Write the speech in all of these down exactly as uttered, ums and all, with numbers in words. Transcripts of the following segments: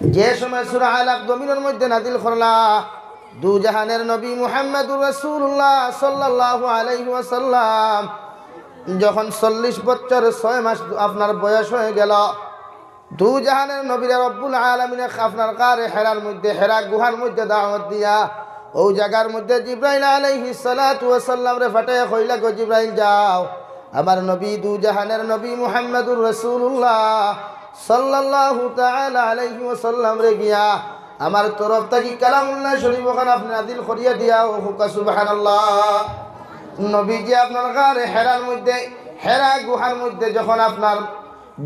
যে সময় সূরা আলাক জমিনর মধ্যে নাজিল করলা, দুজাহানের নবী মুহাম্মাদুর রাসূলুল্লাহ সাল্লাল্লাহু আলাইহি ওয়াসাল্লাম যখন চল্লিশ বছর ছয় মাস আপনার বয়স হয়ে গেল, দুজাহানের নবীরে রব্বুল আলামিনে আপনার গারে হেরার মধ্যে, হেরা গুহার মধ্যে দাওয়াত দিয়া, ওই জায়গার মধ্যে জিব্রাইল আলাইহিস সালাতু ওয়াস সালামরে পাঠাইয়া কইলা, "গো জিব্রাইল, যাও, আমার নবী, দুজাহানের নবী মুহাম্মাদুর রাসূলুল্লাহ সাল্লাল্লাহু তাআলা আলাইহি ওয়াসাল্লামরে গিয়া আমার তরফ থাকি কালামুল্লাহ শরীফ ওখান আপনি নাজিল করিয়া দিয়াও।" কউক্কা সুবহানাল্লাহ। নবীজি আপনার গারে হেরার মধ্যে, হেরা গুহার মধ্যে যখন আপনার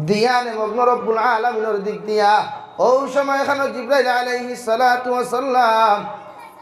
ধ্যানে মগ্ন রব্বুল আলামিনর দিক দিয়া, ওই সময় এখানে জিব্রাইল আলাইহিস সালাতু ওয়াস সালাম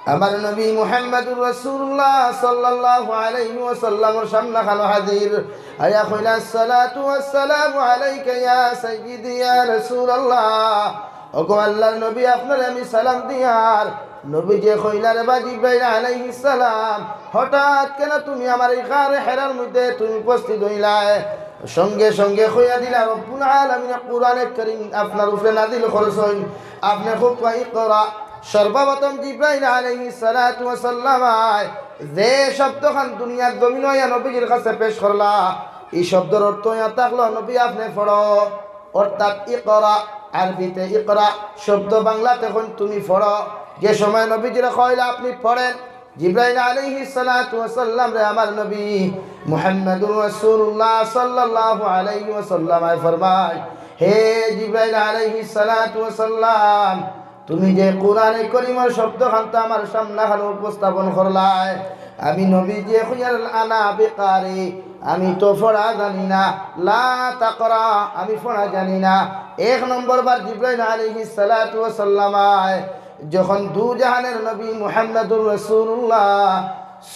আমার নবী মুহাম্মাদুর রাসূলুল্লাহ সাল্লাল্লাহু আলাইহি ওয়াসাল্লামর সামনে খানো হাজির। আয়া কইলা, "আসসালাতু ওয়াসসালামু আলাইকা ইয়া সাইয়্যিদি ইয়া রাসূলুল্লাহ।" ওগো আল্লাহর নবী, আপনারে আমি সালাম দিয়ার। নবীজি কইলা, "রে বা জিব্রাইল আলাইহিস সালাম, হঠাৎ কেন তুমি আমার এই গারে হেরার মধ্যে তুমি উপস্থিত হইলায়?" সঙ্গে সঙ্গে কইয়া দিলা, "রব্বুল আলামিনে কোরআনে করিম আপনার উপরে নাজিল করছইন, আপনে কউক্কা ইকরা।" সর্বপ্রথম জিব্রাইল আলাইহিস সালাতু ওয়াস সালাম আয় যে শব্দখান দুনিয়ার জমিন হইয়া নবীজির কাছে পেশ করলা, এই শব্দর অর্থ হইয়া থাকলো, "নবী, আপনে পড়ো।" অর্থাৎ ইকরা, আরবিতে ইকরা শব্দ বাংলাতে কইন, "তুমি পড়ো।" যে সময় নবীজিরে কইলা, "আপনি পড়েন।" জিব্রাইল আলাইহিস সালাতু ওয়াস সালামরে আমার নবী মুহাম্মাদুর রাসূলুল্লাহ সাল্লাল্লাহু আলাইহি ওয়াসাল্লাম আয় ফরমায়, "হে জিব্রাইল আলাইহিস সালাতু ওয়াস সালাম, তুমি যে কোরআনে করিমর শব্দখানতা আমার সামনে খানো উপস্থাপন করলায়, আমি নবীজিয়ে কইয়ার আনা বিকারি, আমি তো পড়া জানি না, লা তাকরা, আমি পড়া জানি না।" এক নম্বর বার জিব্রাইল আলাইহিস সালাতু ওয়াস সালাম আয় যখন দুজাহানের নবী মুহাম্মাদুর রাসূলুল্লাহ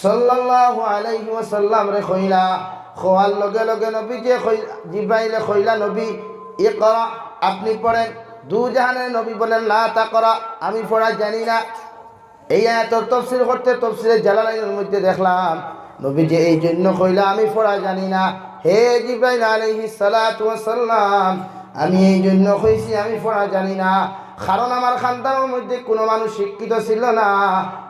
সাল্লাল্লাহু আলাইহি ওয়াসাল্লামরে কইলা, কওয়ার লগে লগে নবীজিয়ে কই-, জিব্রাইলে কইলা, "নবী, ইকরা, আপনি পড়েন।" দুজাহানের নবী বলেন, "লা তাকরা, আমি পড়া জানি না।" এই আয়াতর তফসির করতে তফসিরে জালালাইনর মধ্যে দেখলাম, নবীজিয়ে এই জন্য কইলা, "আমি পড়া জানি না।" হে জিব্রাইল আলাইহিস সালাতু ওয়াস সালাম, আমি এই জন্য কইছি আমি পড়া জানি না, কারণ আমার খানদানর মধ্যে কোনো মানুষ শিক্ষিত ছিল না,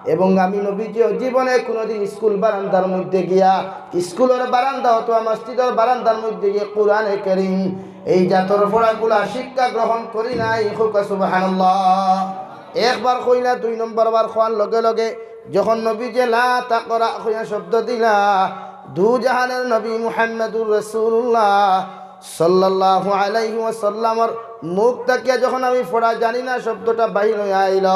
এবং আমি নবীজিয়ে জীবনে কোনোদিন স্কুল বারান্দার মধ্যে গিয়া, স্কুলর বারান্দা অথবা মসজিদর বারান্দার মধ্যে গিয়া কোরআনে করিম এই জাতর পড়াগুলা শিক্ষা গ্রহণ করি নাই। কউক্কা সুবহানাল্লাহ। একবার কইলা, দুই নম্বর বার কওয়ার লগে লগে যখন নবীজিয়ে লা তাকরা কইয়া শব্দ দিলা, দুজাহানের নবী মুহাম্মাদুর রাসূলুল্লাহ সাল্লাল্লাহু আলাইহি ওয়াসাল্লামর মুখ থাকিয়া যখন আমি পড়া জানি না শব্দটা বাহির হইয়া আইল,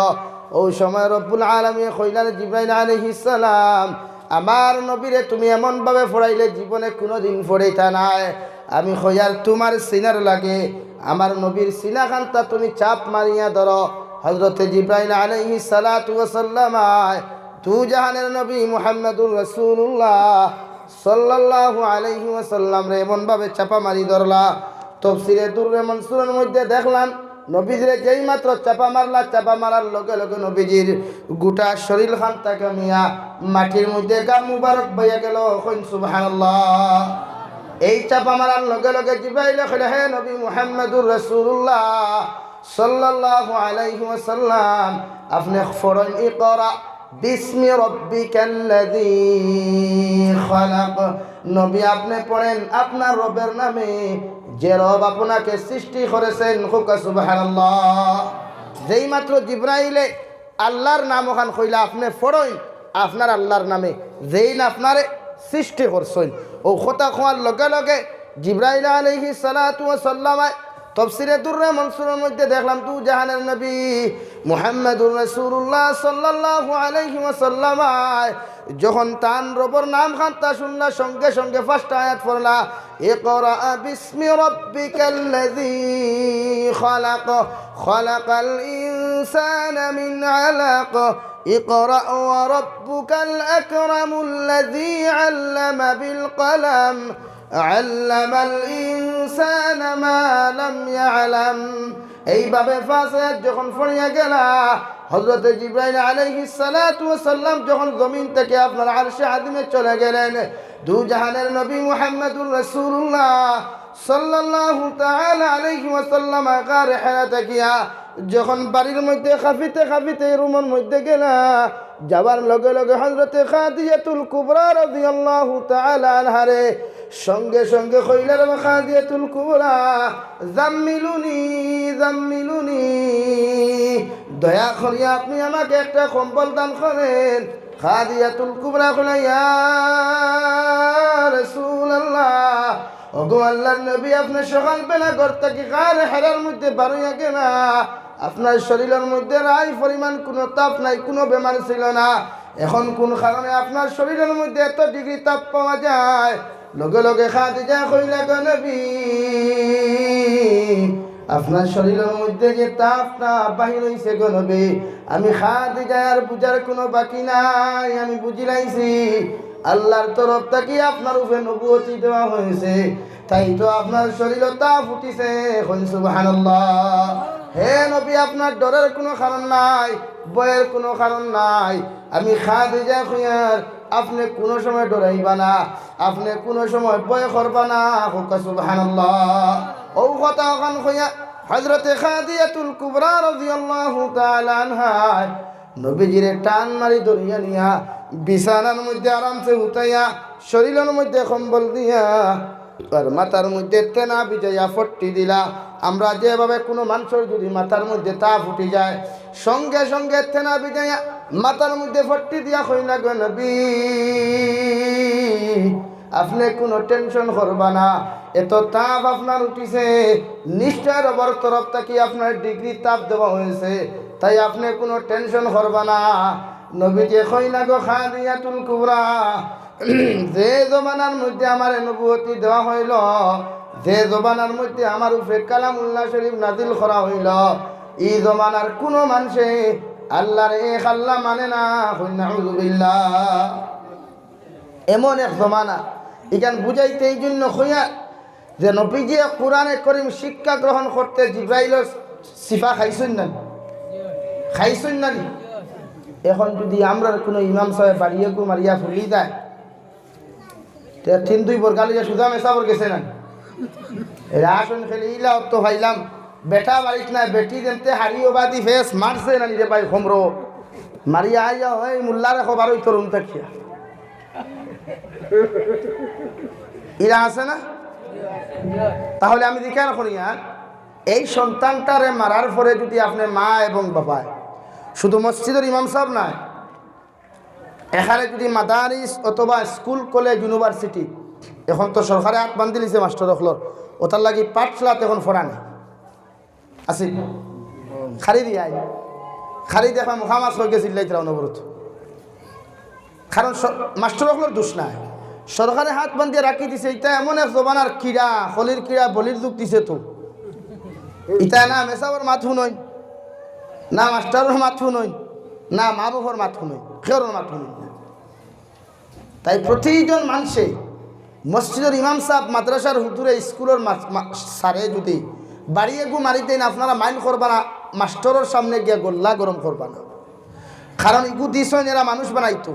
ওই সময় রব্বুল আলামিন কইলা, "জিব্রাইল আলাইহিস সালাম, আমার নবীরে তুমি এমন ভাবে পড়াইলে জীবনে কোনোদিন পড়াইতা নায়।" আমি কইয়ার, "তুমার সিনার লাগে আমার নবীর সিনা খানতা তুমি চাপ মারিয়া ধরো।" হযরতে জিব্রাইল আলাইহিস সালাতু ওয়াস সালাম আয় দুজাহানের নবী মুহাম্মাদুর রাসূলুল্লাহ সাল্লাল্লাহু আলাইহি ওয়াসাল্লামরে এমন ভাবে চাপা মারি ধরলা। তফসিরে দুররে মনসুরর মধ্যে দেখলাম, নবীজিরে যেই মাত্র চাপা মারলা, চাপা মারার লগে লগে নবীজির গোটা শরীর খানতা কামিয়া মাটির মধ্যে গা মুবারক বইয়া গেল। কইন সুবহানাল্লাহ। এই চাপা মারার লগে লগে জিব্রাইলে কইলা, "হে নবী মুহাম্মাদুর রাসূলুল্লাহ সাল্লাল্লাহু আলাইহি ওয়াসাল্লাম, আপনে পড়েন, ইকরা বিসমি রাব্বিকাল্লাযী খালাক।" নবী, আপনে পড়েন আপনার রবের নামে, যে রব আপনাকে সৃষ্টি করেছেন। কউক্কা সুবহানাল্লাহ। যেই মাত্র জিব্রাইলে আল্লাহর নাম ওখান কইলা, "আপনে পড়ইন আপনার আল্লাহর নামে, যেইন আপনারে সৃষ্টি করছইন।" ও কথা কওয়ার লগে লগে জিব্রাইল আলাইহিস সালাতু ওয়াস সালাম আয়। তফসিরে দুররে মনসুরর মধ্যে দেখলাম, দুজাহানের নবী মুহাম্মাদুর রাসূলুল্লাহ সাল্লাল্লাহু আলাইহি ওয়াসাল্লাম আয় যখন তান রবর নাম খানতা শুনলা, সঙ্গে সঙ্গে পাঁচটা আয়াত পড়লা, "ইকরা বিসমি রাব্বিকাল্লাযী খালাক, খালাকাল ইনসানা মিন আলাক, ইকরা ওয়া রাব্বুকাল আকরামুল্লাযী আল্লামা বিল কলম, আল্লামাল ইনসানা মা লাম ইয়ালাম।" এইভাবে পাঁচ আয়াত যখন পড়িয়া গেলা, হযরতে জিব্রাইল আলাইহিস সালাতু ওয়াস সালাম যখন জমিন থেকে আপনার আরশে আজিমে চলে গেলেন, দুজাহানের নবী মুহাম্মাদুর রাসূলুল্লাহ সাল্লাল্লাহু তাআলা আলাইহি ওয়াসাল্লাম গারে হেরা থাকিয়া যখন বাড়ির মধ্যে কাঁপিতে কাঁপিতে রুমর মধ্যে গেলা, যাবার লগে লগে হযরতে খাদিজাতুল কুবরা রাদিয়াল্লাহু তাআলা আনহারে সঙ্গে সঙ্গে কইলা, "রে খাদিজাতুল কুবরা, জাম্মিলুনি, জাম্মিলুনি, দয়া করিয়া আপনি আমাকে একটা কম্বল দান করেন।" খাদিজাতুল কুবরা কইলা, "ইয়া রাসূলুল্লাহ, ওগো আল্লাহর নবী, আপনি সকালবেলা ঘর থাকি গারে হেরার মধ্যে বারইয়া গেলা, আপনার শরীরর মধ্যে রাই পরিমাণ কোনো তাপ নাই, কোনো বেমার ছিল না, এখন কোন কারণে আপনার শরীরর মধ্যে এত ডিগ্রি তাপ পাওয়া যায়?" লগে লগে খাদিজায় কইলা, "গো নবী, আপনার শরীরর মধ্যে যে তাপটা বাহির অইছে গো নবী, আমি খাদিজায় আর বুঝার কোনো বাকি নাই, আমি বুঝিলাইছি। আল্লাহর তরফ থাকি আপনার উপরে নবুয়তি দেওয়া হয়েছে, তাই তো আপনার শরীরো তাপ উঠিছে।" কইন সুবহানাল্লাহ। হে নবী, আপনার ডরের কোনো কারণ নাই, ভয়ের কোনো কারণ নাই। আমি খাদিজায় কইয়ার, আপনে কুনু সময় ডরাইবা না, আপনে কুনু সময় ভয় করবা না। কউক্কা সুবহানাল্লাহ। অউ কথা অখান কইয়া হযরতে খাদিজাতুল কুবরা রাদিয়াল্লাহু তাআলা আনহায় নবীজিরে টান মারি ধরিয়া নিয়া বিছানার মধ্যে আরামসে হুতাইয়া, শরীরর মধ্যে কম্বল দিয়া, আর মাথার মধ্যে তেনা ভিজাইয়া ফট্টি দিলা। আমরা যেভাবে কুনু মানষর যদি মাথার মধ্যে তাপ উঠি যায়, সঙ্গে সঙ্গে তেনা ভিজাইয়া মাথার মধ্যে ফট্টি দিয়া কইলা, "গো নবী, আপনে কুনু tension করবা না, এত তাপ আপনার উঠিছে, নিশ্চয় রবর তরফ থাকি আপনার ডিগ্রি তাপ দেওয়া হয়েছে, তাই আপনে কুনু tension করবা না।" নবীজিয়ে কইলা, "গো খাদিজাতুল কুবরা, যে জমানার মধ্যে আমারে নবুয়তি দেওয়া হইল, যে জমানার মধ্যে আমার উপরে কালামুল্লাহ শরীফ নাজিল করা হইল, ই জমানার কুনু মানষে আল্লাহর এক আল্লাহ মানে না।" কইন নাউজুবিল্লাহ। এমন এক জমানা, ইখান বুঝাইতে এই জন্য কইয়া যে নবীজিয়ে কোরআনে করিম শিক্ষা গ্রহণ করতে জিব্রাইলর সিফা খাইছইন না নি? খাইছইন না নি? এখন যদি আমরার কুনু ইমাম সাবে বাড়িয়ে গু মারিয়া ফুলি যায়, তে তিন দুই বর্গা লইয়া সুজা মেসাবর গেছে না নি? এরা আসন খেলে ইলা অত পাইলাম, বেটা বাড়িত নাই, বেটি যেমতে হারিও বাদি ফেস মারছে না নি রে ভাই, খমরো মারিয়া আইয়া হয় মোল্লারে খবর ওই তরুণ থাকিয়া। ইরা আছে না? তাহলে আমি জিকার করি, হ্যাঁ, এই সন্তানটারে মারার পরে যদি আপনে মা এবং বাবায়, শুধু মসজিদর ইমাম সাব নায়, এখানে যদি মাদারিস অথবা স্কুল, কলেজ, ইউনিভার্সিটি, এখন তো সরকারে আত বান্ধিলিছে মাস্টর অকলর, ওটার লাগি পাঠশালাত এখন পড়া নাই। আছে? খালি দিয়া আই। খালি দেখা মুখামাছ হয়ে গেছিল, ইতরা অনবরত। কারণ স-, মাস্টর অকলর দোষ নাই। সরকারে হাত বান্ধিয়া রাখি দিছে, ইটা এমন এক জমানার কিড়া, খলির কিড়া, বলির যুগ দিছে তো। ইটা না মেসাবর মাত হুনইন, না মাস্টারর মাত হুনইন, না মা বাবার মাত হুনইন, কেউরর মাত হুনইন না। তাই প্রতিজন মানষে, মসজিদর ইমাম সাব, মাদ্রাসার হুজুরে, স্কুলর মা-, মা-, স্যারে যদি বাড়িয়ে গু মারি দেইন, আপনারা মাইন্ড করবা না, মাস্টরর সামনে গিয়া গল্লা গরম করবা না। কারণ ইগু দিছইন এরা মানুষ বানাইতো।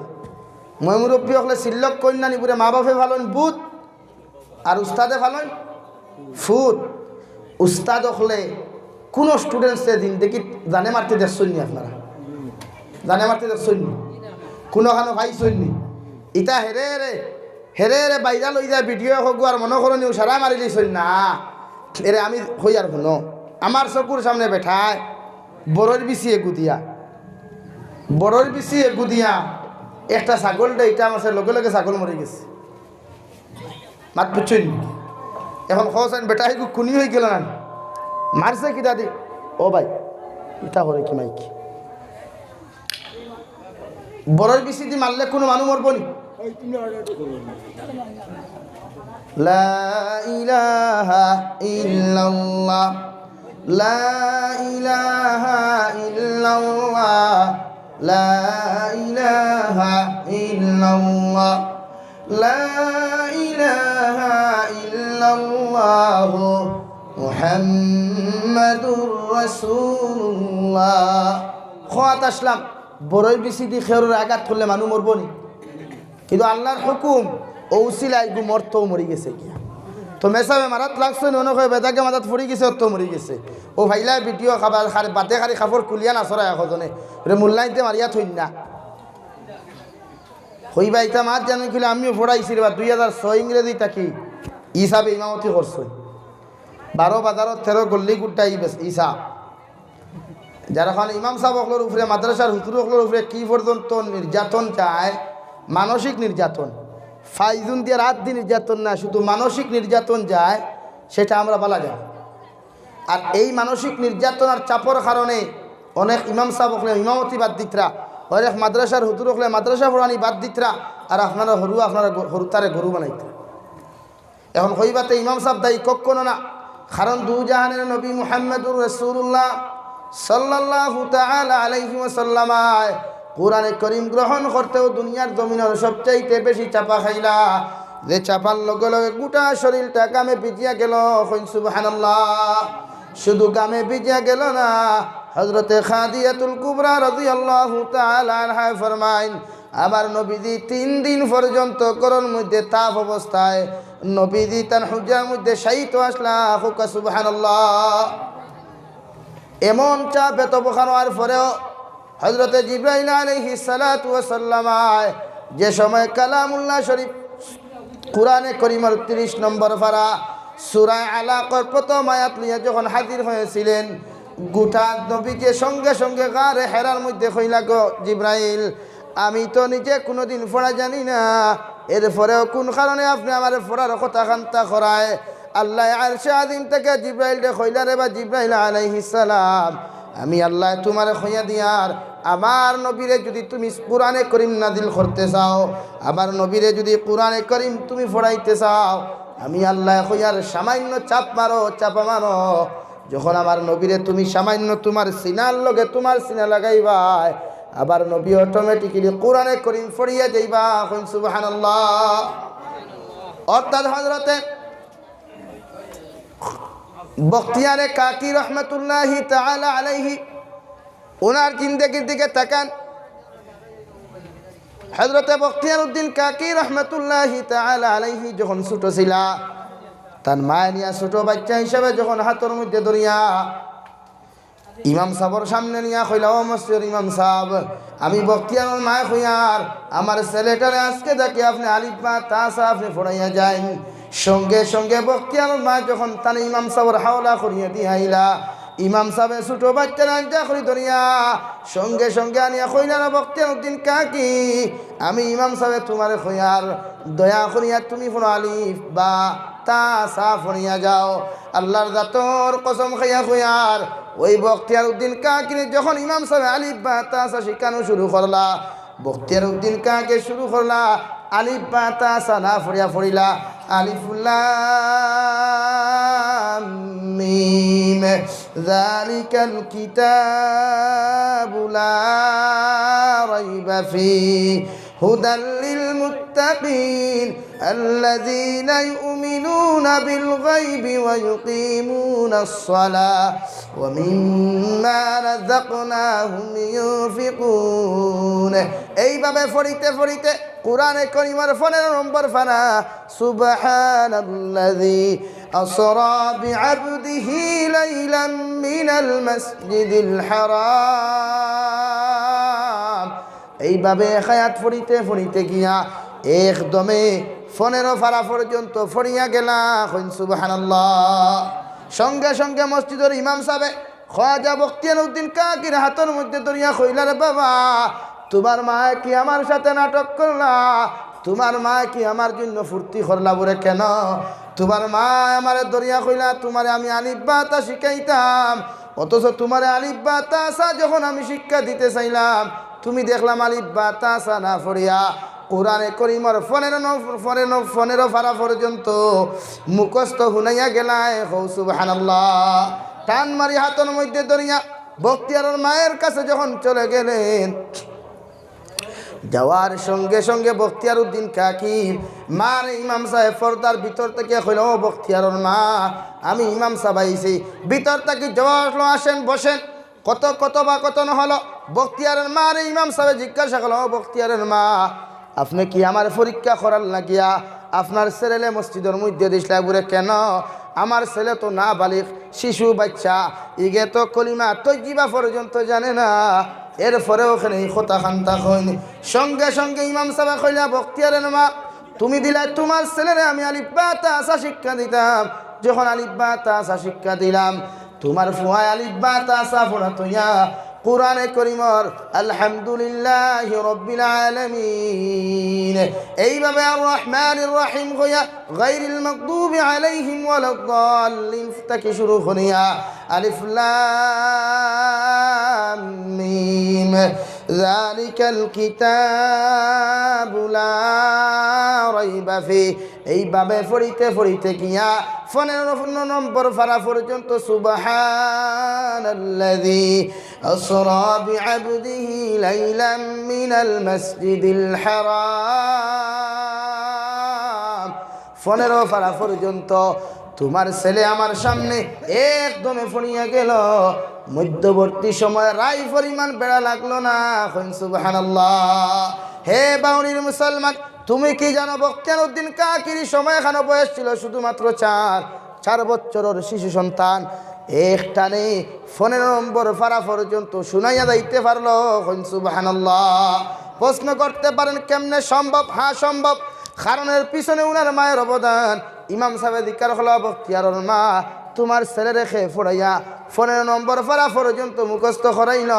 ময় মুরব্বী অকলে সিল্লক কইন না নি বুলে, মা বাপে ফালইন ভূত, আর উস্তাদে ফালইন ফুত। উস্তাদ অকলে কুনু স্টুডেন্টসরে জিন্দেগিত জানে মারতে দেখছইন নি আপনারা? জানে মারতে দেখছইন নি? কুনুখানো পাইছইন নি? ইতা হেরে হেরে, হেরে হেরে বাইরা লই যায় ভিডিও হগুয়ার মনো করো নি উসারা মারিলিছইন না। এরে আমি কইয়ার হুনো, আমার চকুর সামনে বেটায় বড়র বিচি এগু দিয়া, বড়র বিচি এগু দিয়া একটা ছাগল দে, ইটা মারছে, লগে লগে ছাগল মরি গেছে। মাত বুঝছইন নি? এখন কওছইন বেটা হেগু খুনি হই গেল না? মারছে কিতা দি? ও ভাই, ইটা করে কি মাইক? বড়র বিচি দি মারলে কুনু মানুষ মরবো নি? লা ইলাহা ইল্লাল্লাহ, লা ইলাহা ইল্লাল্লাহ, লা ইলাহা ইল্লাল্লাহ, লা ইলাহা ইল্লাল্লাহু মুহাম্মাদুর রাসূলুল্লাহ। খোয়াত আসলাম, বড়র বিচি দি খেরর আঘাত করলে মানুষ মরবো নি? কিন্তু আল্লাহর হুকুম, ও উসিলায় ইগু মরতেও মরি গেছে গিয়া। তো মেসাবে মারাত লাগছইন, অনো কয় বেদাগে মাথাত পড়ি গেছে, অত মরি গেছে। অউ ফাইলা ভিডিও খাবার খারে, বাদে খালি কাপড় খুলিয়া নাচরা একজনে, ওরে মুল্লাইন্তে মারিয়া থইন না। কইবা ইতা মাত জানি কিলা, আমিও পড়াইছি রে বা, দুই হাজার ছয় ইংরেজি থাকি হিসাবে ইমামতি করছইন। বারো বাজারর তেরো গল্লি গুট্টা ই বেস-, হিসাব। যার কারণে ইমাম সাব অকলর উপরে, মাদ্রাসার হুজুর অকলর উপরে কি পর্যন্ত নির্যাতন যায়, মানসিক নির্যাতন, ফাইজুন দিয়া রাত দিন নির্যাতন না, শুধু মানসিক নির্যাতন যায়, সেটা আমরা বলা যায়। আর এই মানসিক নির্যাতন আর চাপর কারণে অনেক ইমাম সাব অকলে ইমামতি বাদ দিতরা, অনেক মাদ্রাসার হুজুর অকলে মাদ্রাসা পড়ানি বাদ দিতরা, আর আপনারা হুরু, আপনারা গ-, হুরুতারে গুরু বানাইতরা। এখন কইবা তে ইমাম সাব দায়ী? কখনো না। কারণ দুজাহানের নবী মুহাম্মদুর রাসূলুল্লাহ সাল্লাল্লাহু তাআলা আলাইহি ওয়াসাল্লাম কোরআনে করিম গ্রহণ করতেও দুনিয়ার জমিনর সবচাইতে বেশি চাপা খাইলা। যে চাপার লগে লগে গোটা শরীরটা ঘামে ভিজিয়া গেল। কইন সুবহানাল্লাহ। শুধু ঘামে ভিজিয়া গেল না, হযরতে খাদিজাতুল কুবরা রাদিয়াল্লাহু তাআলা আনহা ফরমাইন, আমার নবীজি তিন দিন পর্যন্ত ঘরর মধ্যে তাপ অবস্থায় নবীজি তান হুজরার মধ্যে শায়িত আছলা। কউক্কা সুবহানাল্লাহ। এমন চাপ এত বখান অওয়ার পরেও হযরতে জিব্রাইল আলাইহিস সালাতু ওয়াস সালাম আয়, যে সময় কালামুল্লাহ শরীফ, কোরআনে করিমর তিরিশ নম্বর পারা, সূরা আলাকর প্রথম আয়াত লইয়া যখন হাজির হয়েছিলেন, গোটা নবীজি সঙ্গে সঙ্গে গারে হেরার মধ্যে কইলা, গো জিব্রাইল, আমি তো নিজে কুনুদিন পড়া জানি না, এরপরেও কুন কারণে আপনে আমারে পড়ার কথা কান্তা করায়? আল্লায় আরশে আজিম থাকি জিব্রাইলরে কইলা, রে বা জিব্রাইল আলাইহিস সালাম, আমি আল্লায় তুমারে কইয়া দিয়ার, আমার নবীরে যুদি তুমি কোরআনে করিম নাজিল করতে চাও, আমার নবীরে যুদি কোরআনে করিম তুমি পড়াইতে চাও, আমি আল্লায় কইয়ার সামান্য চাপ মারো, চাপা মারো। যখন আমার নবীরে তুমি সামান্য তুমার সিনার লগে তুমার সিনা লাগাইবায়, আমার নবী automatically কোরআনে করিম পড়িয়া যাইবা। কইন সুবহানাল্লাহ। অর্থাৎ হযরতে বখতিয়ারে কাকি রহমতুল্লাহি তাআলা আলাইহি, ওনার জিন্দেগির দিকে তাকান। হযরতে বখতিয়ার উদ্দিন কাকি রহমতুল্লাহি তাআলা আলাইহি যখন ছোট ছিলা, তান মায় নিয়া ছোট বাচ্চা হিসাবে যখন হাতর মধ্যে ধরিয়া ইমাম সাবর সামনে নিয়া কইলা, ও মসজিদর ইমাম সাব, আমি বখতিয়ারর মায় কইয়ার, আমার ছেলেটারে আজকে থাকি আপনে আলিফ বা তা সা আপনে পড়াইয়া যাইন। সঙ্গে সঙ্গে বখতিয়ারর মায় যখন তানে ইমাম সাবর হাওলা করিয়া দিয়া আইলা, ইমাম সাবে ছোট বাচ্চারে আঞ্জা করি ধরিয়া সঙ্গে সঙ্গে আনিয়া কইলা, না বখতিয়ার উদ্দিন কাকি, আমি ইমাম সাবে তুমারে কইয়ার, দয়া করিয়া তুমি পড়ো আলিফ বা তা সা পড়িয়া যাও। আল্লার জাতর কসম খাইয়া কইয়ার, ওই বখতিয়ার উদ্দিন কাকিরে যখন ইমাম সাবে আলিফ বা তা সা শিখানো শুরু করলা, বখতিয়ার উদ্দিন কাকি শুরু করলা আলিফ বা তা সা না পড়িয়া পড়িলা আলিফ লাম মিম, যালিকাল কিতাবু লা রাইবা ফি, হুদাল লিল মুত্তাকিন, আল্লাযীনা ইউমিনুনা বিল গায়বি ওয়া ইউকিমুনাস সালাহ ওয়া মিম্মা রাযাকনাহুম ইউনফিকুন। এইভাবে পড়িতে পড়িতে কোরআনে করিমর পনেরো নম্বর পারা, সুবহানাল্লাযী আসরা বিআবদিহি লাইলাম মিনাল মাসজিদিল হারাম। এইভাবে এক আয়াত পড়িতে পড়িতে গিয়া একদমে পনেরো পারা পর্যন্ত পড়িয়া গেলা। কইন সুবহানাল্লাহ। সঙ্গে সঙ্গে মসজিদর ইমাম সাবে খাজা বখতিয়ার উদ্দিন কাকির হাতর মধ্যে ধরিয়া কইলা, রে বাবা, তুমার মায় কি আমার সাথে নাটক করলা? তুমার মায় কি আমার জন্য ফুর্তি করলা বুলে? কেন? তুমার মায় আমারে ধরিয়া কইলা, তুমারে আমি আলিফ বা তা শিখাইতাম, অথচ তুমারে আলিফ বা তা সা যখন আমি শিক্ষা দিতে চাইলাম, তুমি দেখলাম আলিফ বা তা সা না পড়িয়া কোরআনে করিমর পনেরো ন-, পনেরো ন-, পনেরো পারা পর্যন্ত মুখস্থ হুনাইয়া গেলায়। কও সুবহানাল্লাহ। টান মারি হাতর মধ্যে ধরিয়া বখতিয়ারর মায়ের কাছে যখন চলে গেলেন, যাওয়ার সঙ্গে সঙ্গে বখতিয়ার উদ্দিন কাকির মারে ইমাম সাবে পর্দার ভিতর থাকি কইলা, ও বখতিয়ারর মা, আমি ইমাম সাব আইছি। ভিতর থাকি জবাব আসলো, আসেন, বসেন। কত, কত বা কত না হলো, বখতিয়ারর মারে ইমাম সাবে জিজ্ঞাসা করলো, ও বখতিয়ারর মা, আপনে কি আমারে পরীক্ষা করার লাগিয়া আপনার ছেলেরে মসজিদর মধ্যে দিছলা বুলে। কেন? আমার ছেলে তো নাবালিগ, শিশু বাচ্চা, ইগে তো কলিমা তৈয়িবা পর্যন্ত জানে না, এরপরেও কেনে ই কথাখান তা কইন। সঙ্গে সঙ্গে ইমাম সাবে কইলা, বখতিয়ারের মা, তুমি দিলায় তুমার ছেলেরে আমি আলিফ বা তা সা শিক্ষা দিতাম। যখন আলিফ বা তা সা শিক্ষা দিলাম, তুমার ফুয়ায় আলিফ বা তা সা পড়া থইয়া কোরআনে করিমর আলহামদুলিল্লাহি রাব্বিল আলামিন, এইভাবে আর রহমানির রহিম কইয়া গায়রিল মাগদুবি আলাইহিম ওয়ালাদ দাল্লিন থাকি শুরু করিয়া আলিফ লাম মিম যালিকাল কিতাবু লা রাইবা ফি, এইভাবে পড়িতে পড়িতে গিয়া পনেরো নম্বর পারা পর্যন্ত সুবহানাল্লাযী আসরা বিআবদিহি লাইলাম মিনাল মাসজিদিল হারাম, পনেরো পারা পর্যন্ত তুমার ছেলে আমার সামনে একদমে পড়িয়া গেল। মধ্যবর্তী সময় রাই পরিমাণ বেড়া লাগলো না। কইন সুবহানাল্লাহ। হে বাউরির মুসলমান, তুমি কি জানো, বখতিয়ার উদ্দিন কাকির সময়খানো বয়স ছিল শুধুমাত্র চার, চার বছরর শিশু সন্তান। এক টানে পনেরো নম্বর পারা পর্যন্ত শুনাইয়া যাইতে পারলো। কইন সুবহানাল্লাহ। প্রশ্ন করতে পারেন, কেমনে সম্ভব? হ্যাঁ, সম্ভব। কারণ এর পিছনে উনার মায়ের অবদান। ইমাম সাবে জিকার করলা, বখতিয়ারর মা, তুমার ছেলেরে কে পড়াইয়া পনেরো নম্বর পারা পর্যন্ত মুখস্থ করাইল?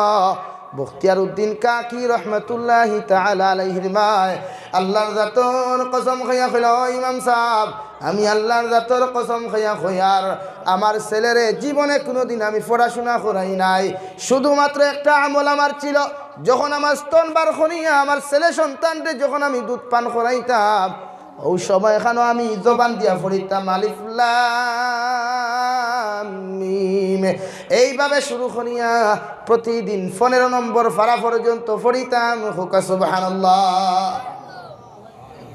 বখতিয়ার উদ্দিন কাকি রহমাতুল্লাহি তাআলা আলাইহির মায় আল্লাহর জাতর কসম খাইয়া কইলা, "ও ইমাম সাব, আমি আল্লাহর জাতর কসম খাইয়া কইয়ার আমার ছেলেরে জীবনে কুনুদিন আমি পড়াশুনা করাই নাই। শুধুমাত্র একটা আমল আমার ছিল, যখন আমার স্তন বার করিয়া আমার ছেলে সন্তানরে যখন আমি দুধ পান করাইতাম, অউ সময়খানো আমি জবান দিয়া পড়িতাম আলিফ লাম মিম।" এইভাবে শুরু করিয়া প্রতিদিন পনেরো নম্বর পারা পর্যন্ত পড়িতাম। কউক্কা সুবহানাল্লাহ।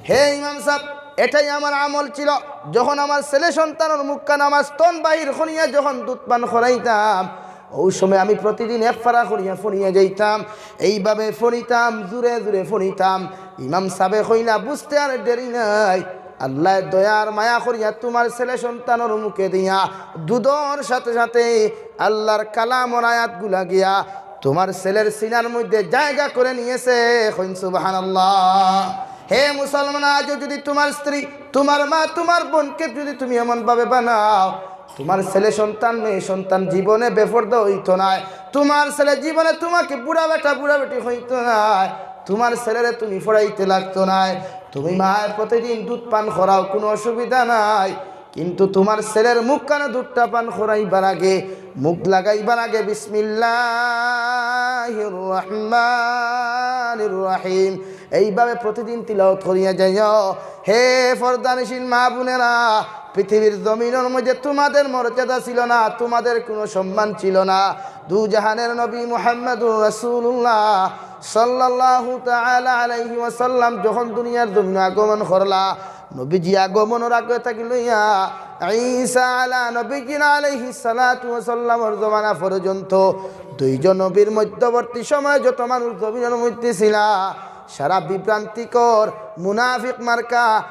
হে ইমাম সাব, এটাই আমার আমল ছিল। যখন আমার ছেলে সন্তানর মুখখান আমার স্তন বাহির করিয়া যখন দুধ পান করাইতাম, অউ সময় আমি প্রতিদিন এক পারা করিয়া পড়িয়া যাইতাম, এইভাবে পড়িতাম, জুরে জুরে পড়িতাম। ইমাম সাবে কইলা, বুঝতে আর দেরি নাই, আল্লায় দয়ার মায়া করিয়া তুমার ছেলে সন্তানর মুখে দিয়া দুধর সাথে সাথে আল্লাহর কালামর আয়াতগুলা গিয়া তুমার ছেলের সিনার মধ্যে জায়গা করে নিয়েছে। কইন সুবহানাল্লাহ। হে মুসলমান, আজও যদি তুমার স্ত্রী, তুমার মা, তুমার বোনকে যদি তুমি এমনভাবে বানাও, তুমার ছেলে সন্তান, মেয়ে সন্তান জীবনে বেপর্দা অইতো নায়, তুমার ছেলে জীবনে তুমাকে বুড়া বেটা, বুড়া বেটি কইতো নায়, তুমার ছেলেরে তুমি পড়াইতে লাগতো নায়, তুমি মায় প্রতিদিন দুধ পান করাও, কুনু অসুবিধা নাই। কিন্তু তুমার ছেলের মুখখানো দুধটা পান করাইবার আগে, মুখ লাগাইবার আগে বিসমিল্লাহির রহমানির রহিম এইভাবে প্রতিদিন তিলাওয়াত করিয়া যাইও। হে পর্দানিশীন মা বোনেরা, পৃথিবীর জমিনর মধ্যে তুমাদের মর্যাদা ছিল না, তুমাদের কুনু সম্মান ছিল না। দুজাহানের নবী মুহাম্মাদুর রাসূলুল্লাহ সাল্লাল্লাহু তাআলা আলাইহি ওয়াসাল্লাম যখন দুনিয়ার জমিনো আগমন করলা, নবীজি আগমনর আগে থাকি লইয়া ঈসা আলা নবীজিনা আলাইহিস সালাতু ওয়াস সালামর জমানা পর্যন্ত দুইজন নবীর মধ্যবর্তী সময়ে যত মানুষ জমিনর মধ্যে ছিলা, সারা বিভ্রান্তিকর মুনাফিক মার্কা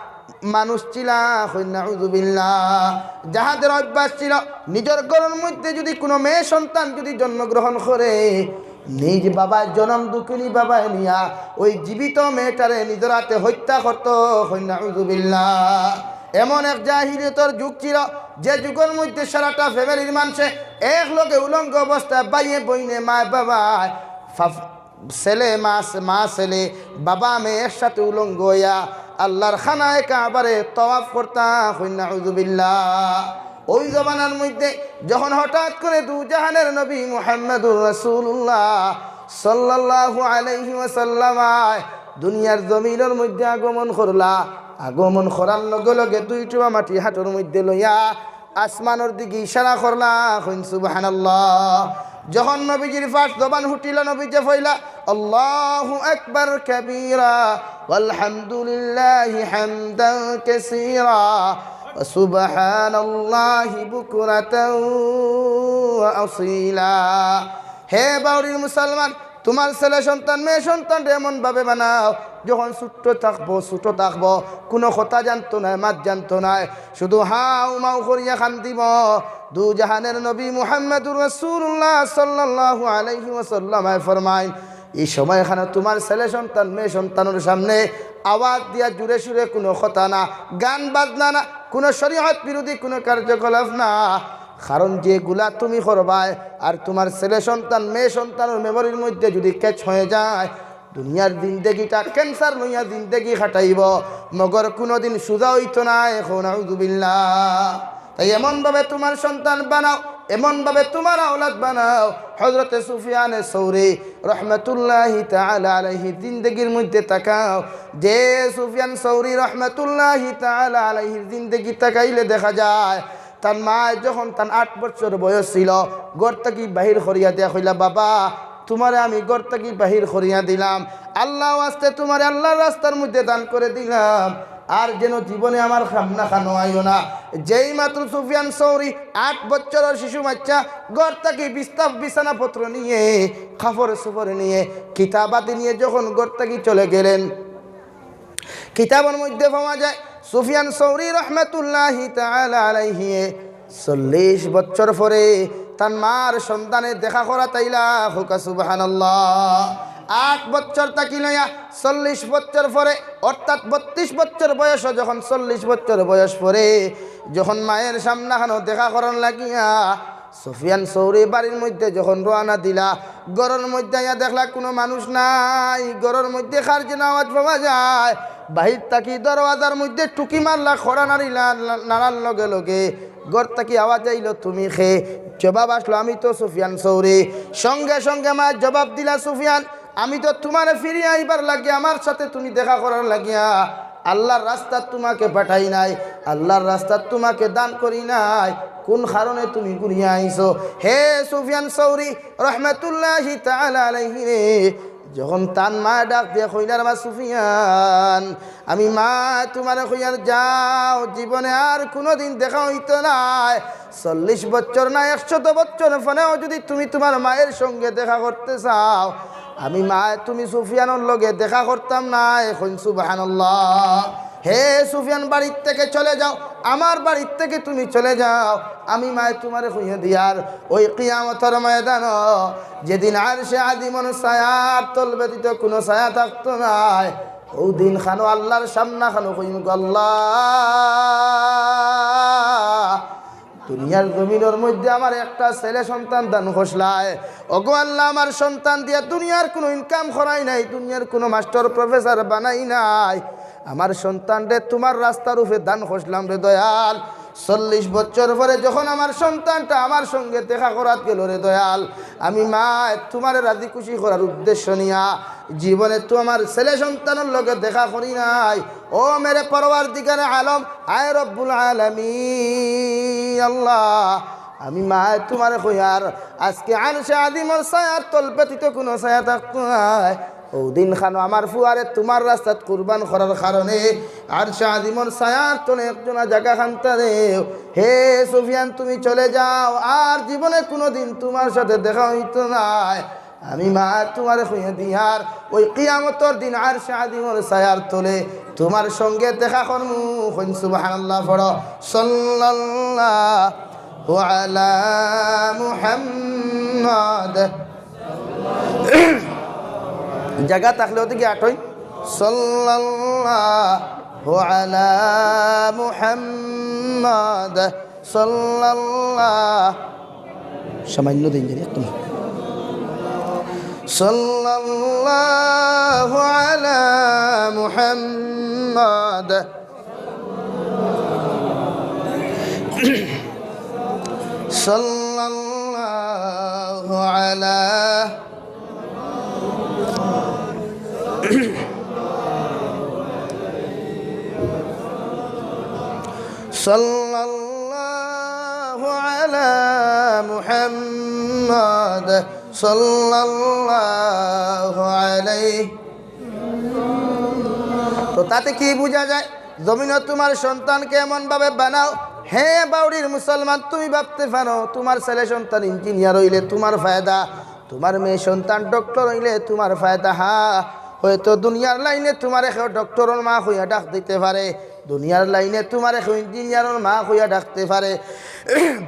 মানুষ ছিলা। কইন নাউজুবিল্লাহ। যাহাদের অভ্যাস ছিল নিজর ঘরর মধ্যে যদি কুনু মেয়ে সন্তান যদি জন্মগ্রহণ করে, নিজ বাবায়, জনম দুঃখিনী বাবায় নিয়া ওই জীবিত মেয়েটারে নিজর আতে হত্যা করতো। কইন নাউজুবিল্লাহ। এমন এক জাহিলিয়তর যুগ ছিল, যে যুগর মধ্যে সারাটা ফ্যামিলির মানষে একলগে উলঙ্গ অবস্থায়, ভাইয়ে বইনে, মায় বাবায়, ফাফ-, ছেলে মা, মা ছেলে, বাবা মেয়ে একসাথে উলঙ্গ অইয়া আল্লাহর খানায়ে কাবারে তওয়াফ করতা। কইন নাউজুবিল্লাহ। ওই জমানার মধ্যে যখন হঠাৎ করে দুজাহানের নবী মুহাম্মাদুর রাসূলুল্লাহ সাল্লাল্লাহু আলাইহি ওয়াসাল্লাম আয় দুনিয়ার জমিনর মধ্যে আগমন করলা, আগমন করার লগে লগে দুই টুবা মাটি হাতর মধ্যে লইয়া আসমানর দিকে ইশারা করলা। কইন সুবহানাল্লাহ। যখন নবীজির পাক জবান হুটিল, নবীজি কইলা, আল্লাহু আকবার কাবীরা, ওয়ালহামদুলিল্লাহি হামদান কাসীরা, ওয়া সুবহানাল্লাহি বুকরাতাও ওয়া আসীলা। হে বাউরির মুসলমান, তুমার ছেলে সন্তান, মেয়ে সন্তানরে এমন ভাবে বানাও, যখন ছোট্ট থাকবো, ছোট থাকবো, কুনু কথা জানতো নায়, মাত জানতো নায়, শুধু হাউ মাউ করিয়া কান্দিবো। দুজাহানের নবী মুহাম্মাদুর রাসূলুল্লাহ সাল্লাল্লাহু আলাইহি ওয়াসাল্লামে ফরমাইন, ই সময়খানো তুমার ছেলে সন্তান, মেয়ে সন্তানর সামনে আওয়াজ দিয়া জুরে সুরে কুনু কথা না, গান বাজনা না, কুনু শরীয়ত বিরোধী কুনু কার্যকলাপ না। কারণ যেগুলা তুমি করবায়, আর তুমার ছেলে সন্তান, মেয়ে সন্তানর মেমোরির মধ্যে যুদি catch হয়ে যায়, দুনিয়ার জিন্দেগিটা cancer লইয়া জিন্দেগি কাটাইবো, মগর কুনুদিন সুজা অইতো নায়। কও নাউজুবিল্লাহ। তাই এমন ভাবে তুমার সন্তান বানাও, এমন ভাবে তুমার আওলাদ বানাও। হযরতে সুফিয়ানে সৌরি রহমাতুল্লাহি তাআলা আলাইহির জিন্দেগির মধ্যে তাকাও, যে সুফিয়ান সৌরি রহমাতুল্লাহি তাআলা আলাইহির জিন্দেগি তাকাইলে দেখা যায়, তান মায় যখন তান আট বছর বয়স ছিল, ঘর থাকি বাহির করিয়া দিয়া কইলা, "বাবা, তুমারে আমি ঘর থাকি বাহির করিয়া দিলাম, আল্লাহ ওয়াস্তে তুমারে আল্লাহর রাস্তার মধ্যে দান করে দিলাম, আর যেন জীবনে আমার সামনাখানো আইও না।" যেই মাত্র সুফিয়ান সৌরি আট বছরর শিশু বাচ্চা ঘর থাকি বিস্তাব বিছানাপত্র নিয়ে, কাপড় চোপড় নিয়ে, কিতাবাদি নিয়ে যখন ঘর থাকি চলে গেলেন, কিতাবর মধ্যে পাওয়া যায়, সুফিয়ান সৌরি রহমাতুল্লাহি তাআলা আলাইহি চল্লিশ বছর পরে তান মার সন্ধানে দেখা করাত আইলা। কউক্কা সুবহানাল্লাহ। আট বছর থাকি লইয়া চল্লিশ বছর পরে, অর্থাৎ বত্রিশ বছর বয়স, যখন চল্লিশ বছর বয়স পরে, যখন মায়ের সামনাখানো দেখা করার লাগিয়া সুফিয়ান সৌরি বাড়ির মধ্যে যখন রওয়ানা দিলা, ঘরর মধ্যে আইয়া দেখলা কুনু মানুষ নাই, ঘরর মধ্যে কার যেন আওয়াজ পাওয়া যায়, বাহির থাকি দরওয়াজার মধ্যে টুকি মারলা, কড়া নাড়িলা, নাড়ার লগে লগে ঘর থাকি আওয়াজ আইলো, "তুমি কে?" জবাব আসলো, "আমি তো সুফিয়ান সৌরি।" সঙ্গে সঙ্গে মায় জবাব দিলা, "সুফিয়ান, আমি তো তুমারে ফিরিয়া আইবার লাগিয়া, আমার সাথে তুমি দেখা করার লাগিয়া আল্লাহর রাস্তাত তুমাকে পাঠাই নাই, আল্লাহর রাস্তাত তুমাকে দান করি নাই। কুন কারণে তুমি ঘুরিয়া আইছো?" হে সুফিয়ান সৌরি রহমাতুল্লাহি তাআলা আলাইহি রে, যখন তান মায় ডাক দিয়া কইলা, "রে বা সুফিয়ান, আমি মায় তুমারে কইয়ার যাও, জীবনে আর কুনুদিন দেখা অইতো নায়। চল্লিশ বছর না, একশত বছর পরেও যুদি তুমি তুমার মায়ের সঙ্গে দেখা করতে চাও, আমি মায় তুমি সুফিয়ানর লগে দেখা করতাম নায়।" কইন সুবহানাল্লাহ। "হে সুফিয়ান, বাড়ির থেকে চলে যাও, আমার বাড়ির থেকে তুমি চলে যাও, আমি মায় তুমারে কইয়া দিয়ার।" ওই কিয়ামতর ময়দানো যেদিন আরশে আজিমর ছায়ার তল ব্যতীত কুনু ছায়া থাকতো নায়, অউ দিন খানো আল্লাহর সামনাখানো কইমু, "আল্লাহ, দুনিয়ার জমিনর মধ্যে আমার একটা ছেলে সন্তান দান করছলায়। ওগো আল্লাহ, আমার সন্তান দিয়া দুনিয়ার কুনু income করাই নাই, দুনিয়ার কুনু মাস্টার প্রফেসর বানাই নাই। আমার সন্তানরে তুমার রাস্তার উপরে দান করছলাম রে দয়াল। চল্লিশ বছর পরে যখন আমার সন্তানটা আমার সঙ্গে দেখা করাত গেলো রে দয়াল, আমি মায় তুমারে রাজি খুশি করার উদ্দেশ্য নিয়া জীবনে তো আমার ছেলে সন্তানর লগে দেখা করি নাই। ও মেরে পরওয়ারদিগারে আলম, আয় রব্বুল আলামিন, আল্লাহ, আমি মায় তুমারে কইয়ার, আজকে আরশে আজিমর ছায়ার তল ব্যতীত কুনু ছায়া থাকতো নায়। অউ দিন খানো আমার ফুয়ারে তুমার রাস্তাত কুরবান করার কারণে আরশে আজিমর ছায়ার তলে একজনা জাগা খান্তা দেও।" হে সুফিয়ান, তুমি চলে যাও, আর জীবনে কুনুদিন তুমার সাথে দেখা অইতো নায়। আমি মায় তুমারে কইয়া দিয়ার, ওই কিয়ামতর দিন আরশে আজিমর ছায়ার তলে তুমার সঙ্গে দেখা করমু। কইন সুবহানাল্লাহ পড়ো। সাল্লাল্লাহু আলা মুহাম্মদ। জাগা থাকলে ওদিকে আটই। সাল্লাল্লাহু আলা মুহাম্মদ। সাল্লাল্লাহ, সামান্য দিন জানি একদম। সাল্লাল্লাহু আলা মুহাম্মদ। সাল্লাল্লাহু আলা সাল্লাল্লাহু আলা মুহাম্মদ সাল্লাল্লাহু আলাইহি। তো তাতে কি বুঝা যায়? জমিনো তুমার সন্তানকে এমন ভাবে বানাও, হে বাউড়ির মুসলমান, তুমি ভাবতে পারো তুমার ছেলে সন্তান ইঞ্জিনিয়ার অইলে তুমার ফায়দা, তুমার মেয়ে সন্তান ডক্টর অইলে তুমার ফায়দা। হা, হয়তো দুনিয়ার লাইনে তুমারে কেউ ডক্টরর মা কইয়া ডাক দিতে পারে, দুনিয়ার লাইনে তুমারে কেউ ইঞ্জিনিয়ারর মা কইয়া ডাকতে পারে,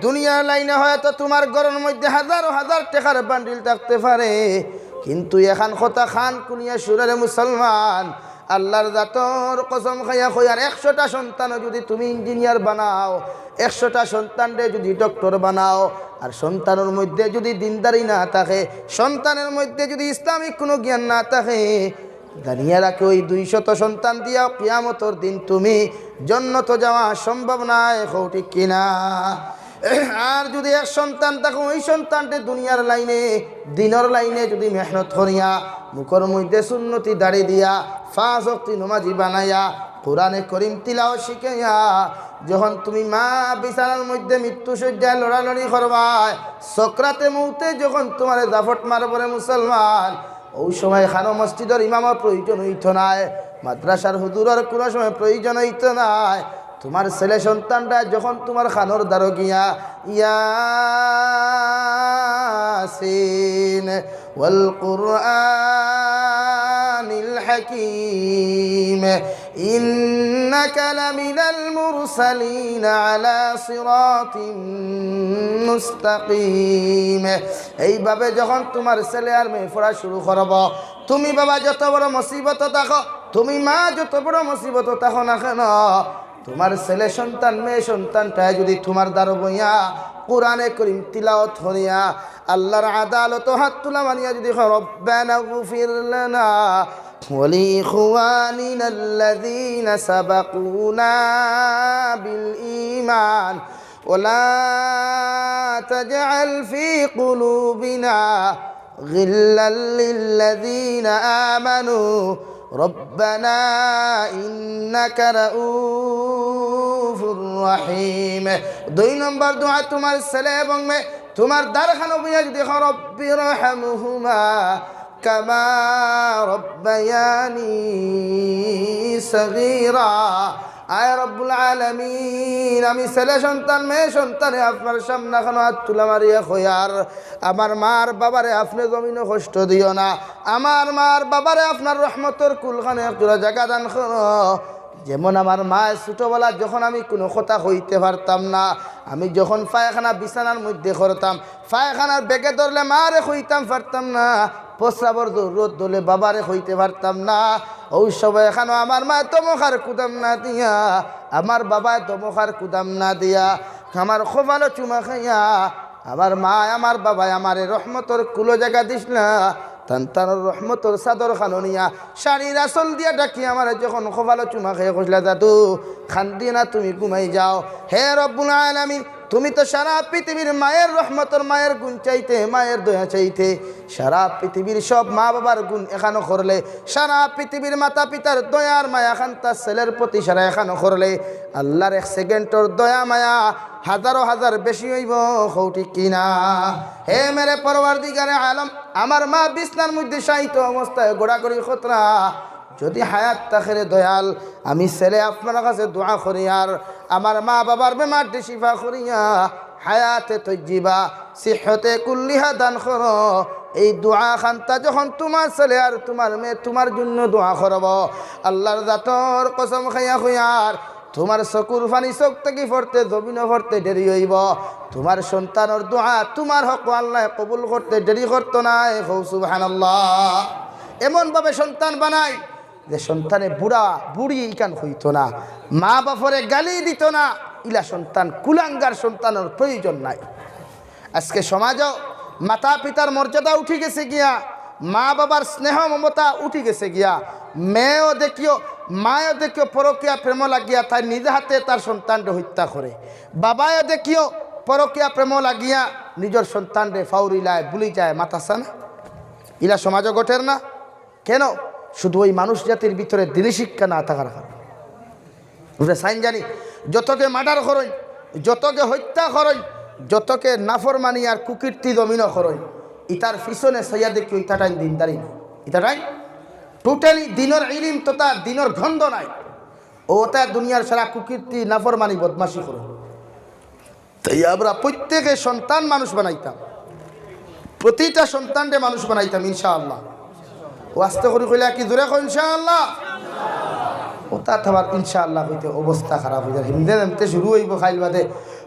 দুনিয়ার লাইনে হয়তো তুমার ঘরর মধ্যে হাজারো হাজার টেকার বান্ডিল থাকতে পারে, কিন্তু এখান কথা খান কুনিয়া শুনরে মুসলমান, আল্লার জাতর কসম খাইয়া কইয়ার, একশোটা সন্তানও যুদি তুমি ইঞ্জিনিয়ার বানাও, একশোটা সন্তানরে যুদি ডক্টর বানাও, আর সন্তানর মধ্যে যুদি দিনদারি না থাকে, সন্তানর মধ্যে যুদি ইসলামিক কুনু জ্ঞান না থাকে, জানিয়া রাখো, ওই দুইশত সন্তান দিয়া কিয়ামতর দিন তুমি জন্নতো যাওয়া সম্ভব নায়। কও ঠিক কিনা? আর যুদি এক সন্তান থাকে, ওই সন্তানরে দুনিয়ার লাইনে, দিনর লাইনে যুদি মেহনত করিয়া, মুখর মধ্যে সুন্নতি দাড়ি দিয়া, পাঁচ ওয়াক্ত নমাজি বানাইয়া, কোরআনে করিম তিলাওয়াত শিখাইয়া, যখন তুমি মা বিছানার মধ্যে মৃত্যু শয্যায় লড়ালড়ি করবায়, সকরাতে মউতে যখন তুমারে জাফট মারবো রে মুসলমান, ওই সময় খানো মসজিদর ইমামর প্রয়োজন অইতো নায়, মাদ্রাসার হুজুরর কুনু সময় প্রয়োজন অইতো নায়। তুমার ছেলে সন্তানরা যখন তুমার খানোর দ্বারো গিয়া, ইয়াসিন ওয়াল কুরআনিল হাকিম, ইন্নাকা লামিনাল মুরসালিন আলা সিরাতিম মুস্তাকিম। এইভাবে যখন তুমার ছেলে আর মেয়ে পড়া শুরু করবো, তুমি বাবা যত বড় মুসিবতো থাকো, তুমি মা যত বড় মুসিবতো থাকো না কেন, তুমার ছেলে সন্তান, মেয়ে সন্তানটায় যুদি তুমার দ্বারো বইয়া কোরআনে করিম তিলাওয়াত করিয়া আল্লার আদালতো হাত তুলা মানিয়া যুদি কয়, "রব্বানা গফির লানা ওয়া লিইখওয়ানিনাল্লাযীনা সাবাকুনা বিল ঈমান ওয়া লা তাজআল ফী কুলুবিনা غلا للذين آمنوا ربنا إنك رؤوف رحيم। দুই নম্বর দোয়া, তুমার ছেলে এবং মেয়ে তুমার দ্বারখানো বইয়া যুদি কয়, "রব্বির হামহুমা কামা রব্বায়ানি সগীরা।" আয় রব্বুল আলামিন, আমি ছেলে সন্তান, মেয়ে সন্তানে আপনার সামনে খানো হাত তুলা মারিয়া কইয়ার, আমার মার বাবারে আপনে জমিনো কষ্ট দিও না, আমার মার বাবারে আপনার রহমতর কুলখানো এক জোড়া জাগা দান করো। যেমন আমার মায় ছোটবেলা যখন আমি কুনু কথা কইতে পারতাম না, আমি যখন পায়খানা বিছানার মধ্যে করতাম, পায়খানার ব্যাগে ধরলে মারে কইতাম পারতাম না, প্রস্রাবর জরুরত ধরলে বাবারে কইতে পারতাম না, ওই সময় খানো আমার মায় ধমক আর কুদাম না দিয়া, আমার বাবায় ধমক আর কুদাম না দিয়া, আমার কপালো চুমা খাইয়া, আমার মায় আমার বাবায় আমারে রহমতর কুলো জাগা দিছলা, তান তান রহমতর চাদর খানো নিয়া, শাড়ির আঁচল দিয়া ঢাকি আমারে যখন কপালো চুমা খাইয়া কইছলা, "দাদু, কান্দিও না, তুমি ঘুমাই যাও।" হে রব্বুল আলামিন, তুমি তো সারা পৃথিবীর মায়ের রহমতর, মায়ের গুণ চাইতে, মায়ের দয়া চাইতে, সারা পৃথিবীর সব মা বাবার গুণ এখানো করলে, সারা পৃথিবীর মাতা পিতার দয়ার মায়া খান্তা ছেলের প্রতি সারা এখানো করলে, আল্লার এক সেকেন্ডর দয়া মায়া হাজারো হাজার বেশি অইবো। কও ঠিক কিনা? হে মেরে পরওয়ারদিগারে আলম, আমার মা বিছনার মধ্যে শায়িত অবস্থায় গড়াগড়ি খতরা, যুদি হায়াত থাকে রে দয়াল, আমি ছেলে আপনার কাছে দোয়া করিয়ার, আমার মা বাবার বেমারটি শিফা করিয়া, হায়াতে তৈজিবা, সিহতে কুল্লিহা দান করো। এই দোয়া খান্তা যখন তুমার ছেলে আর তুমার মেয়ে তুমার জন্য দোয়া করবো, আল্লার জাতর কসম খাইয়া কইয়ার, তুমার চকুর পানি চোখ থাকি পড়তে, জমিনো পড়তে দেরি অইবো। তুমার সন্তানর দোয়া, তুমার হক আল্লায় কবুল করতে দেরি করতো নায়। কও সুবহানাল্লাহ। এমন ভাবে সন্তান বানাই যে সন্তানে বুড়া বুড়ি ইখান কইতো না, মা বাপরে গালি দিতো না, ইলা সন্তান কুলাঙ্গার সন্তানর প্রয়োজন নাই। আজকে সমাজও মাতা পিতার মর্যাদা উঠি গেছে গিয়া, মা বাবার স্নেহ মমতা উঠি গেছে গিয়া। মেয়েও দেখিও, মায়ও দেখিও পরকিয়া প্রেম লাগিয়া তাই নিজে হাতে তার সন্তানরে হত্যা করে। বাবায়ও দেখিও পরকিয়া প্রেম লাগিয়া নিজর সন্তানরে ফাউরিলায়, ভুলি যায়, মাতাসা না? ইলা সমাজও ঘটের না? কেন? শুধু ওই মানুষ জাতির ভিতরে দিনী শিক্ষা না থাকার কারণে। বুঝলে সাইন জানি, যতকে মার্ডার করইন, যতকে হত্যা করইন, যতকে নাফরমানি আর কুকীর্তি জমিনো করইন, ইতার পিছনে চাইয়া দেখিও ইতাটাইন দিনদারি নাই। ইতাটাইন টোটালি দিনর ইলিম তথা দিনর গন্ধ নাই। ও তা দুনিয়ার সারা কুকীর্তি, নাফরমানি, বদমাশি করইন। তাই আমরা প্রত্যেকে সন্তান মানুষ বানাইতাম। প্রতিটা সন্তানরে মানুষ বানাইতাম ইনশাআল্লাহ। ও আস্তে করি কইলা কি জোরে কও ইনশাআল্লাহ। ওটা আবার ইনশাআল্লাহ কইতে অবস্থা খারাপ অই যায়। হিমদে হিমদে শুরু অইবো খাইল বাদে,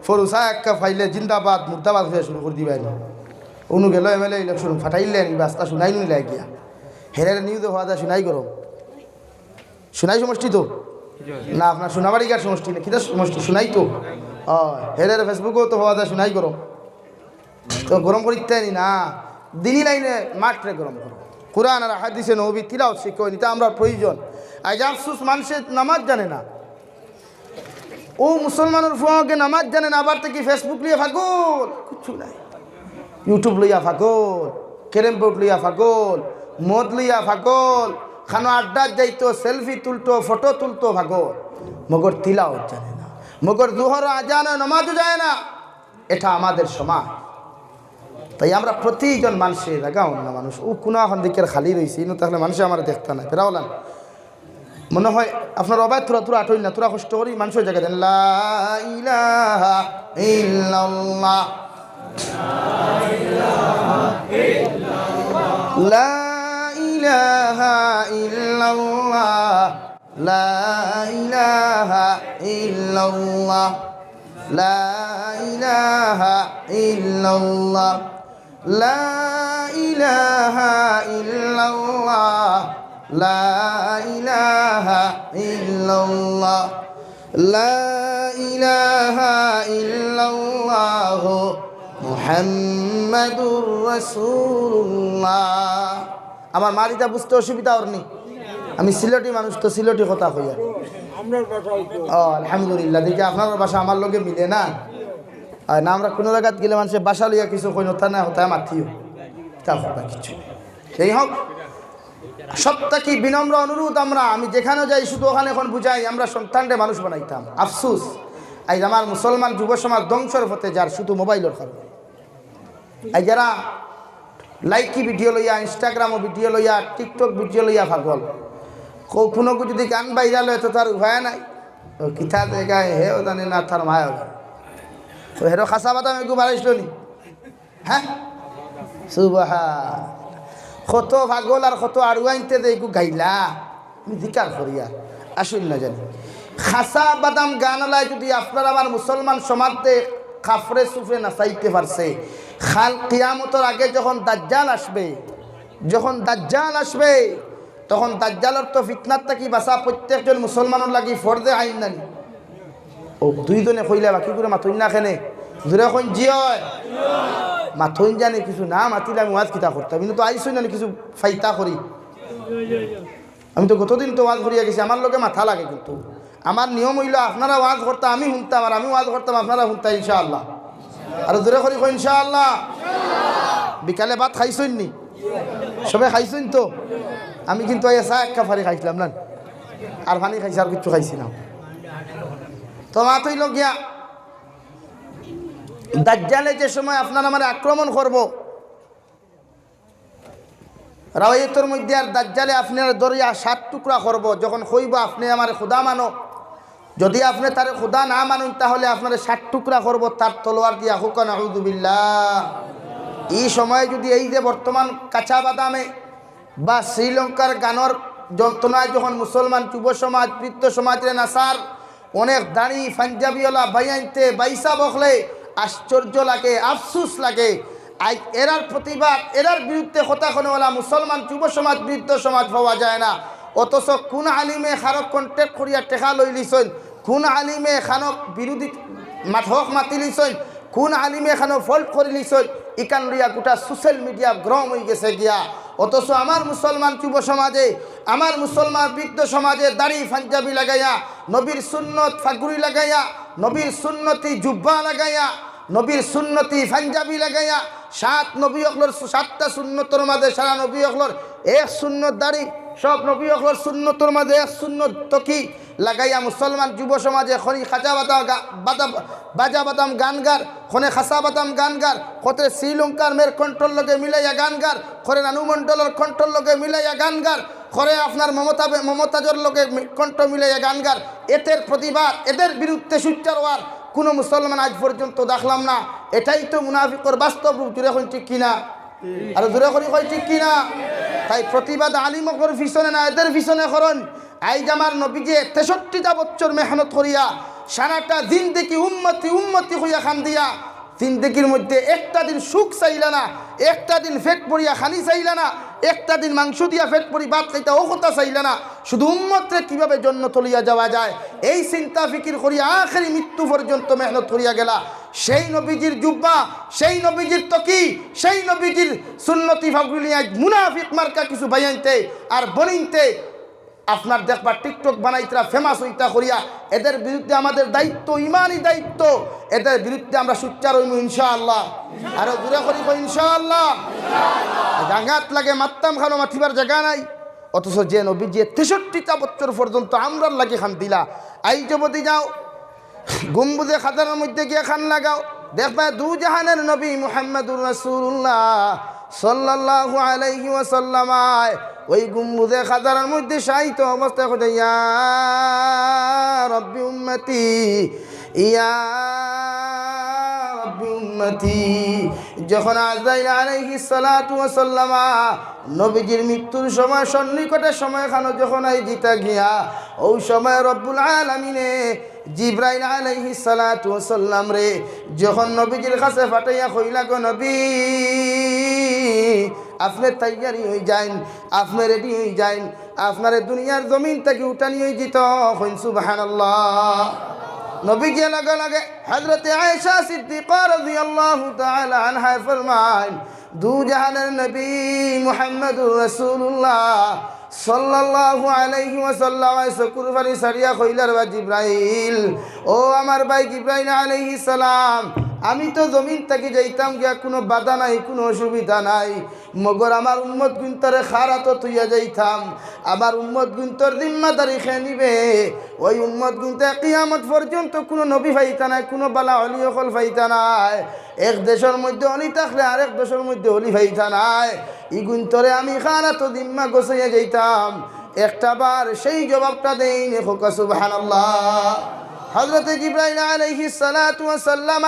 ফরুসা এক কাপ খাইলে জিন্দাবাদ মুর্দাবাদ অইয়া শুরু করি দিবায় না। অনু গেল এমএলএ ইলেকশন ফাটাইলে নি বাস্তা শুনাই নি লাগিয়া। হেরার নিউজে হওয়া যায় শুনাই গরম। শুনাই সমষ্টি তো? না, আপনার সোনাবাড়িঘাট সমষ্টি না, কিতা সমষ্টি? শুনাই তো। ও, হেরার ফেসবুকেও তো হওয়া যায় শুনাই গরম। তো গরম করিতে নি না, দিনই লাইনে মাঠরে গরম করো। কোরআন আর হাদিসে নবী তিলাওত শিখো, এটা আমরা প্রয়োজন। আজ আফসোস, মানুষে নামাজ জানে না। ও মুসলমানের ফুয়াকে নামাজ জানে না, আবার তো কি Facebook লইয়া ফাগল, কিচ্ছু নাই। YouTube লইয়া ফাগল, ক্যারম বোর্ড লইয়া ফাগল, মদ লইয়া ফাগল, খানো আড্ডা যাইতো, সেলফি তুলতো, ফটো তুলতো ফাগল, মগর তিলাওত জানে না, মগর জোহর আজান নামাজও যায় না। এটা আমাদের সমাজ। তাই আমরা প্রতিজন মানুষের জায়গা অন্য মানুষ। ও কোনা এখন দিকের খালি রইছে, ইনো তাহলে মানুষে আমার দেখতা নাই। ফেরাওলান, মনে হয় আপনার অবায় থুরা থুরা আটইন না, থুরা কষ্ট করি মানুষের জায়গা দেন। লা ইলাহা ইল্লাল্লাহ। লা ইলাহা ইল্লাল্লাহ। لا إله إلا الله. لا إله إلا الله. لا إله إلا الله. لا إله إلا الله. لا إله إلا الله. محمد رسول الله. আমার মাত ইতা বুঝতে অসুবিধা অর নি? আমি সিলেটি মানুষ তো সিলেটি কথা কইয়ার। ও, আলহামদুলিল্লাহ। দেখি আপনার ভাষা আমার লগে মিলে না। আর না, আমরা কোনো জায়গাত গেলে মানুষে ভাষা লইয়া কিছু কই না, তা না হতা মাতিও। তা হতা কিছু নেই। যাই হোক, সব থাকি বিনম্র অনুরোধ আমরা, আমি যেখানে যাই শুধু ওখানে এখন বুঝাই, আমরা সন্তানরে মানুষ বানাইতাম। আফসুস, আজ আমার মুসলমান যুব সমাজ ধ্বংসর পথে যার শুধু মোবাইলর কারণে। এই যারা লাইকি ভিডিও লইয়া, Instagram ভিডিও লইয়া, TikTok ভিডিও লইয়া পাগল, কখনো যদি গান ভাইরাল হয় তো তার উপায় নাই। ও কিতা জায়গায় হে ও জানে না তার মায় হবে। তো হেরো খাসা বাদাম এগু বাড়াইছিল নি? হ্যাঁ, সুবহান। কত পাগল আর কত আড়ুয়াইন্তে যে এগু গাইলা। আমি জিকার করিয়া আসুন না জানি। খাসা বাদাম গান ওলাই যদি আপনার আমার মুসলমান সমাজে কাফরে সুফরে নাচাইতে পারছে, কাল কিয়ামতর আগে যখন দাজ্জাল আসবে, যখন দাজ্জাল আসবে, তখন দাজ্জালর তো ফিতনার থাকি বাঁচা প্রত্যেকজন মুসলমানর লাগি ফরজে আইন নানি। ও দুইজনে কইলা বাকি করে মাতইন না কেনে? জোরে কইন জি অয়। মাতইন জানি কিছু না মাতিলে আমি ওয়াজ কিতা করতাম? কিন্তু তো আইসই না কিছু ফাইতা করি। আমি তো গতদিন তো ওয়াজ করিয়া গেছি, আমার লগে মাথা লাগে, কিন্তু আমার নিয়ম অইলো আপনারা ওয়াজ করতা আমি শুনতাম, আর আমি ওয়াজ করতাম আপনারা শুনতা ইনশাআল্লাহ। আর জোরে করি কই ইনশাআল্লাহ। বিকালে ভাত খাইছইন নি? সবে খাইছইন তো? আমি কিন্তু আইয়া চা এক কাপ পানি খাইছিলাম না, আর পানি খাইছি, আর কিচ্ছু খাইছি না। তো মাত অইলো গিয়া, দাজ্জালে যে সময় আপনার আমারে আক্রমণ করবো, রাওয়াইতর মধ্যে আর দাজ্জালে আপনারে ধরিয়া সাত টুকরা করবো। যখন কইবো, "আপনে আমারে খুদা মানো," যদি আপনে তারে খুদা না মানইন, তাহলে আপনারে সাত টুকরা করবো তার তলোয়ার দিয়া। কউক্কা নাউজুবিল্লাহ। এই সময় যদি এই যে বর্তমান কাঁচা বাদামে বা শ্রীলঙ্কার গানর যন্ত্রণায় যখন মুসলমান যুব সমাজ, বৃদ্ধ সমাজরে নাচার, অনেক দাড়ি পাঞ্জাবিওয়ালা ভাইয়াইন্তে ভাইসাব অকলে আশ্চর্য লাগে, আফসুস লাগে। আজ এরার প্রতিবাদ, এরার বিরুদ্ধে কথা কনেওয়ালা মুসলমান যুব সমাজ, বৃদ্ধ সমাজ পাওয়া যায় না। অথচ কোন আলিমে কারো কন্ট্যাক্ট করিয়া টেকা লইলিছইন, কোন আলিমে কানো বিরোধী মাত-, হক মাতিলিছইন, কোন আলিমে কানো ফল্ট করিলিছইন, ইখান লইয়া গোটা সোশ্যাল মিডিয়া গরম অইগেছে গিয়া। অথচ আমার মুসলমান যুব সমাজে, আমার মুসলমান বৃদ্ধ সমাজে দাড়ি পাঞ্জাবি লাগাইয়া, নবীর সুন্নত পাগুড়ি লাগাইয়া, নবীর সুন্নতি জুব্বা লাগাইয়া, নবীর সুন্নতি পাঞ্জাবি লাগাইয়া, সাত নবী অকলর সু-, সাতটা সুন্নতর মাঝে সারা নবী অকলর এক সুন্নত দাড়ি, সব নবী অকলর সুন্নতর মাঝে এক সুন্নত তকি লাগাইয়া মুসলমান যুব সমাজে খনি খাজা বাদা গা-, বাদা-, বাজা বাদাম গান গার, খনে খাসা বাদাম গান গার, খতে শ্রীলঙ্কার মেয়ের কণ্ঠর লগে মিলাইয়া গান গার, খরে রানু মণ্ডলর কণ্ঠর লগে মিলাইয়া গান গার, খরে আপনার মমতা বে-, মমতাজর লগে মি-, কণ্ঠ মিলাইয়া গান গার। এদের প্রতিবাদ, এদের বিরুদ্ধে সোচ্চার অওয়ার কোনো মুসলমান আজ পর্যন্ত দেখলাম না। এটাই তো মুনাফিকর বাস্তব রূপ, জুড়ে এখন ঠিক কিনা? আর জোরে করি কই ঠিক কি না? তাই প্রতিবাদ আলিম অকলর পিছনে না, এদের পিছনে করইন। আইজ আমার নবীজিয়ে তেষট্টিটা বছর মেহনত করিয়া সারাটা জিন্দেগি উম্মতি উম্মতি কইয়া কান্দিয়া জিন্দেগির মধ্যে একটা দিন সুখ চাইলা না, একটা দিন পেট ভরিয়া খানি চাইলা না, একটা দিন মাংস দিয়া পেট ভরি ভাত খাইতা অউ কথা চাইলা না। শুধু উম্মতরে কিভাবে জন্নতো লইয়া যাওয়া যায়, এই চিন্তা ফিকির করিয়া আখেরি মৃত্যু পর্যন্ত মেহনত করিয়া গেলা। সেই নবীজির জুব্বা, সেই নবীজির তকি, সেই নবীজির সুন্নতি পাগড়ি লইয়া আইজ মুনাফিক মার্কা কিছু ভাইয়াইন্তে আর বইনাইন্তে আপনার দেখবা TikTok বানাইতরা, famous অইতা করিয়া। এদের বিরুদ্ধে আমাদের দায়িত্ব, ইমানি দায়িত্ব, এদের বিরুদ্ধে আমরা সোচ্চার অইমু ইনশাআল্লাহ। আরো জোরে করি কই ইনশাআল্লাহ। জাগাত লাগে মাততাম, খালো মাতিবার জাগা নাই। অথচ যে নবীজিয়ে তেষট্টিটা বছর পর্যন্ত আমরার লাগি কান্দিলা, আইজ অবধি যাও গুম্বুজে খাজারার মধ্যে গিয়া কান লাগাও, দেখবা দুজাহানের নবী মুহাম্মাদুর রাসূলুল্লাহ সাল্লাল্লাহু আলাইহি ওয়াসাল্লাম আয় ওই গুম্বুজে খাজারার মধ্যে শায়িত অবস্থায় কইতা, "ইয়া রব্বি উম্মতি, ইয়া রব্বি উম্মতি।" যখন আজরাইল আলাইহিস সালাতু ওয়াস সালাম নবীজির মৃত্যুর সময়, সন্নিকটে সময়খানো যখন আইজিতা গিয়া, ওই সময় রব্বুল আলামিনে জিব্রাইল আলাইহিস সালাতু ওয়াস সালামরে যখন নবীজির কাছে পাঠাইয়া কইলা, "গো নবী, আপনে তৈয়ারি অই যাইন, আপনে রেডি অই যাইন, আপনারে দুনিয়ার জমিন থাকি উঠানি অইজিতো।" কইন সুবহানাল্লাহ। নবীজিয়ে লগে লগে হযরতে আয়েশা সিদ্দিকা রাদিয়াল্লাহু তাআলা আনহায় ফরমাইন, দুজাহানের নবী মুহাম্মাদুর রাসূলুল্লাহ সাল্লাল্লাহু আলাইহি ওয়াসাল্লাম চকুর পানি ছাড়িয়া কইলা, "রে বা জিব্রাইল, ও আমার ভাই জিব্রাইল আলাইহিস সালাম, আমি তো জমিন থাকি যাইতাম গিয়া, কুনু বাধা নাই, কুনু অসুবিধা নাই, মগর আমার উম্মত গুইন্তরে কার আতো থইয়া যাইতাম, আমার উম্মত গুইন্তর জিম্মাদারি কে নিবে?" ওই উম্মত গুইন্তে কিয়ামত পর্যন্ত কুনু নবী পাইতা নায়, কুনু বালা অলি অকল পাইতা নায়। এক দেশর মধ্যে অলি থাকলে আরেক দেশর মধ্যে অলি পাইতা নায়। ইগুইন্তরে আমি কার আতো জিম্মা গছাইয়া যাইতাম। একটা বার সেই জবাবটা দেইন, কউক্কা সুবহানাল্লাহ। হযরতে জিব্রাইল আলাইহিস সালাতু ওয়াস সালাম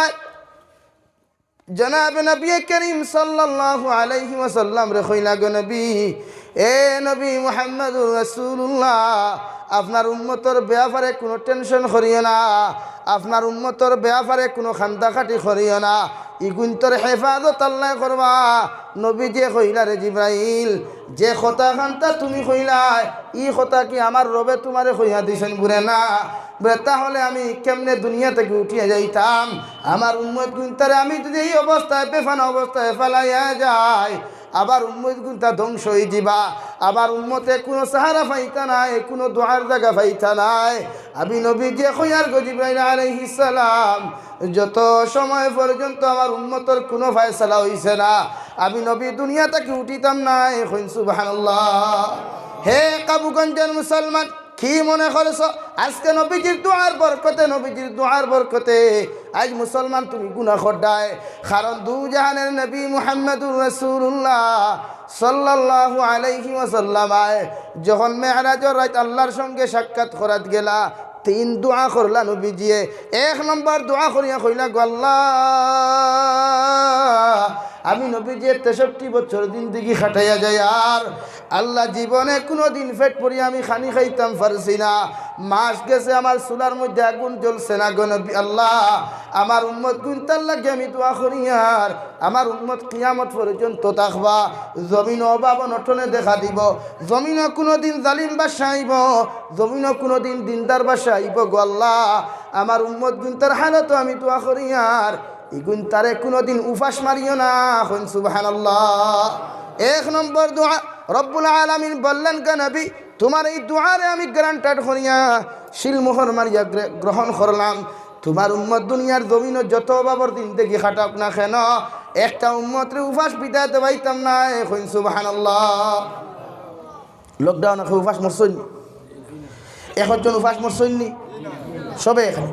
জনাব নবী করিম সাল্লাল্লাহু আলাইহি ওয়াসাল্লামরে কইলা, "গো নবী, এ নবী মুহাম্মাদুর রাসূলুল্লাহ, আপনার উম্মতর ব্যাপারে কুনু টেনশন করিও না, আপনার উম্মতর ব্যাপারে কুনু কান্দাকাটি করিও না, ইগুইন্তর হেফাজত আল্লায় করবা।" নবীজিয়ে কইলা, "রে জিব্রাইল, যে কথা কান্তা তুমি কইলায়, ই কথা কি আমার রবে তুমারে কইয়া দিছইন?" বুলে, "না।" বুলে, "তাহলে আমি কেমনে দুনিয়া থাকি উঠিয়া যাইতাম? আমার উম্মত গুইন্তারে আমি যুদি এই অবস্থায়, বেফানা অবস্থায় ফালাইয়া যাই, আবার উম্মত গুইন্তা ধ্বংস অইযিবা, আবার উম্মতে কুনু সাহারা পাইতা নায়, কুনু দোয়ার জাগা পাইতা নায়।" আমি নবীজিয়ে কইয়ার গো জিব্রাইল আলাইহিস সালাম, যত সময় পর্যন্ত আমার উম্মতর কুনু ফয়সালা অইছে না, আমি নবী দুনিয়া থাকি উঠিতাম নায়। কইন সুবহানাল্লাহ। হে কাবুগঞ্জর মুসলমান, কি মনে করছো আজকে নবীজির দোয়ার বরকতে, নবীজির দোয়ার বরকতে আইজ মুসলমান তুমি গুনা কররায়? কারণ দুজাহানের নবী মুহাম্মাদুর রাসূলুল্লাহ সাল্লাল্লাহু আলাইহি ওয়াসাল্লাম আয় যখন মেরাজর রাইত আল্লাহর সঙ্গে সাক্ষাৎ করাত গেলা, তিন দোয়া করলা নবীজিয়ে। এক নম্বর দোয়া করিয়া কইলা, "গো আল্লাহ, আমি নবীজিয়ে তেষট্টি বছর জিন্দেগি কাটাইয়া যাইয়ার, আল্লাহ, জীবনে কুনুদিন পেট ভরিয়া আমি খানি খাইতাম পারছি না। মাস গেছে আমার চুলার মধ্যে আগুন জ্বলছে না গো নবী। আল্লাহ, আমার উম্মত গুইন্তার লাগি আমি দোয়া করিয়ার, আমার উম্মত কিয়ামত পর্যন্ত থাকবা, জমিনো অভাব অনটনে দেখা দিবো, জমিনো কুনুদিন জালিম বাদশা আইবো, জমিনো কুনুদিন দিনদার বাদশা আইবো গো আল্লাহ, আমার উম্মত গুইন্তার হালতো আমি দোয়া করিয়ার, ইগুইন্তারে কুনুদিন উপাস মারিও না।" কইন সুবহানাল্লাহ। এক নম্বর দোয়া, রব্বুল আলামিন বললেন, "গো নবী, তুমার এই দোয়ারে আমি granted করিয়া, সিলমোহর মারিয়া গ্রে-, গ্রহণ করলাম। তুমার উম্মত দুনিয়ার জমিনো যত অভাবর জিন্দেগি কাটাউক না কেন, একটা উম্মতরে উপাস বিদায় দেওয়াইতাম নায়।" কইন সুবহানাল্লাহ। Lockdown এ কেউ উপাস মরছইন? একজন উপাস মরছইন নি? সবে এখানে।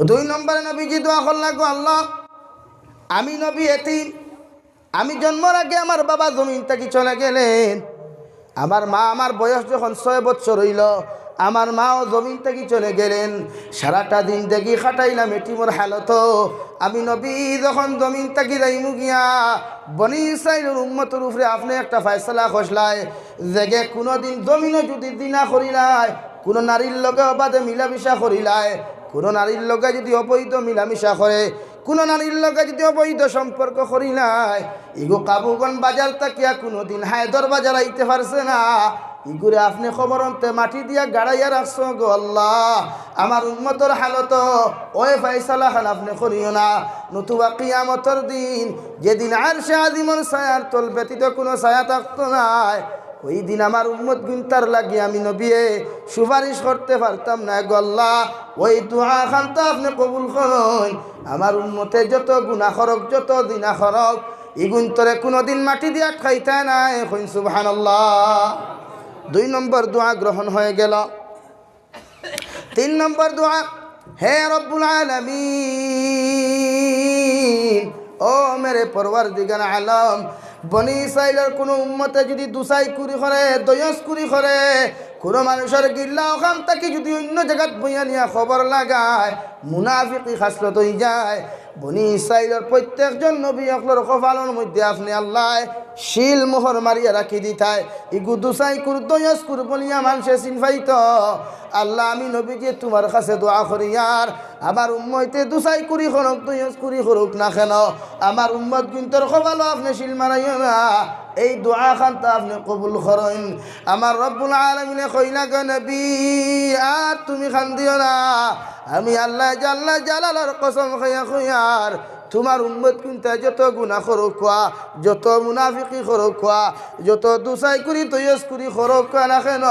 দুই নম্বরে নবীজি দোয়া করলা, "গো আল্লাহ, আমি নবী এতিম, আমি জন্মর আগে আমার বাবা জমিন থাকি চলে গেলেন, আমার মা আমার বয়স যখন ছয় বছর অইলো, আমার মাও জমিন থাকি চলে গেলেন। সারাটা জিন্দেগি কাটাইলাম এতিমর হালতো। আমি নবী যখন জমিন থাকি যাইমু গিয়া, বনি ইসরাইলর উম্মতর উপরে আপনে একটা ফয়সালা করলায়, যেগে কুনুদিন জমিনো যুদি জিনা করিলায়, কুনু নারীর লগে অবাধে মিলামিশা করিলায়, কুনু নারীর লগে যুদি অবৈধ মিলামিশা করে, কুনু নারীর লগে যুদি অবৈধ সম্পর্ক করিলায়, ইগু কাবুগন বাজার থাকিয়া কুনুদিন হায়দর বাজার আইতে পারছে না, ইগুরে আপনে কবরন্তে মাটি দিয়া গাড়াইয়া রাখছো গো আল্লাহ। আমার উম্মতর হালতো অউ ফয়সালাখান আপনে করিও না, নতুবা কিয়ামতর দিন যেদিন আরশে আজিমর ছায়ার তল ব্যতীত কুনু ছায়া থাকতো নায়, ওই দিন আমার উম্মতগুইনতার লাগি আমি নবিয়ে সুপারিশ করতে পারতাম না গো আল্লাহ। ওই দোয়াখান তো আপনে কবুল করইন। আমার উম্মতে যত গুনা করউক, যত জিনা করউক, ইগুইনতরে কুনুদিন মাটি দিয়া আটকাইতা নায়। কইন সুবহানাল্লাহ। দুই নম্বর দোয়া গ্রহণ হয়ে গেল। তিন নম্বর দোয়া, হে রব্বুল আলামিন, ও মেরে পরওয়ারদিগার আলম, বনি ইসরাইলর কুনু উম্মতে যুদি দুসাইকুরি করে, দয়স্কুরি করে, কুনু মানুষর গিল্লা অখান থাকি যুদি অইন্য জাগাত বইয়া নিয়া খবর লাগায়, মুনাফিকি খাসলত অইযায়, বনি ইসরাইলর প্রত্যেকজন নবী অকলর কপালর মধ্যে আপনে আল্লায় সিল মোহর মারিয়া রাখি দিতায়। ইগু দুসাইকুর, দয়স্কুর বলিয়া মানষে চিন পাইতো। আল্লাহ, আমি নবীজি তুমার কাছে দোয়া করিয়ার, আমার উম্মতে দুসাইকুরি করউক, দয়স্কুরি করউক না কেন, আমার উম্মতগুইনতর কপালো আপনে সিল মারাইও না। এই দোয়াখান তো আপনে কবুল করইন। আমার রব্বুল আলামিনে কইলা গো নবী, আর তুমি কান্দিও না। আমি আল্লাহ জাল্লা জালালর কসম খাইয়া কইয়ার, তুমার উম্মতগুইনতে যত গুনা করউক্কা, যত মুনাফিকি করউক্কা, যত দুসাইকুরি দয়স্কুরি করউক্কা না কেন,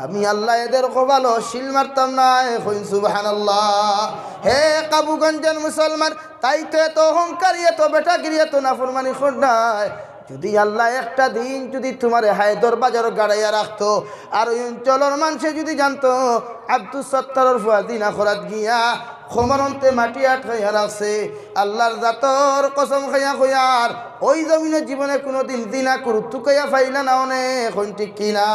আমি আল্লাহ এদের কপালো সিল মারতাম নায়। কইন সুবহানাল্লাহ। হে কাবুগঞ্জর মুসলমান, তাইন তো এত অহংকারী, এত বেটাগিরি, এত নাফরমানি কররায়। যুদি আল্লায় একটা দিন যুদি তুমারে হায়দর বাজারো গাড়াইয়া রাখতো, আর ওই অঞ্চলর মানষে যুদি জানতো আব্দুস সত্তারর ফুয়া জিনা করাত গিয়া কবরন্তে মাটি আটকাইয়া রাখছে, আল্লাহর জাতর কসম খাইয়া কইয়ার, ওই জমিনো জীবনে কুনুদিন জিনা কুরু তুকাইয়া পাইলা না অনে। কইন ঠিক কি না?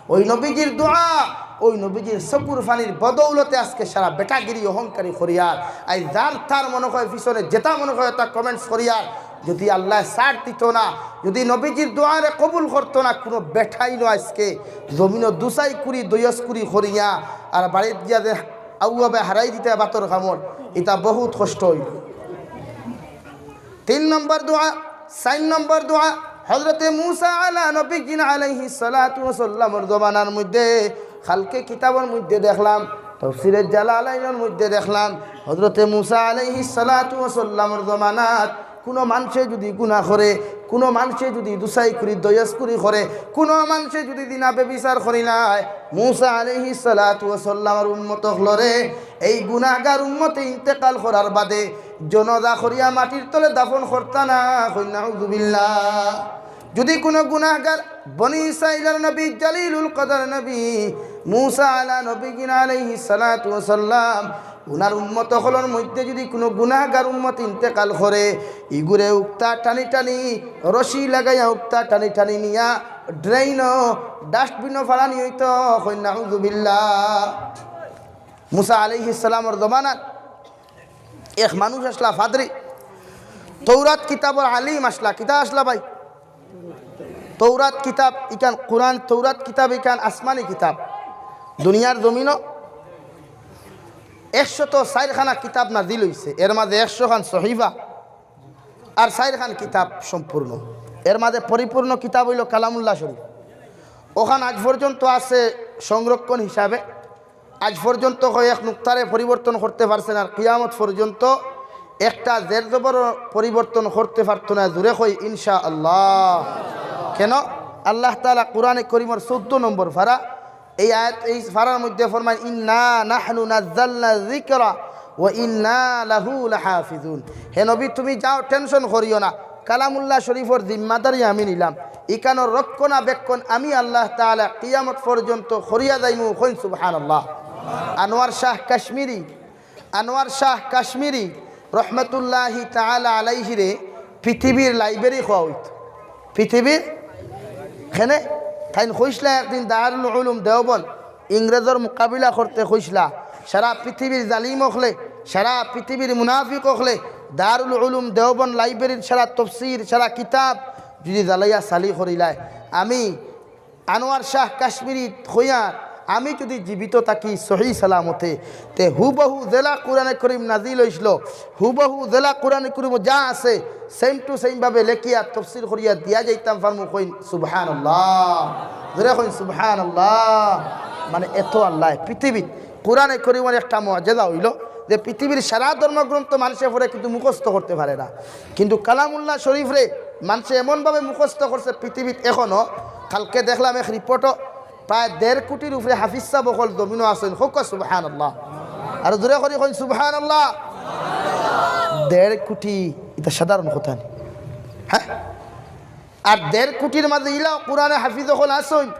ওই নবীজির দোয়া, ওই নবীজির চকুর পানির বদৌলতে আজকে সারা বেটাগিরি অহংকারী করিয়ার, আইজ যার তার মনে কয় পিছনে যেটা মনে কয় তা comments করিয়ার, যুদি আল্লায় ছাড় দিতো না, যুদি নবীজির দোয়ারে কবুল করতো না, কুনু বেটাইনও আজকে জমিনো দুসাইকুরি দয়স্কুরি করিয়া আর বাড়িত গিয়া যে আউয়াবে হারাই দিতা ভাতর কামড়, ইতা বহুত কষ্ট অইলো। তিন নম্বর দোয়া, চাইর নম্বর দোয়া, হযরতে মুসা আলা নবীজিন আলাইহিস সালাতু ওয়াস সালামর জমানার মধ্যে, কালকে কিতাবর মধ্যে দেখলাম, তাফসীরে জালালাইনর মধ্যে দেখলাম, হযরতে মুসা আলাইহিস সালাতু ওয়াস সালামর জমানাত কুনু মানষে যুদি গুনা করে, কুনু মানষে যুদি দুসাইকুরি দয়স্কুরি করে, কুনু মানষে যুদি জিনা ব্যভিচার করিলায়, মুসা আলাইহিস সালাতু ওয়াস সালামর উম্মত অকলরে এই গুনাগার উম্মতে ইন্তেকাল করার বাদে জনাজা করিয়া মাটির তলে দাফন করতা না। কইন নাউজুবিল্লাহ। যুদি কুনু গুনাগার বনি ইসরাইলর নবী, জলিলুল কদর নবী মুসা আলা নবীজিন আলাইহিস সালাতু ওয়াস সালাম, উনার উম্মত অকলর মধ্যে যুদি কুনু গুনাগার উম্মত ইন্তেকাল করে, ইগুরে উক্তা টানি টানি রশি লাগাইয়া উক্তা টানি টানি নিয়া drain-ও, dustbin-ও ফালানি অইতো। কইন নাউজুবিল্লাহ। মুসা আলাইহিস সালামর জমানাত এক মানুষ আছলা ফাদরি, তৌরাত কিতাবর আলিম আছলা। কিতা আছলা ভাই? তৌরাত কিতাব ইখান, কুরআন, তৌরাত কিতাব ইখান আসমানি কিতাব। দুনিয়ার জমিনো একশত চাইর খানা কিতাব নাজিল অইছে, এর মাঝে একশো খান সহিফা আর চাইর খান কিতাব সম্পূর্ণ। এর মাঝে পরিপূর্ণ কিতাব অইলো কালামুল্লাহ শরীফ। অখান আইজ পর্যন্ত আছে সংরক্ষণ হিসাবে। আইজ পর্যন্ত কয়েক নুক্তারে পরিবর্তন করতে পারছে না, আর কিয়ামত পর্যন্ত একটা জের জবর পরিবর্তন করতে পারতো না। জোরে কই ইনশাআল্লাহ। কেন? আল্লাহ তাআলা কুরআনে করিমর চৌদ্দ নম্বর পারা, এই আয়াত, এই পারার মধ্যে ফরমায়, "ইন্না নাহনু নাজ্জালনা যিকরা ওয়া ইন্না লাহু লাহাফিজুন।" হে নবী, তুমি যাও, tension করিও না, কালামুল্লাহ শরীফর জিম্মাদারি আমি নিলাম, ইখানর রক্ষণাবেক্ষণ আমি আল্লাহ তাআলা কিয়ামত পর্যন্ত করিয়া যাইমু। কইন সুবহানাল্লাহ। আনোয়ার শাহ কাশ্মীরি, আনোয়ার শাহ কাশ্মীরি রহমতুল্লাহি তাআলা আলাইহিরে পৃথিবীর library কওয়া অইতো। পৃথিবীর কেনে? তাইন কইছলা একদিন দারুল উলুম দেওবন্দ, ইংরেজর মোকাবিলা করতে কইছলা, সারা পৃথিবীর জালিম অকলে, সারা পৃথিবীর মুনাফিক অকলে দারুল উলুম দেওবন্দ লাইব্রেরির সারা তফসির, সারা কিতাব যদি জ্বালাইয়া ছালি করিলায়, আমি আনোয়ার শাহ কাশ্মীরি কইয়ার, আমি যদি জীবিত থাকি সহি সালামতে, তে হুবহু যেলা কোরআনে করিম নাজিল অইছিল, হুবহু যেলা কোরআনে করিম যা আছে, same to same ভাবে লেখিয়া তফসির করিয়া দিয়া যাইতাম পারমু। কইন সুবহানাল্লাহ, জোরে কইন সুবহানাল্লাহ। মানে এত আল্লাহ পৃথিবীত কোরআনে করিমর একটা মুজেজা অইল যে পৃথিবীর সারা ধর্মগ্রন্থ মানষে পড়ে কিন্তু মুখস্থ করতে পারে না, কিন্তু কালামুল্লাহ শরীফরে মানষে এমনভাবে মুখস্থ করছে পৃথিবীত এখনো। কালকে দেখলাম এক রিপোর্টও প্রায় দেড় কোটির উপরে হাফিজ সাব অকল জমিনো আছইন। কউক্কা সুবহানাল্লাহ। আর জোরে করি কইন সুবহানাল্লাহ। দেড় কোটি, ইটা সাধারণ কথা নি? হ্যাঁ, আর দেড় কোটির মাঝে ইলা কোরআনে হাফিজ অকল আছইন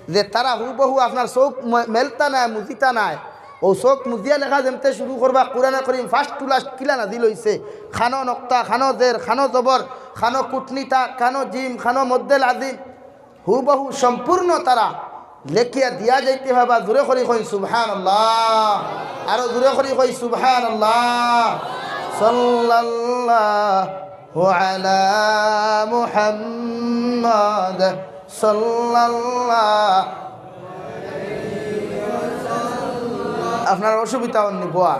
যে তারা হুবহু আপনার চউখ মে-, মেলতা নায়, মুজিতা নায়। অউ চউখ মুজিয়া লেখা যেমতে শুরু করবা, কোরআনে করিম first to last কিলা নাজিল অইছে, খানো নক্তা, খানো জের, খানো জবর, খানো কুটনিতা, খানো জিম, খানো মদ্দে লাজিম, হুবহু সম্পূর্ণ তারা লেখিয়া দিয়া যাইতে পারবা। জোরে করি কইন সুবহানাল্লাহ, আরো জোরে করি কইন সুবহানাল্লাহ। সাল্লাল্লাহু আলা মুহাম্মদ সাল্লাল্লাহু। আপনার অসুবিধা অইন নি বওয়া? ও,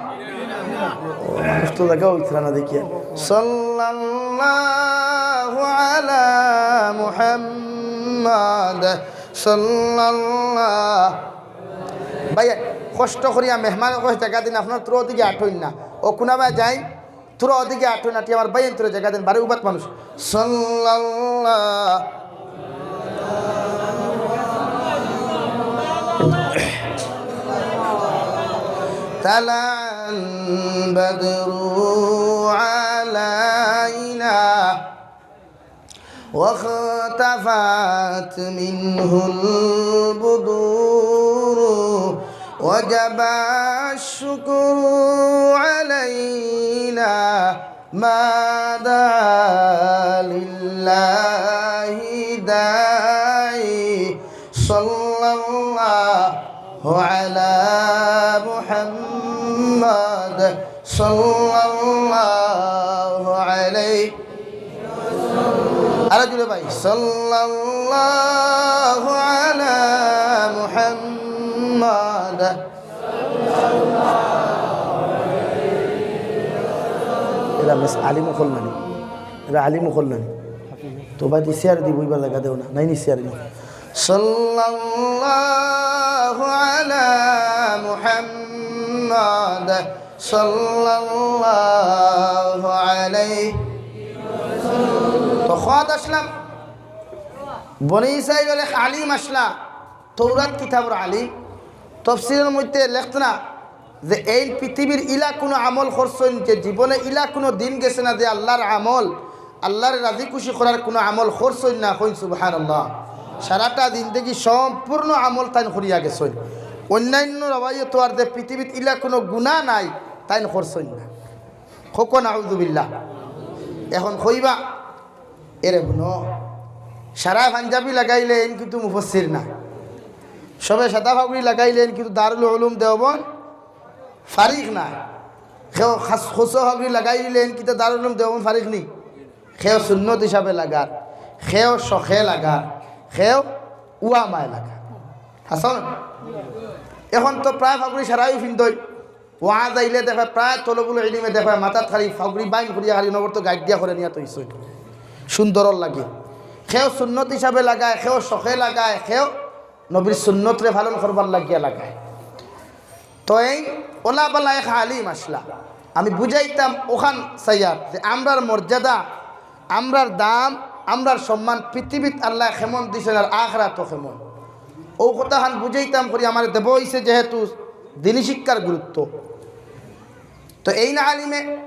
মানুষ তো জাগা অইতরা না দেখিয়া। সাল্লাল্লাহু আলা মুহাম্মদ সাল্লাল্লাহু। ভাই, কষ্ট করিয়া মেহমান অকল জাগা দিন, আপনার থুড়া অদিকে আটইন না। অউ কুনাবায় যাইন, থুড়া অদিকে আটইন, আটি আমার ভাইয়াইন থুড়া জাগা দেইন, বারে উবাত মানুষ। সাল্লাল্লাহু। তালাল বদরু আলাইনা واختفت منه البدور وجب الشكر علينا ما دعا لله داعي. صلى الله على محمد صلى الله عليه. আরো জোরে ভাই, সাল্লাল্লাহু আলা মুহাম্মদ। এরা মিস আলিম অকল নানি, এরা আলিম অকল নানি। তো ভাই, চেয়ার দি বইবার জাগা দেও না, নাই নি চেয়ার নি। সাল্লাল্লাহু আলা মুহাম্মদ। সাল্লাল্লাহু আলাইহি। তো কওয়াত আছলাম, বনি ইসরাইলর এক আলিম আছলা, তৌরাত কিতাবর আলিম, তফসিরর মধ্যে লেখতরা যে এইন পৃথিবীর ইলা কুনু আমল করছইন, যে জীবনে ইলা কুনু দিন গেছে না যে আল্লাহর আমল, আল্লাহরে রাজি খুশি করার কুনু আমল করছইন না, কইন সুবহানাল্লাহ। সারাটা জিন্দেগি সম্পূর্ণ আমল তাইন করিয়া গেছইন। অন্যান্য রওয়ায়ত আর যে পৃথিবীত ইলা কুনু গুনাহ নাই, তাইন করছইন না। কউক্কা নাউজুবিল্লাহ। এখন কইবা, এরে হুনো, সারা পাঞ্জাবি লাগাইলে এইন কিন্তু মুফাসসির না, সবে সাদা পাগড়ি লাগাইলে এইন কিন্তু দারুল উলুম দেওবন্দ ফারিগ না, কেউ খাস-, খুসা পাগড়ি লাগাইলে এইন কিন্তু দারুল উলুম দেওবন্দ ফারিগ নি। কেউ সুন্নত হিসাবে লাগার, কেউ শখে লাগার, কেউ উয়ামায় লাগার। হাছাউ না? এখন তো প্রায় পাগড়ি সারাইও ফিন্দইন। ওয়াজ আইলে দেখবায় প্রায় তলবুল ইলিমে দেখবায় মাথাত খালি পাগড়ি বাইন করিয়া খালি নবর তো গাইড দিয়া করে নিয়া থইছইন। সুন্দরর লাগি। কেউ সুন্নত হিসাবে লাগায়, কেউ শখে লাগায়, কেউ নবীর সুন্নতরে পালন করবার লাগিয়া লাগায়। তো এই ওলা বালা এক আলিম আছলা, আমি বুঝাইতাম অখান চাইয়ার যে আমরার মর্যাদা, আমরার দাম, আমরার সম্মান পৃথিবীত আল্লায় কেমন দিছইন আর আখরাতো কেমন। অউ কথাখান বুঝাইতাম করি আমারে দেওয়া অইছে যেহেতু দিনী শিক্ষার গুরুত্ব। তো এইন আলিমে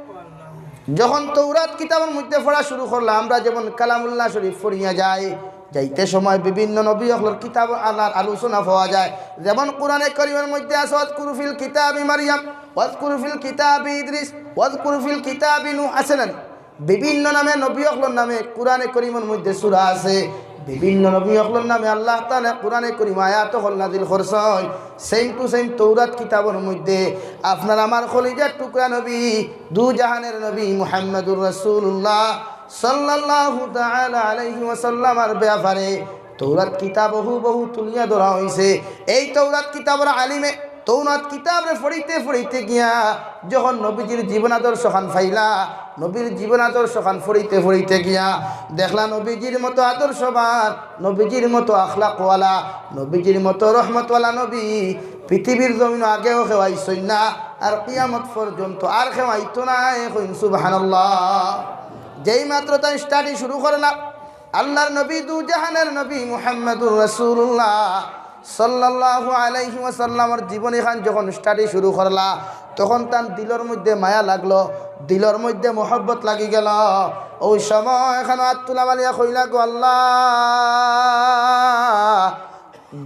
যখন তৌরাত কিতাবর মধ্যে পড়া শুরু করলা, আমরা যেমন কালামুল্লাহ শরীফ পড়িয়া যাই, যাইতে সময় বিভিন্ন নবী অকলর কিতাব আনার আলোচনা পাওয়া যায়। যেমন কোরআনে করিমর মধ্যে আছে, "ওয়াজকুর ফিল কিতাবি মারিয়াম, ওয়াজকুর ফিল কিতাবি ইদ্রিস, ওয়াজকুর ফিল কিতাবি নূহ", আছে না? বিভিন্ন নামে নবী অকলর নামে কোরআনে করিমর মধ্যে সূরা আছে। বিভিন্ন নবী অকলর নামে আল্লাহ তাআলা কোরআনে করিম আয়াত অকল নাজিল করছইন। Same to same তৌরাত কিতাবর মধ্যে আপনার আমার কলিজার টুকরা নবী, দু জাহানের নবী মুহাম্মাদুর রাসূলুল্লাহ সাল্লাল্লাহু তাআলা আলাইহি ওয়াসাল্লামর ব্যাপারে তৌরাত কিতাব হুবহু তুলিয়া ধরা হইছে। এই তৌরাত কিতাবর আলিমে তৌরাত কিতাবরে পড়িতে পড়িতে গিয়া যখন নবীজির জীবন আদর্শ খান পাইলা, নবীর জীবন আদর্শ খান পড়িতে পড়িতে গিয়া দেখলা নবীজির মতো আদর্শবান, নবীজির মতো আখলাকওয়ালা, নবীজির মতো রহমতওয়ালা নবী পৃথিবীর জমিন আগেও কেউ আইছইন না, আর কিয়ামত পর্যন্ত আর কেউ আইতো না। এখন সুবহানাল্লাহ। যেই মাত্র তাই স্টাডি শুরু করলা, আল্লাহর নবী, দু জাহানের নবী মুহাম্মাদুর রাসূলুল্লাহ সাল্লাল্লাহু আলাইহি ওয়াসাল্লামর জীবনী খান যখন স্টাডি শুরু করলা, তখন তান দিলর মধ্যে মায়া লাগলো, দিলর মধ্যে মহব্বত লাগি গেল। ওই সময় এখানে আত তুলা মালিয়া কইলা, "গো আল্লাহ,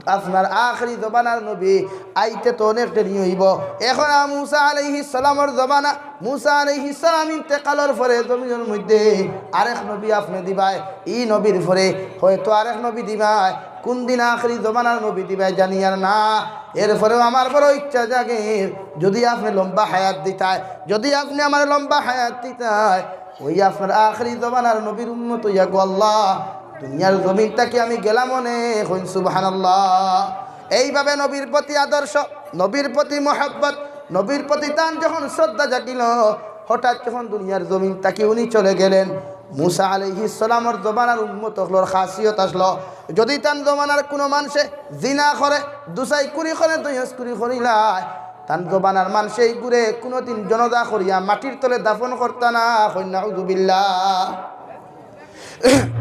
আপনার আখেরি জমানার নবী আইতে তো অনেক দেরি হইব।" এখন আ-, মুসা আলাইহিস সালামর জমানা, মুসা আলাইহিস সালাম ইন্তেকালর পরে জমিনর মধ্যে আরেক নবী আপনে দিবায়, ই নবীর পরে হয়তো আরেক নবী দিবায়। কোন দিন আখেরি জমানার নবী দিবায় জানি আর না। এরপরেও আমার বড় ইচ্ছা জাগে, যদি আপনে লম্বা হায়াত দিতায়, যদি আপনে আমার লম্বা হায়াত দিতায়, ওই আপনার আখেরি জমানার নবীর উম্মত হইয়া গো আল্লাহ, দুনিয়ার জমিন থাকি আমি গেলাম অনে। কইন সুবহানাল্লাহ। এইভাবে নবীর প্রতি আদর্শ, নবীর প্রতি মহব্বত, নবীর প্রতি তান যখন শ্রদ্ধা জাগিল, হঠাৎ যখন দুনিয়ার জমিন থাকি উনি চলে গেলেন, মুসা আলাইহিস সালামর জমানার উম্মত অকলর খাসিয়ত আসলো, যদি তান জমানার কোনো মানষে জিনা করে, দুসাইকুরি করে, দৈয়সকুরি করিলায়, তান জমানার মানষে ইগুরে কোনোদিন জনজা করিয়া মাটির তলে দাফন করতা না। কইন নাউজুবিল্লাহ।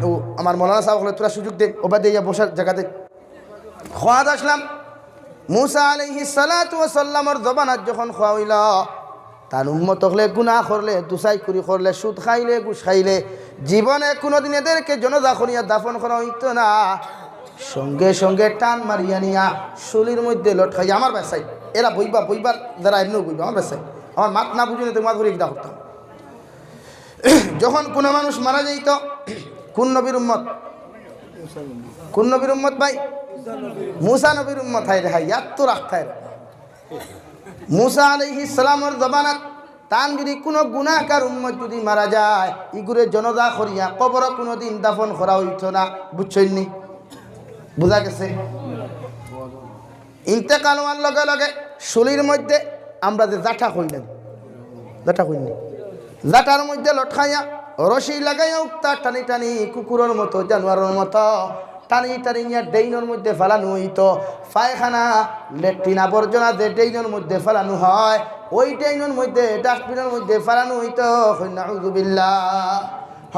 ও, আমার মৌলানা সাব অকলে থুড়া সুযোগ দে, ওবাদে ইয়া বসার জাগা দে। খোয়াদ আসলাম, মুসা আলাইহিস সালাতু ওয়াস সালামর জমানাত যখন খোয়া হইল, তান উম্মত অকলে গুনা করলে, দুসাইকুরি করলে, সুদ খাইলে, ঘুষ খাইলে, জীবনে কোনোদিন এদেরকে জনজা করিয়া দাফন করা হইতো না। সঙ্গে সঙ্গে টান মারিয়া নিয়া শুলির মধ্যে লটকাইয়া, আমার বেসাই, এরা বইবা, বইবার যারা এমনিও বইবা, আমার বেসাই, আমার মাত না বুঝুন, তোমার করে কিতা করতাম। যখন কোনো মানুষ মারা যাইত, কোন নবীর উম্মত? কোন নবীর উম্মত ভাই? মুসা নবীর উম্মত। হায় রে হায়, ইয়াদ তো রাখতায়। মুসা আলাইহিস সালামর জমানাত তান যদি কোনো গুনাহগার উম্মত যদি মারা যায়, ইগুরে জনজা করিয়া কবরো কোনোদিন দাফন করা হইতো না। বুঝছইন নি? বুঝা গেছে? ইন্তেকাল হওয়ার লগে লগে শুলির মধ্যে আমরা যে জাটা কইলাম, জাটা কইনি, জাটার মধ্যে লটকাইয়া রশি লাগাইয়া উক্তা টানি টানি কুকুরর মতো, জানোয়ারর মতো টানি টানি নিয়া ড্রেইনর মধ্যে ফালানো হইতো। পায়খানা, লেট্রিন আবর্জনা যে ড্রেইনর মধ্যে ফালানো হয়, ওই ড্রেইনর মধ্যে, ডাস্টবিনর মধ্যে ফালানো হইতো। কইন নাউজুবিল্লাহ।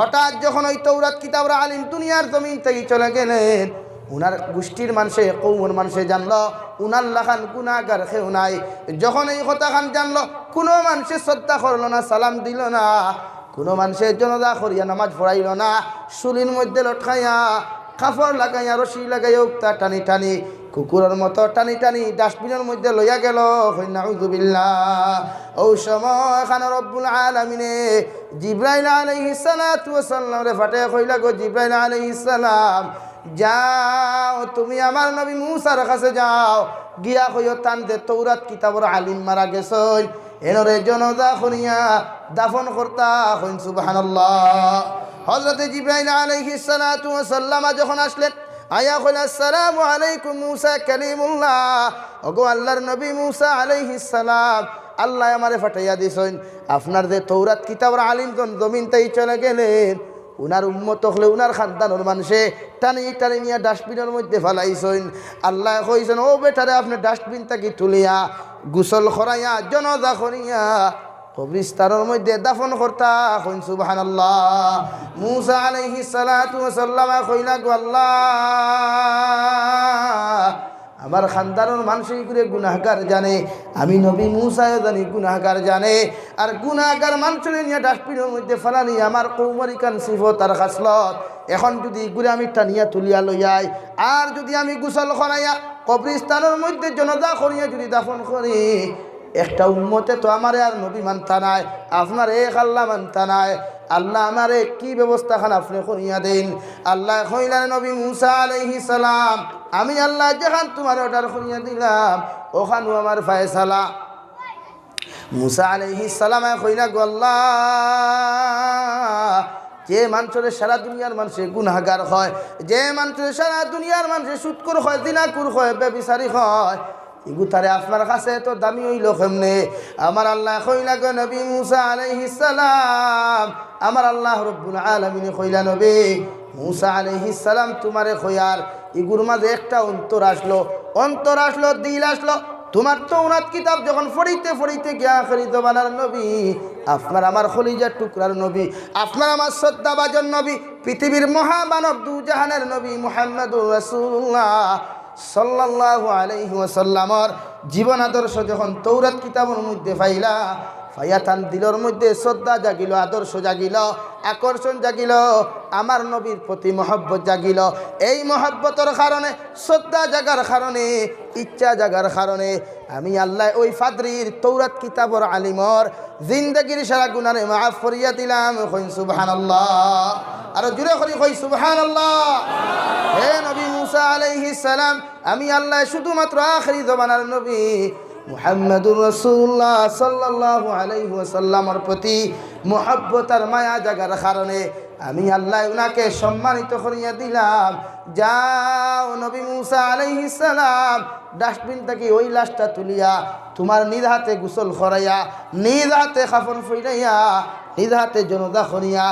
হঠাৎ যখন ওই তৌরাত কিতাবর আলিম দুনিয়ার জমিন থাকি চলে গেলেন, উনার গোষ্ঠীর মানষে, কওমর মানষে জানলো, উনার লাখান গুনাহগার কেউ নাই। যখন এই কথাখান জানলো, কোনো মানষে শ্রদ্ধা করলো না, সালাম দিল না, কোনো মানষে জনজা করিয়া নামাজ পড়াইল না, শুলির মধ্যে লটকাইয়া, কাপড় লাগাইয়া, রশি লাগাইয়া উক্তা টানি টানি, কুকুরর মতো টানি টানি ডাস্টবিনর মধ্যে লইয়া গেল। কইন নাউজুবিল্লাহ। ও সময় খান রব্বুল আলামিনে জিব্রাইল আলাইহিস সালাতু ওয়াস সালামরে পাঠাইয়া কইলা, "গো জিব্রাইল আলাইহিস সালাম, যাও তুমি আমার নবী মুসার কাছে যাও, গিয়া কইও তান যে তৌরাত কিতাবর আলিম মারা গেছইন, এনরে জনজা করিয়া দাফন করতা।" কইন সুবহানাল্লাহ। হযরতে জিব্রাইল আলাইহিস সালাতু ওয়াস সালাম যখন আসলেন, আইয়া কইলা, "আসসালামু আলাইকুম মুসা কালিমুল্লাহ।" ওগো আল্লাহর নবী মুসা আলাইহিস সালাম, আল্লায় আমারে পাঠাইয়া দিছইন। আপনার যে তৌরাত কিতাবর আলিম জন জমিন থাকি চলে গেলেন, উনার উম্মত অকলে, উনার খানদানর মানষে টানি টানি নিয়া ডাস্টবিনর মধ্যে ফালাইছইন। আল্লায় কইছইন, "ও বেটারে, আপনে ডাস্টবিন থাকি তুলিয়া, গোসল করাইয়া, জনজা করিয়া, কবরিস্তানর মধ্যে দাফন করতা।" কইন সুবহানাল্লাহ। মুসা আলাইহিস সালাতু ওয়াস সালাম কইলা, "গো আল্লাহ, আমার খানদানর মানষে ইগুরে গুনাহগার জানে, আমি নবী মুসায়ও জানি গুনাহগার জানে, আর গুনাহগার মানষরে নিয়া ডাস্টবিনর মধ্যে ফালানি আমার কওমর ইখান সিফত আর খাসলত। এখন যদি ইগুরে আমি টানিয়া তুলিয়া লইয়াই, আর যদি আমি গোসল করাইয়া কবরিস্তানর মধ্যে জনজা করিয়া যদি দাফন করি, একটা উম্মতে তো আমারে আর নবী মানতা নায়, আপনার এক আল্লাহ মানতা নায়। আল্লাহ, আমারে কি ব্যবস্থা খান আপনে করিয়া দেইন। আল্লায় কইলা, নবী মুসা আলাইহিস সালাম, আমি আল্লায় যেখান তুমারে অর্ডার করিয়া দিলাম, অখানউ আমার ফয়সালা। মুসা আলাইহিস সালামে কইলা, গো আল্লাহ, যে মানষরে সারা দুনিয়ার মানষে গুনাগার কয়, যে মানষরে সারা দুনিয়ার মানষে সুদখোর কয়, জিনাখোর কয়, ব্যভিচারী কয়, ইগু তারে আপনার কাছে এত দামি অইলো কেমনে? আমার আল্লায় কইলা, গো নবী মুসা আলাইহিস সালাম, আমার আল্লাহ রব্বুল আলামিনে কইলা, নবী মুসা আলাইহিস সালাম, তুমারে কইয়ার, ইগুর মাঝে একটা অন্তর আছলো, অন্তর আছলো, দিল আছলো। তুমার তৌরাত কিতাব যখন পড়িতে পড়িতে গিয়া আখেরি জমানার নবী, আপনার আমার কলিজার টুকরার নবী, আপনার আমার শ্রদ্ধাভাজন নবী, পৃথিবীর মহামানব, দুজাহানের নবী মুহাম্মাদুর রাসূলুল্লাহ সাল্লাল্লাহু আলাইহি ওয়াসাল্লামর জীবন আদর্শ যখন তৌরাত কিতাবর মধ্যে পাইলা, পাইয়া তান দিলর মধ্যে শ্রদ্ধা জাগিলো, আদর্শ জাগিলো, আকর্ষণ জাগিলো, আমার নবীর প্রতি মহব্বত জাগিলো। এই মহব্বতর কারণে, শ্রদ্ধা জাগার কারণে, ইচ্ছা জাগার কারণে আমি আল্লায় ওই পাদ্রির, তৌরাত কিতাবর আলিমর জিন্দেগির সারা গুনারে মাফ করিয়া দিলাম। কইন সুবহানাল্লাহ। আরো জোরে করি কই সুবহানাল্লাহ। হে নবী মুসা আলাইহিস সালাম, আমি আল্লায় শুধুমাত্র আখেরি জমানার নবী মুহাম্মাদুর রাসূলুল্লাহ সাল্লাল্লাহু আলাইহি ওয়াসাল্লামর প্রতি মহব্বত আর মায়া জাগার কারণে আমি আল্লায় উনাকে সম্মানিত করিয়া দিলাম। যাও নবী মুসা আলাইহিস সালাম, ডাস্টবিন থাকি ওই লাশটা তুলিয়া তুমার নিজ হাতে গোসল করাইয়া, নিজ হাতে কাফন ফইরাইয়া, নিজ হাতে জনাজা করিয়া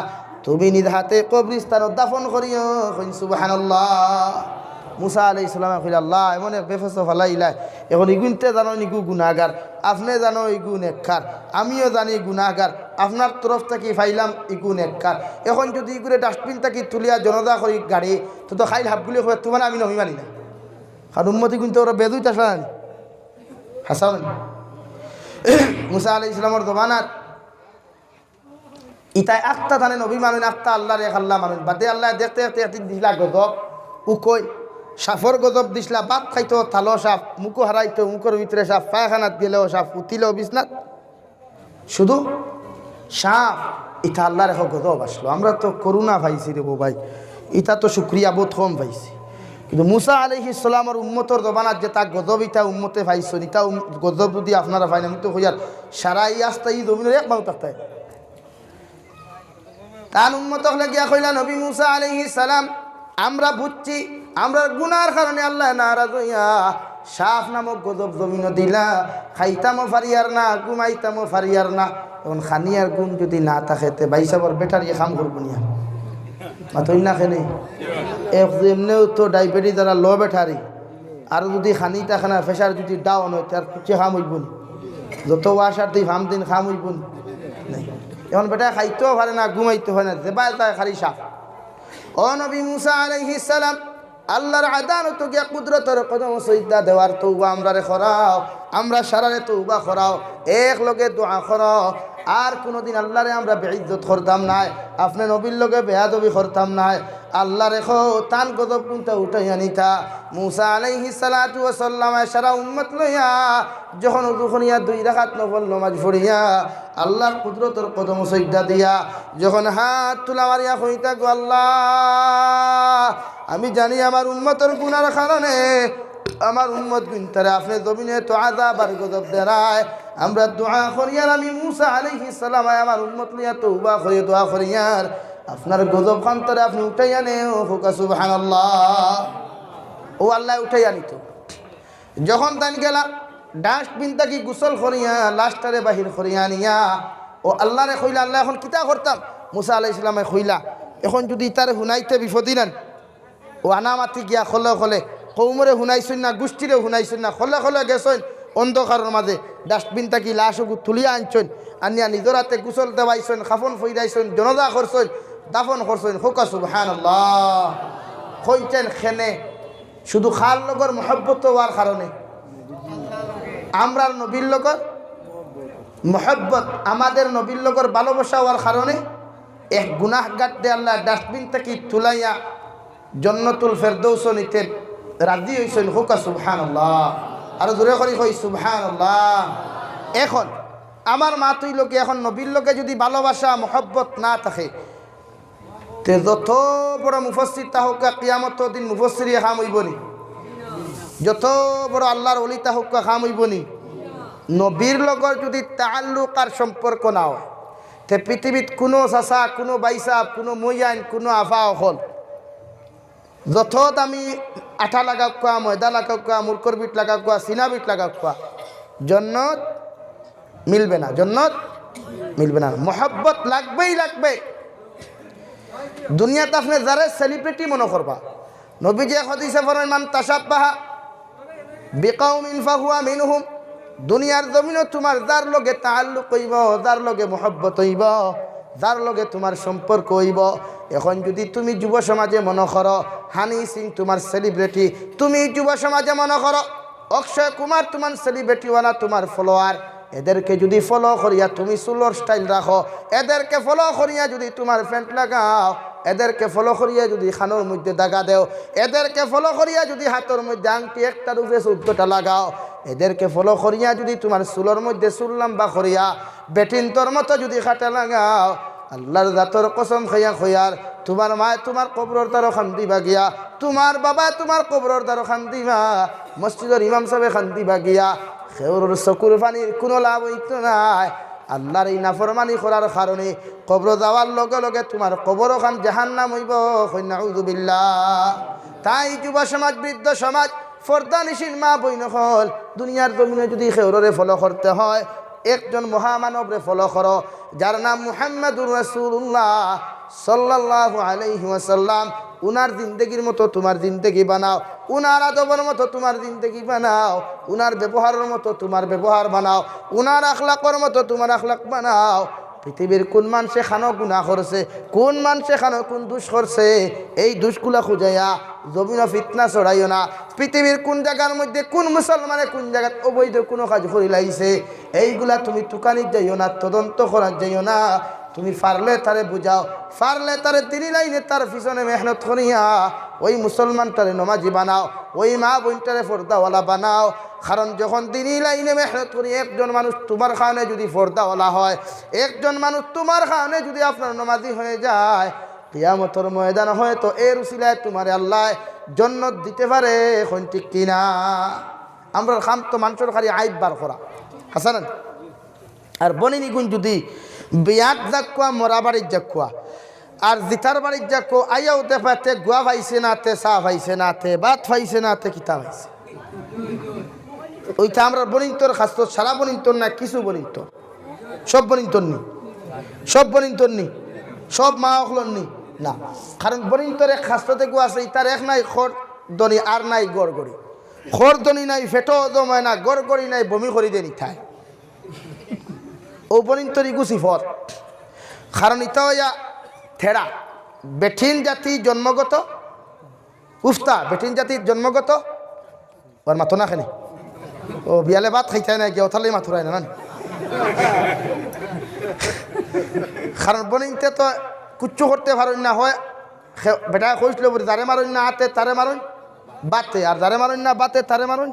তুমি নিজ হাতে কবরস্থানো দাফন করিও। কইন সুবহানাল্লাহ। মুসা আলাইহিস সালামে কইলা, আল্লাহ, এমন এক বেফাসো ফালাইলায়, এখন ইগুইন্তে জানইন ইগু গুনাগার, আপনে জানইন ইগু নেককার, আমিও জানি গুনাগার, আপনার তরফ থাকি পাইলাম ইগু নেককার। এখন যুদি ইগুরে ডাস্টবিন থাকি তুলিয়া জনাজা করি গাড়ি, তো, তো কাইল হাবগুলি কইবা, তুমারে আমি নবী মানি না। কারণ উম্মত ইগুইন্তে ওরা বেদুইত আসলা না নি? হাছা না নি? মুসা আলাইহিস সালামর জমানাত ইতায় আখতা তানে নবী মানইন, আখতা আল্লারে এক আল্লাহ মানইন। বাদে আল্লায় দেখতে দেখতে একদিন দিছলা গজব, উকই, সাফর গজব দিছলা, ভাত খাইতো তালো সাফ, মুখো হারাইতো মুখর ভিতরে সাফ, পায়খানাত গেলেও সাফ, উঠিলেও বিছনাত শুধু সাফ। ইতা আল্লার এক গজব আছলো। আমরা তো করুণা পাইছি রে বো ভাই, ইতা তো শুকরিয়া বউত কম পাইছি। কিন্তু মুসা আলাইহিস সালামর উম্মতর জমানাত যেতা গজব ইতা উম্মতে পাইছইন, ইতা উম-, গজব যুদি আপনারা পাইন, আমি তো কইয়ার সারা ই আস্তা ই জমিনর এক মানুষ থাকতায়। তান উম্মত অকলে গিয়া কইলা, নবী মুসা আলাইহিস সালাম, আমরা বুঝছি, আমরার গুনার কারণে আল্লায় নারাজ অইয়া সাফ নামক গজব জমিনো দিলা, খাইতামও পারিয়ার না, ঘুমাইতামও পারিয়ার না। এখন খানি আর ঘুম যুদি না থাকে, তে ভাইসাবর ব্যাটারি কাম করবো নি আর? মাতইন না কেনে? এক যে এমনেও তো ডায়াবেটিস যারা লো ব্যাটারি, আর যুদি খানি থাকে না, প্রেশার যুদি ডাউন অয়, তার কুচ্ছি কাম অইবো নি? যত ওয়াশার দি ফাম দিন কাম অইবো নি? নাই। এখন বেটায় খাইতেও পারে না, ঘুমাইতেও পারে না, যেবায় তাই খালি সাফ। ও নবী মুসা আলাইহিস সালাম, আল্লার আদালতো গিয়া কুদরতর কদমো সইজদা দেওয়ার তৌবা আমরারে করাও, আমরা সারারে তৌবা করাও, এক লগে দোয়া করো। আর কুনুদিন আল্লারে আমরা বেইজ্জত করতাম নায়, আপনে নবীর লগে বেয়াদবি করতাম নায়। আল্লারে কও, তান গজব কুনতা উঠাইয়া নিতা। মুসা আলাইহিস সালাতু ওয়াস সালাম সারা উম্মত লইয়া যখন উজু করিয়া দুই রাকাত নফল নমাজ পড়িয়া আল্লার কুদরতর কদমো সইজদা দিয়া যখন হাত তুলা মারিয়া কইতা, গো আল্লাহ, আমি জানি আমার উম্মতর গুনার কারণে আমার উম্মতগুইনতারে আপনে জমিনো তো আযাব আর গজব দেরায়। আমরা দোয়া করিয়ার, আমি মুসা আলাইহিস সালাম আমার উম্মত লইয়া তৌবা করি দোয়া করিয়ার, আপনার গজব খানতারে আপনে উঠাইয়া নেও। কউক্কা সুবহানাল্লাহ। ও আল্লায় উঠাইয়া নিতো। যখন তাইন গেলা, ডাস্টবিন থাকি গোসল করিয়া লাশটারে বাহির করিয়া আনিয়া ও আল্লারে কইলা, আল্লাহ, এখন কিতা করতাম? মুসা আলাইহিস সালামে কইলা, এখন যুদি ইতারে হুনাইতে বিপদি নান, ও আনামাতি গিয়া খলে খলে, কওমরে হুনাইছইন না, গুষ্টিরে হুনাইছইন না, খলে খলে গেছইন অন্ধকারর মাঝে, ডাস্টবিন থাকি লাশ ওগু তুলিয়া আনছইন, আনিয়া নিজর আতে গোসল দেওয়াইছইন, কাফন ফইরাইছইন, জনাজা করছইন, দাফন করছইন। কউক্কা সুবহানাল্লাহ। কইছইন কেনে? শুধু কার লগর মহব্বত অওয়ার কারণে, আমরার নবীর লগর মহব্বত, আমাদের নবীর লগর ভালোবাসা অওয়ার কারণে এক গুনাহগাররে আল্লায় ডাস্টবিন থাকি তুলাইয়া জন্নতুল ফেরদৌসো নিতে রাজি অইছইন। কউক্কা সুবহানাল্লাহ। আরো জোরে করি কই সুবহানাল্লাহ। এখন আমার মাত অইলো কি, এখন নবীর লগে যুদি ভালোবাসা মহব্বত না থাকে, তে যত বড় মুফাসসির থাকউক্কা, কিয়ামতর দিন মুফাসসিরি কাম অইবো নি? যত বড় আল্লার ওলি থাকউক্কা, কাম অইবো নি? নবীর লগর যুদি তাআল্লুক আর সম্পর্ক না অয়, তে পৃথিবীত কুনু চাচা, কুনু ভাইসাব, কুনু মইয়াইন, কুনু আফা অকল যত দামি আটা লাগাউক্কা, ময়দা লাগাউক্কা, মুরকর বিট লাগাউক্কা, সিনা বিট লাগাউক্কা, জন্নত মিলবে না, জন্নত মিলবে না। মহব্বত লাগবেই লাগবে। দুনিয়াত আপনে যারে সেলিব্রিটি মনো করবা, নবীজি এক হাদিসে ফরমাইন, "মান তাশাব্বাহা বিকাউমিন ফাহুয়া মিনহুম।" দুনিয়ার জমিনো তুমার যার লগে তাআল্লুক অইবো, যার লগে মহব্বত অইবো, যার লগে তুমার সম্পর্ক অইবো, এখন যুদি তুমি যুব সমাজে মনো করো হানি সিং তুমার সেলিব্রিটি, তুমি যুব সমাজে মনো করো অক্ষয় কুমার তুমার সেলিব্রিটি অলা তুমার ফলোয়ার, এদেরকে যুদি ফলো করিয়া তুমি চুলর স্টাইল রাখো, এদেরকে ফলো করিয়া যুদি তুমার প্যান্ট লাগাও, এদেরকে ফলো করিয়া যুদি কানর মধ্যে দাগা দেও, এদেরকে ফলো করিয়া যুদি হাতর মধ্যে আংটি একটার উপরে চৌদ্দটা লাগাও, এদেরকে ফলো করিয়া যুদি তুমার চুলর মধ্যে চুল লাম্বা করিয়া বেটিন্তর মতো যুদি কাটা লাগাও, আল্লার জাতর কসম খাইয়া কইয়ার, তুমার মায় তুমার কবরর দ্বারো কান্দিবা গিয়া, তুমার বাবায় তুমার কবরর দ্বারো কান্দিবা, মসজিদর ইমাম সাবে কান্দিবা গিয়া, কেউরর চকুর পানির কুনু লাভ অইতো নায়। আল্লার ই নাফরমানি করার কারণে কবরো যাওয়ার লগে লগে তুমার কবর অখান জাহান্নাম অইবো। কইন নাউজুবিল্লাহ। তাই যুব সমাজ, বৃদ্ধ সমাজ, পর্দানিশীন মা বইন অকল, দুনিয়ার জমিনো যুদি কেউররে ফলো করতে হয়, একজন মহামানবরে ফলো করো, যার নাম মুহাম্মাদুর রাসূলুল্লাহ সাল্লাল্লাহু আলাইহি ওয়াসাল্লাম। উনার জিন্দেগির মতো তুমার জিন্দেগি বানাও, উনার আদবর মতো তুমার জিন্দেগি বানাও, উনার ব্যবহারর মতো তুমার ব্যবহার বানাও, উনার আখলাকর মতো তুমার আখলাক বানাও। পৃথিবীর কুন মানষে কানো গুনা করছে, কুন মানষে কানো কুন দুষ করছে, এই দুষগুলা খুজাইয়া জমিনো ফিতনা ছড়াইও না। পৃথিবীর কুন জাগার মধ্যে কুন মুসলমানে কুন জাগাত অবৈধ কুনু কাজ করিলাইছে, এইগুলা তুমি তুকানিত যাইও না, তদন্ত করাত যাইও না। তুমি পারলে তারে বুঝাও, পারলে তারে দিনি লাইনে তার পিছনে মেহনত করিয়া ওই মুসলমানটারে নমাজি বানাও, ওই মা বইনটারে পর্দাওয়ালা বানাও। কারণ যখন দিনি লাইনে মেহনত করি একজন মানুষ তুমার কারণে যুদি পর্দাওয়ালা হয়, একজন মানুষ তুমার কারণে যুদি আপনার নমাজি হয়ে যায়, কিয়ামতর ময়দান হয়তো এর উসিলায় তুমারে আল্লায় জন্নত দিতে পারে। কইন ঠিক কি না? আমরার কাম তো মানষর খালি আইব বার করা, হাছা না? আর বইন ইগুন যুদি বিয়াত যাউক্কা, মরা বাড়িত যাউক্কা, আর জিতার বাড়িত যাউক্কা, আইয়াও দেখবা তে গুয়া পাইছে না, তে চা পাইছে না, তে ভাত পাইছে না, তে কিতা পাইছে। ওইটা আমরার বইনতর খাস্তত, সারা বইনতর না, কিছু বইনতর। সব বইনতর নি, সব বইনতর নি, সব মা অকলর নি না। কারণ বইনতর এক খাস্তত এগু আছে, ইতার এক নাই খর ধনি আর নাই গড়গড়ি। খর ধনি নাই, পেটো হজম অয় না, গড়গড়ি নাই, বমি করি দেয় ইতায়। অউ বইনতর ইগু সিফত। কারণ ইতা অইয়া তেড়া। বেটিন জাতি জন্মগত উফতা, বেটিন জাতি জন্মগত। আর মাতো না কেনে? ও, বিয়ালে ভাত খাইতায় না গিয়া, অতার লাগি মাতুরায় না, না নি? কারণ বইনতে তো কুচ্ছু করতে পারইন না, হয় খে-, বেটায় কইছিল বুলে, "যারে মারইন না আতে, তারে মারইন বাতে, আর যারে মারইন না বাতে, তারে মারইন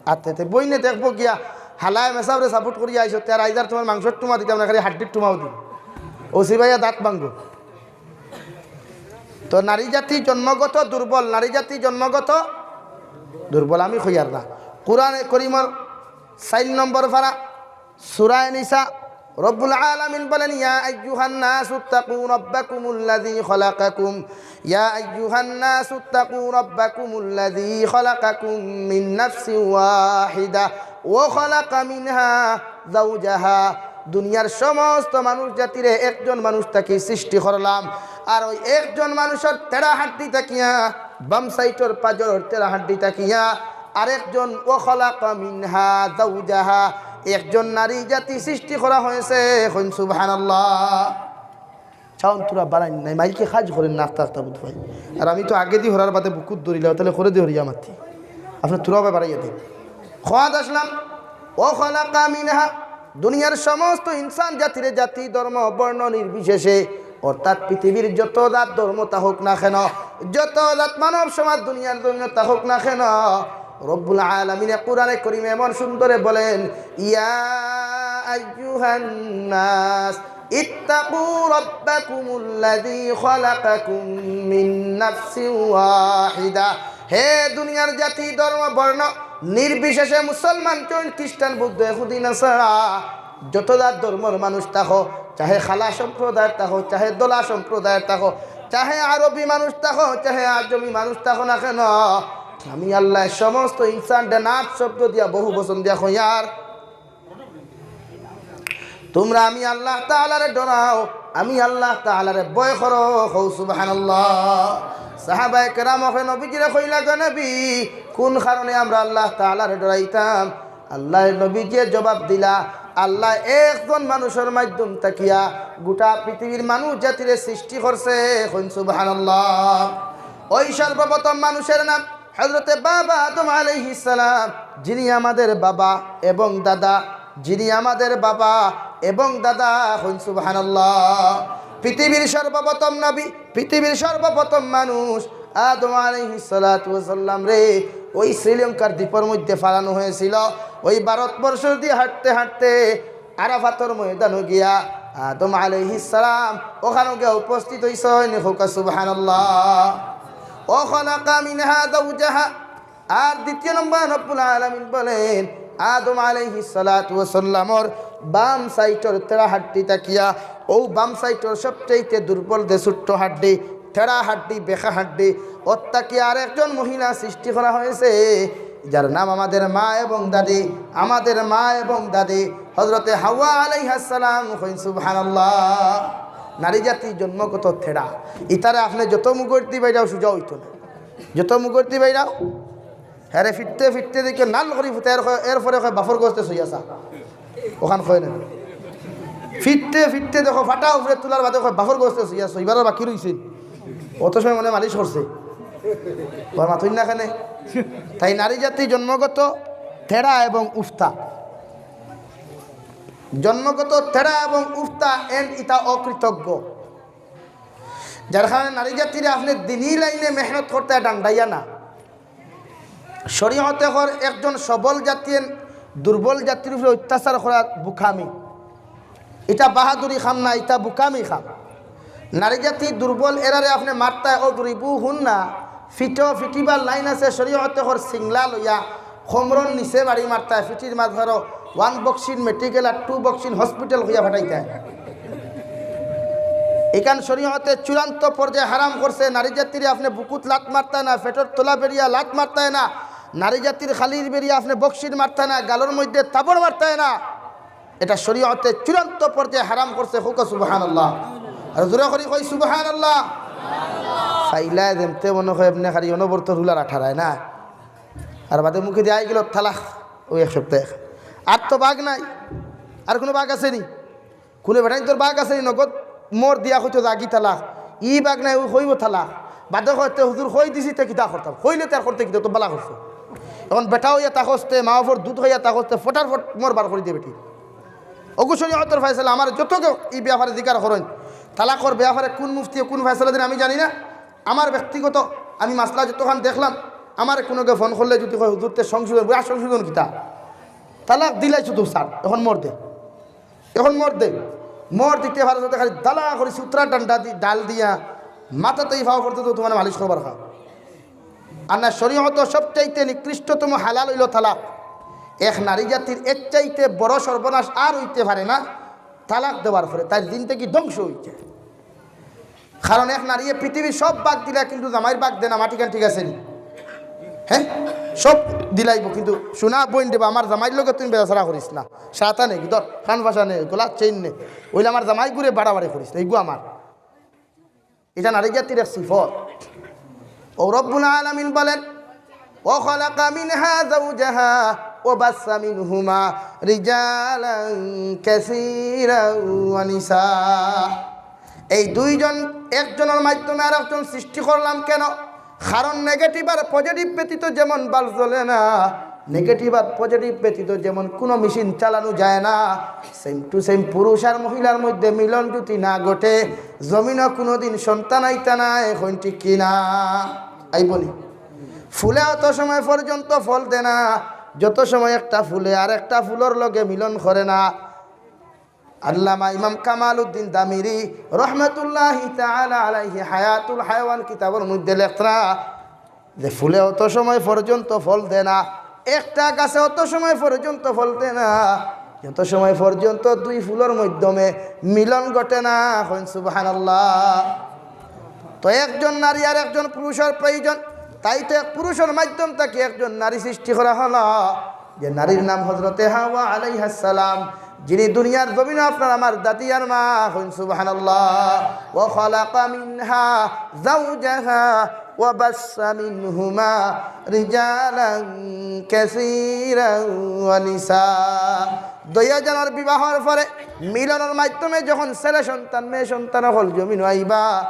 আতে।" তে বইনে দেখবো গিয়া, হালায় মেসাবরে সাপোর্ট করিয়া আইছো, তে আর আইজ আর তুমার মাংসর টুমা দিতাম না, খালি হাড্ডির টুমাও দিমু। অউ চিবাইয়া দাঁত ভাঙ্গো। তো নারী জাতি জন্মগত দুর্বল, নারী জাতি জন্মগত দুর্বল, আমি কইয়ার না। কোরআনে করিমর চাইর নম্বর পারা, সূরা নিসা, রব্বুল আলামিন বলেন, "ইয়া আইয়ুহান নাসু ইত্তাকু রাব্বাকুমুল্লাযী খালাকাকুম, ইয়া আইয়ুহান নাসু ইত্তাকু রাব্বাকুমুল্লাযী খালাকাকুম মিন নাফসিন ওয়াহিদা ওয়া খালাকা মিনহা যাওজাহা।" দুনিয়ার সমস্ত মানুষ জাতিরে একজন মানুষ থাকি সৃষ্টি করলাম, আর ওই একজন মানুষর তেড়া হাড্ডি থাকিয়া, বাম সাইডর পাজরর তেড়া হাড্ডি থাকিয়া আরেকজন, ওয়া খালাকা মিনহা যাওজাহা, একজন নারী জাতি সৃষ্টি করা হয়েছে। কইন সুবহানাল্লাহ। চাউন তুরা বাড়াইন নাই, মাইকে কাজ করেন না, আস্তা আস্তা বুধ ভাই। আর আমি তো আগেদি হরার বাদে বুকুত ধরিলাম, তাইলে করে দি হরিয়া মাতি। আপনে তুরা বাড়াইয়া দিন। খোয়াদ আসলাম, ও খলাকা মিনহা, দুনিয়ার সমস্ত ইনসান জাতিরে, জাতি, ধর্ম, বর্ণ নির্বিশেষে, অর্থাৎ পৃথিবীর যত জাত ধর্ম থাকুক না কেন, যত জাত মানব সমাজ দুনিয়ার জমিনো থাকুক না কেন, রব্বুল আলামিনে কোরআনে করিমে এমন সুন্দরে বলেন, ইয়া أيها الناس اتقوا ربكم الذي خلقكم من نفس واحدة। হে দুনিয়ার জাতি, ধর্ম, বর্ণ নির্বিশেষে, মুসলমান, জৈন, খ্রিস্টান, বৌদ্ধ, ইহুদি, নাসারা, যত জাত ধর্মর মানুষ থাকো, চাহে খালা সম্প্রদায়ের থাকো, চাহে দলা সম্প্রদায়ের থাকো, চাহে আরবি মানুষ থাকো, চাহে আজমি মানুষ থাকো না কেন, আমি আল্লাহ সমস্ত ইনসানরে নাস শব্দ দিয়া বহু বচন দিয়া কইয়ার, তুমরা আমি আল্লাহ তাআলারে ডরাও, আমি আল্লাহ তাআলারে ভয় করো। কও সুবহানাল্লাহ। সাহাবায়ে কেরাম অখন নবীজিরে কইলা, "গো নবী, কোন কারণে আমরা আল্লাহ তাআলারে ডরাইতাম?" আল্লাহর নবীজিয়ে জবাব দিলা, "আল্লাহ একজন মানুষর মাধ্যম থাকিয়া গোটা পৃথিবীর মানুষ জাতিরে সৃষ্টি করছে।" কইন সুবহানাল্লাহ। ওই সর্বপ্রথম মানুষের নাম হযরতে বাবা আদম আলাইহিস সালাম, যিনি আমাদের বাবা এবং দাদা, যিনি আমাদের বাবা এবং দাদা। কইন সুবহানাল্লাহ। পৃথিবীর সর্বপ্রথম নবী, পৃথিবীর সর্বপ্রথম মানুষ আদম আলাইহিস সালাতু ওয়াস সালামরে ওই শ্রীলঙ্কার দ্বীপর মধ্যে ফালানো হয়েছিল। ওই ভারতবর্ষ দিয়া হাঁটতে হাঁটতে আরাফাতর ময়দানো গিয়া আদম আলাইহিস সালাম ওখানো গিয়া উপস্থিত হইছইন। কউক্কা সুবহানাল্লাহ। وخلق منها زوجها। আর দ্বিতীয় নম্বর রব্বুল আলামিন বলেন, আদম আলাইহিস সালাতু ওয়াস সালামর বাম সাইডর তেড়া হাড্ডি থাকিয়া, ও বাম সাইডর সবচাইতে দুর্বল যে ছোট্ট হাড্ডি, তেড়া হাড্ডি, বেকা হাড্ডি, ওর থাকিয়া আর একজন মহিলা সৃষ্টি করা হয়েছে, যার নাম আমাদের মা এবং দাদি, আমাদের মা এবং দাদি হযরতে হাওয়া আলাইহাস সালাম। কইন সুবহানাল্লাহ। নারী জাতি জন্মগত তেড়া, ইতারে আপনে যত মুগরদি বাইরাও সুজা অইতো না, যত মুগরদি বাইরাও, হ্যাঁ রে, ফিরতে ফিরতে দেখে নাল করি ফুতে, এর কয়, এরপরে কয়, "বাফর গোস্তে সইয়া সা।" ওখান কয় না। ফিরতে ফিরতে দেখো, ফাটা উপরে তুলার বাদে কয়, "বাফর গোস্তে সইয়া সা, এবারও বাকি রইছে।" অত সময় মনে মালিশ করছে। ওর মাথুন না কেনে? তাই নারী জাতি জন্মগত তেড়া এবং উফতা। জন্মগত তেড়া এবং উফতা and ইতা অকৃতজ্ঞ। যার কারণে নারী জাতিরে আপনে দিনী লাইনে মেহনত করতে ডান্ডাইয়া না। শরীয়তে কর একজন সবল জাতি দুর্বল জাতির উপরে অত্যাচার করা বুকামি। ইটা বাহাদুরি কাম না, ইটা বুকামি কাম। নারী জাতি দুর্বল, এরারে আপনে মারতায়, ও দুরিবু হুন না, ফিটো ফিটিবার লাইন আছে, শরীয়তে কর সিংলা লইয়া কোমরর নিচে বাড়ি মারতায়, ফিটির মাঝে ধরো one boxing medical আর two boxing hospital কইয়া ফাটাইতায়। ইখান শরীয়তে চূড়ান্ত পর্যায়ে হারাম করছে। নারী জাতিরে আপনে বুকুত লাত মারতায় না, পেটর তলা বেরিয়া লাত মারতায় না, নারী জাতির খালির বেরিয়া আপনে বক্সির মারতায় না, গালর মধ্যে থাবড় মারতায় না। এটা শরীয়তে চূড়ান্ত পর্যায়ে হারাম করছে। কউক্কা সুবহানাল্লাহ। আর জোরে করি কই সুবহানাল্লাহ। ফাইলায় যেমতে মনে হয় এমনে খালি অনবরত রুলার আঠারায় না। আর বাদে মুখে দিয়া আই গেল তালাক, ওই এক সপ্তাহে। আর তো বাঘ নাই, আর কোনো বাঘ আছে নি? কোনো বেটাইন্তর বাঘ আছে নি? নগদ মোর দিয়া কইতো যাগি তালাক, ই বাঘ নাই, ওই কইবো তালাক। বাদে কয়, "তে হুজুর কই দিছি, তে কিতা করতাম? কইলে তে আর করতে কিতা, তো বালা করছো।" এখন বেটা হইয়া তাকস্তে, মা বাপর দুধ হইয়া তাকস্তে, ফটার ফট মোর বার করি দে বেটি। অগু শরীয়তর ফয়সালা, আমার যত কেউ এই ব্যাপারে জিকার করেন, তালাকর ব্যাপারে কোন মুফতি কোন ফয়সালা দিন আমি জানি না। আমার ব্যক্তিগত আমি মাসলা যতখান দেখলাম, আমার কোনো কেউ ফোন করলে যদি কয়, "হুজুর তে সংশোধন", "আর সংশোধন কিতা? তালাক দিলাই শুধু স্যার, এখন মোর দে, এখন মোর দে।" মোর দিতে পারে যদি খালি দালা করি সুতরা ডান্ডা দি-, ডাল দিয়া মাথাতেই ফাও পড়তে তো তোমার মালিশ করবার খা। আর না, শরীয়ত সবচাইতে নিকৃষ্টতম হালাল হইল তালাক। এক নারী জাতির এর চাইতে বড় সর্বনাশ আর হইতে পারে না। তালাক দেওয়ার পরে তার জিন্দেগি ধ্বংস হইছে। কারণ এক নারীয়ে পৃথিবীর সব বাদ দিলা, কিন্তু জামাইর বাদ দেনা মাটিখান ঠিক আছে নি? হ্যাঁ, সব দিলাইব, কিন্তু শোনা বইন দেবা, আমার জামাইর লগে তুমি বেড়াছাড়া করিস না। সাতা নেই, ধর, কান ফাঁসা নেই, গলার চেইন নেই, ওইলে আমার জামাই ঘুরে বাড়াবাড়ি করিস না, এইগু আমার। এটা নারী জাতির এক সিফত। ও রব্বুল আলামিন বলেন, "ওয়া খালাকা মিনহা যাওজাহা ওয়া বাসসা মিনহুমা রিজালান কাসীরান ওয়া নিসা।" এই দুইজন, একজনের মাধ্যমে আর একজন সৃষ্টি করলাম কেন? কারণ নেগেটিভ আর পজিটিভ ব্যতীত যেমন বাল্ব জ্বলে না, নেগেটিভ আর পজিটিভ ব্যতীত যেমন কোনো মেশিন চালানো যায় না, সেম টু সেম পুরুষ আর মহিলার মধ্যে মিলন যদি না ঘটে, জমিনও কোনোদিন সন্তান আইতা না। এখন ঠিক কি না? আইবনি? ফুলে অত সময় পর্যন্ত ফল দে না, যত সময় একটা ফুলে আর একটা ফুলর লগে মিলন করে না। আল্লামা ইমাম কামালউদ্দিন দামিরি রহমতুল্লাহি তাআলা আলাইহি হায়াতুল হায়াওয়ান কিতাবর মধ্যে লেখরা যে ফুলে অত সময় পর্যন্ত ফল দেয় না, একটা গাছে অত সময় পর্যন্ত ফল দেয় না, যত সময় পর্যন্ত দুই ফুলর মাধ্যমে মিলন ঘটে না। কইন সুবহানাল্লাহ। তো একজন নারী আর একজন পুরুষর প্রয়োজন, তাই তো এক পুরুষর মাধ্যম থাকি একজন নারী সৃষ্টি করা হলো, যে নারীর নাম হযরতে হাওয়া আলাইহাস সালাম, যিনি দুনিয়ার জমিনে আপনার আমার দাদি আর মা। কইন সুবহানাল্লাহ। ওয়া খালাকা মিনহা যাওজাহা ওয়া বাসসা মিনহুমা রিজালান কাসীরান ওয়া নিসা। দুইজনর বিবাহর পরে মিলনর মাধ্যমে যখন ছেলে সন্তান মেয়ে সন্তান অকল জমিনো আইবা,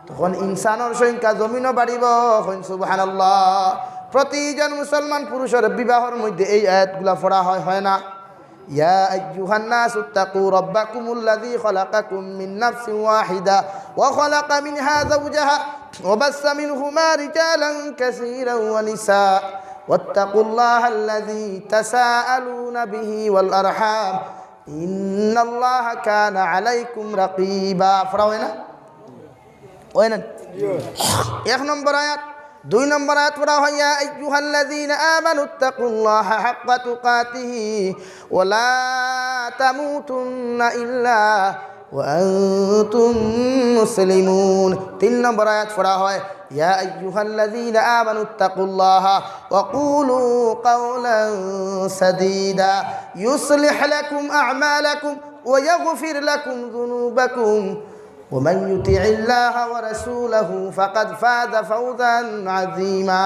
তখন ইনসানর সংখ্যা জমিনো বাড়িবো। কইন সুবহানাল্লাহ। প্রতিজন মুসলমান পুরুষর বিবাহর মধ্যে এই আয়াতগুলা পড়া হয়, হয় না? يا أيها الناس اتقوا ربكم الذي خلقكم من نفس واحدة وخلق منها زوجها وبث منهما رجالا كثيرا ونساء واتقوا الله الذي تساءلون به والأرحام إن الله كان عليكم رقيبا। পড়া হয় না? হয় না? এক নম্বর আয়াত। দুই নম্বর আয়াত পড়া হয়, يا أيها الذين آمنوا اتقوا الله حق تقاته ولا تموتن إلا وأنتم مسلمون। তিন নম্বর আয়াত পড়া হয়, يا أيها الذين آمنوا اتقوا الله وقولوا قولا سديدا يصلح لكم أعمالكم ويغفر لكم ذنوبكم ومن يطع الله ورسوله فقد فاز فوزا عظيما।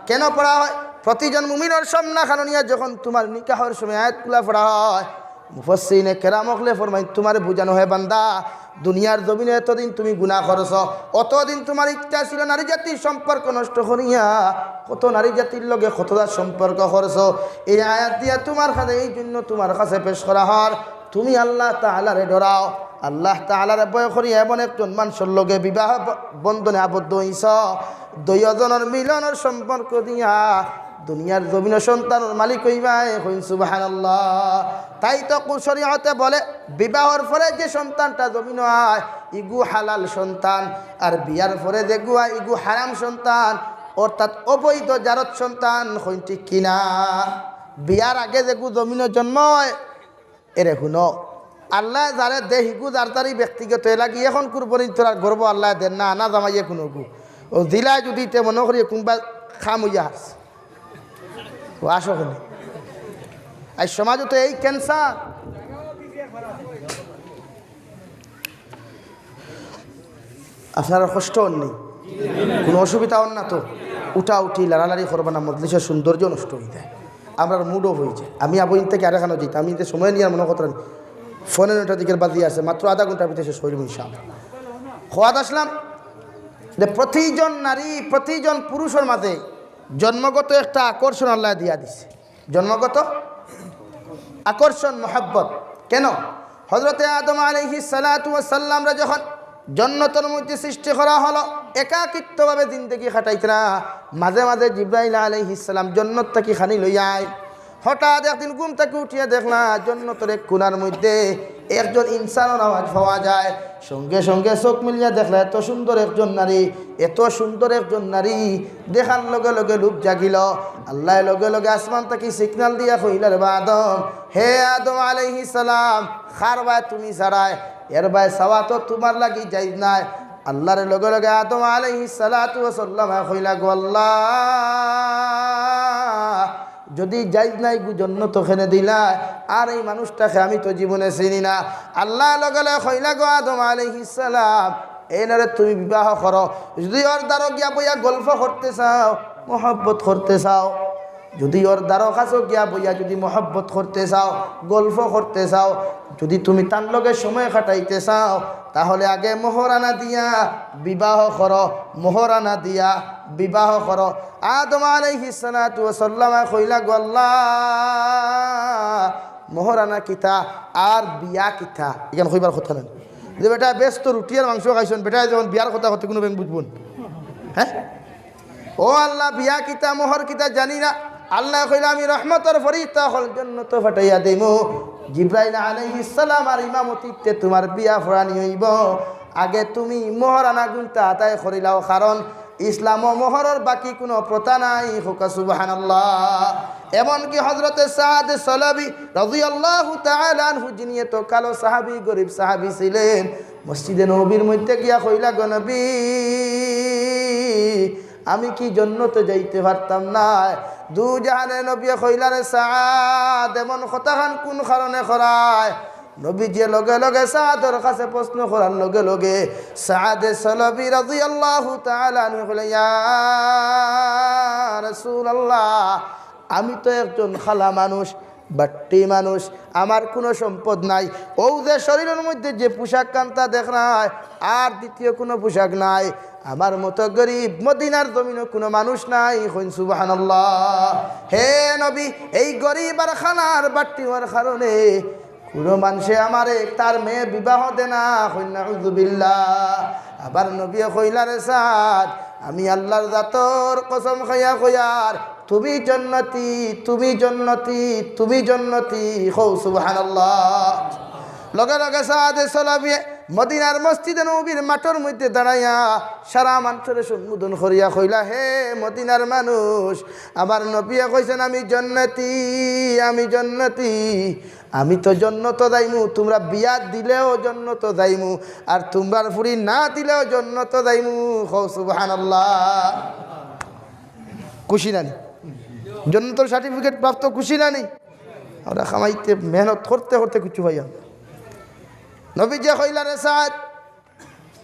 কেন পড়া হয়? প্রতিজন মুমিনর সামনা খানো নিয়া যখন তুমার নিকাহর সময় আয়াতগুলা পড়া হয়, মুফাসসিরিনে কেরাম অকলে ফরমাইন, তুমারে বুঝানো হয়, বান্দা, দুনিয়ার জমিনো এতদিন তুমি গুনাহ করছো, অতদিন তুমার ইচ্ছা ছিল নারী জাতির সম্পর্ক নষ্ট করিয়া, কত নারী জাতির লগে কততা সম্পর্ক করছো। এই আয়াত দিয়া তুমার কাছে, এই জন্য তুমার কাছে পেশ করা হর, তুমি আল্লাহ তাআলারে ডরাও, আল্লাহ তাআলারে ভয় করিয়া এমন একজন মানষর লগে বিবাহ ব-, বন্ধনে আবদ্ধ অইছো, দুইজনর মিলনর সম্পর্ক দিয়া দুনিয়ার জমিনো সন্তানর মালিক অইবায়। কইন সুবহানাল্লাহ। তাই তো কু-, শরীয়তে বলে, বিবাহর পরে যে সন্তানটা জমিনো আয়, ইগু হালাল সন্তান, আর বিয়ার পরে যেগু আয়, ইগু হারাম সন্তান, অর্থাৎ অবৈধ জারত সন্তান। কইন ঠিক কিনা? বিয়ার আগে যেগু জমিনো জন্ম অয়, এরে হুনো, আল্লায় যারে দে হিগু যার যারই ব্যক্তিগত, এর লাগি এখন কুরবানির তোরার গর্ব আল্লায় দেন না, আনা জামাইয়ে কুনুগু। ও দিলায় যদি তে মনো করি কুনবা খাম অইয়া হারছে। ও আসো হুনো। আর সমাজো তো এই ক্যান্সার। আপনারার কষ্ট অর নি? কুনু অসুবিধা অর না তো? উঠাউঠি, লাড়ালাড়ি করবা না, মজলিসর সৌন্দর্য নষ্ট অইযায়, আমরার মুডও অইযায়। আমি আবইন থাকি আরেকখানো যাইতাম, আমি যে সময় নিয়া মনো করতাম, ফোনে নয়টার দিকের বাজি আছে, মাত্র আধা ঘন্টার ভিতরে শেষ করিমু ইনশাআল্লাহ। কওয়াত আসলাম যে প্রতিজন নারী, প্রতিজন পুরুষর মাঝে জন্মগত একটা আকর্ষণ আল্লায় দিয়া দিছে। জন্মগত আকর্ষণ, মহব্বত। কেন? হযরতে আদম আলাইহিস সালাতু ওয়াস সালামরে যখন জন্নতর মধ্যে সৃষ্টি করা হলো, একাকিত্বভাবে জিন্দেগি কাটাইতরা, মাঝে মাঝে জিব্রাইল আলাইহিস সালাম জন্নত থাকি খানি লইয়া আয়। হঠাৎ একদিন ঘুম থাকি উঠিয়া দেখলা জন্নতর এক কোণার মধ্যে একজন ইনসানর আওয়াজ পাওয়া যায়। সঙ্গে সঙ্গে চোখ মিলিয়া দেখলা এত সুন্দর একজন নারী, এত সুন্দর একজন নারী দেখার লগে লগে লোভ জাগিল। আল্লায় লগে লগে আসমান থাকি signal দিয়া কইলা, "রে বা আদম, হে আদম আলাইহিস সালাম, কার বায় তুমি ছাড়ায়? এর বায় চাওয়া তো তুমার লাগি জায়েজ নায়।" আল্লারে লগে লগে আদম আলাইহিস সালাতু ওয়াস সালামে কইলা, "গো আল্লাহ, যদি জায়েজ নায় গু জন্নত কেনে দিলা, আর এই মানুষটাকে আমি তো জীবনে চিনি না।" আল্লায় লগে লগে কইলা, "গো আদম আলাইহিস সালাম, এনরে তুমি বিবাহ করো। যদি অর দ্বারো গিয়া বইয়া গল্প করতে চাও, মহব্বত করতে চাও, যদি অর দ্বারো কাছো গিয়া বইয়া যদি মহব্বত করতে চাও, গল্প করতে চাও, যদি তুমি তার লগে সময় কাটাইতে চাও, তাহলে আগে মোহরানা দিয়া বিবাহ করো, মোহরানা দিয়া বিবাহ করো।" আদম আলাইহিস সালাতু ওয়াস সালামে কইলা, "গো আল্লাহ, মোহরানা কিতা আর বিয়া কিতা?" ইখান কইবার কথা নায়। যে বেটায় বেস্ত রুটি আর মাংস খাইছইন, বেটায় যখন বিয়ার কথা কইতে কুনু বেং বুঝবো নি? হ্যাঁ? ও আল্লাহ, বিয়া কিতা, মোহর কিতা জানি না। আল্লায় কইলা, "আমি রহমতর ফিরিস্তা অকল জন্নতো পাঠাইয়া দিমু, জিব্রাইল আলাইহিস সালামর ইমামতিতে তুমার বিয়া পড়ানি অইবো। আগে তুমি মোহরানা গুনতা আদায় করিলাও, কারণ ইসলামো মোহরর বাকি কুনু প্রথা নাই।" কউক্কা সুবহানাল্লাহ। এমনকি হযরতে সাদ সলবি রাদিয়াল্লাহু তাআলা আনহু, যিনি এত কালো সাহাবী, গরিব সাহাবী ছিলেন, মসজিদে নববীর মধ্যে গিয়া কইলা, "গো নবী, আমি কি জন্নতো যাইতে পারতাম নায়?" দুজাহানর নবীয়ে কইলা, "রে সাদ, এমন কথাখান কুন কারণে করায়?" নবীজিয়ে লগে লগে সাদর কাছে প্রশ্ন করার লগে লগে সাদে সলবি রাদিয়াল্লাহু তাআলা আনহু কইলা, "ইয়া রাসূলুল্লাহ, আমি তো একজন কালা মানুষ, বাট্টি মানুষ, আমার কুনু সম্পদ নাই। অউ যে শরীরর মধ্যে যে পোশাকখানতা দেখরায়, আর দ্বিতীয় কুনু পোশাক নাই। আমার মতো গরিব মদিনার জমিনো কুনু মানুষ নাই।" কইন সুবহানাল্লাহ। হে নবী, এই গরিব আর কালা আর বাট্টি অওয়ার কারণে কুনু মানষে আমারে তার মেয়ে বিবাহ দেয় না। কইন নাউজুবিল্লাহ। আবার নবীয়ে কইলা, "রে সাদ, আমি আল্লার জাতর কসম খাইয়া কইয়ার, তুমি জন্নতি, তুমি জন্নতি, তুমি জন্নতি।" কও সুবহানাল্লাহ। লগে লগে সাদে সলবিয়ে মদিনার মসজিদে নববীর মাঠর মধ্যে দাঁড়াইয়া সারা মানষরে সম্বোধন করিয়া কইলা, "হে মদিনার মানুষ, আমার নবীয়ে কইছইন আমি জন্নতি, আমি জন্নতি। আমি তো জন্নতো যাইমু, তুমরা বিয়া দিলেও জন্নতো যাইমু, আর তুমরার ফুড়ি না দিলেও জন্নতো যাইমু।" কও সুবহানাল্লাহ। খুশি না নি? জন্নতর সার্টিফিকেট প্রাপ্ত খুশি না নি? আমরা কামাইতে মেহনত করতে করতে কিচ্ছু পাইয়ার না। নবীজিয়ে কইলা, "রে সাদ,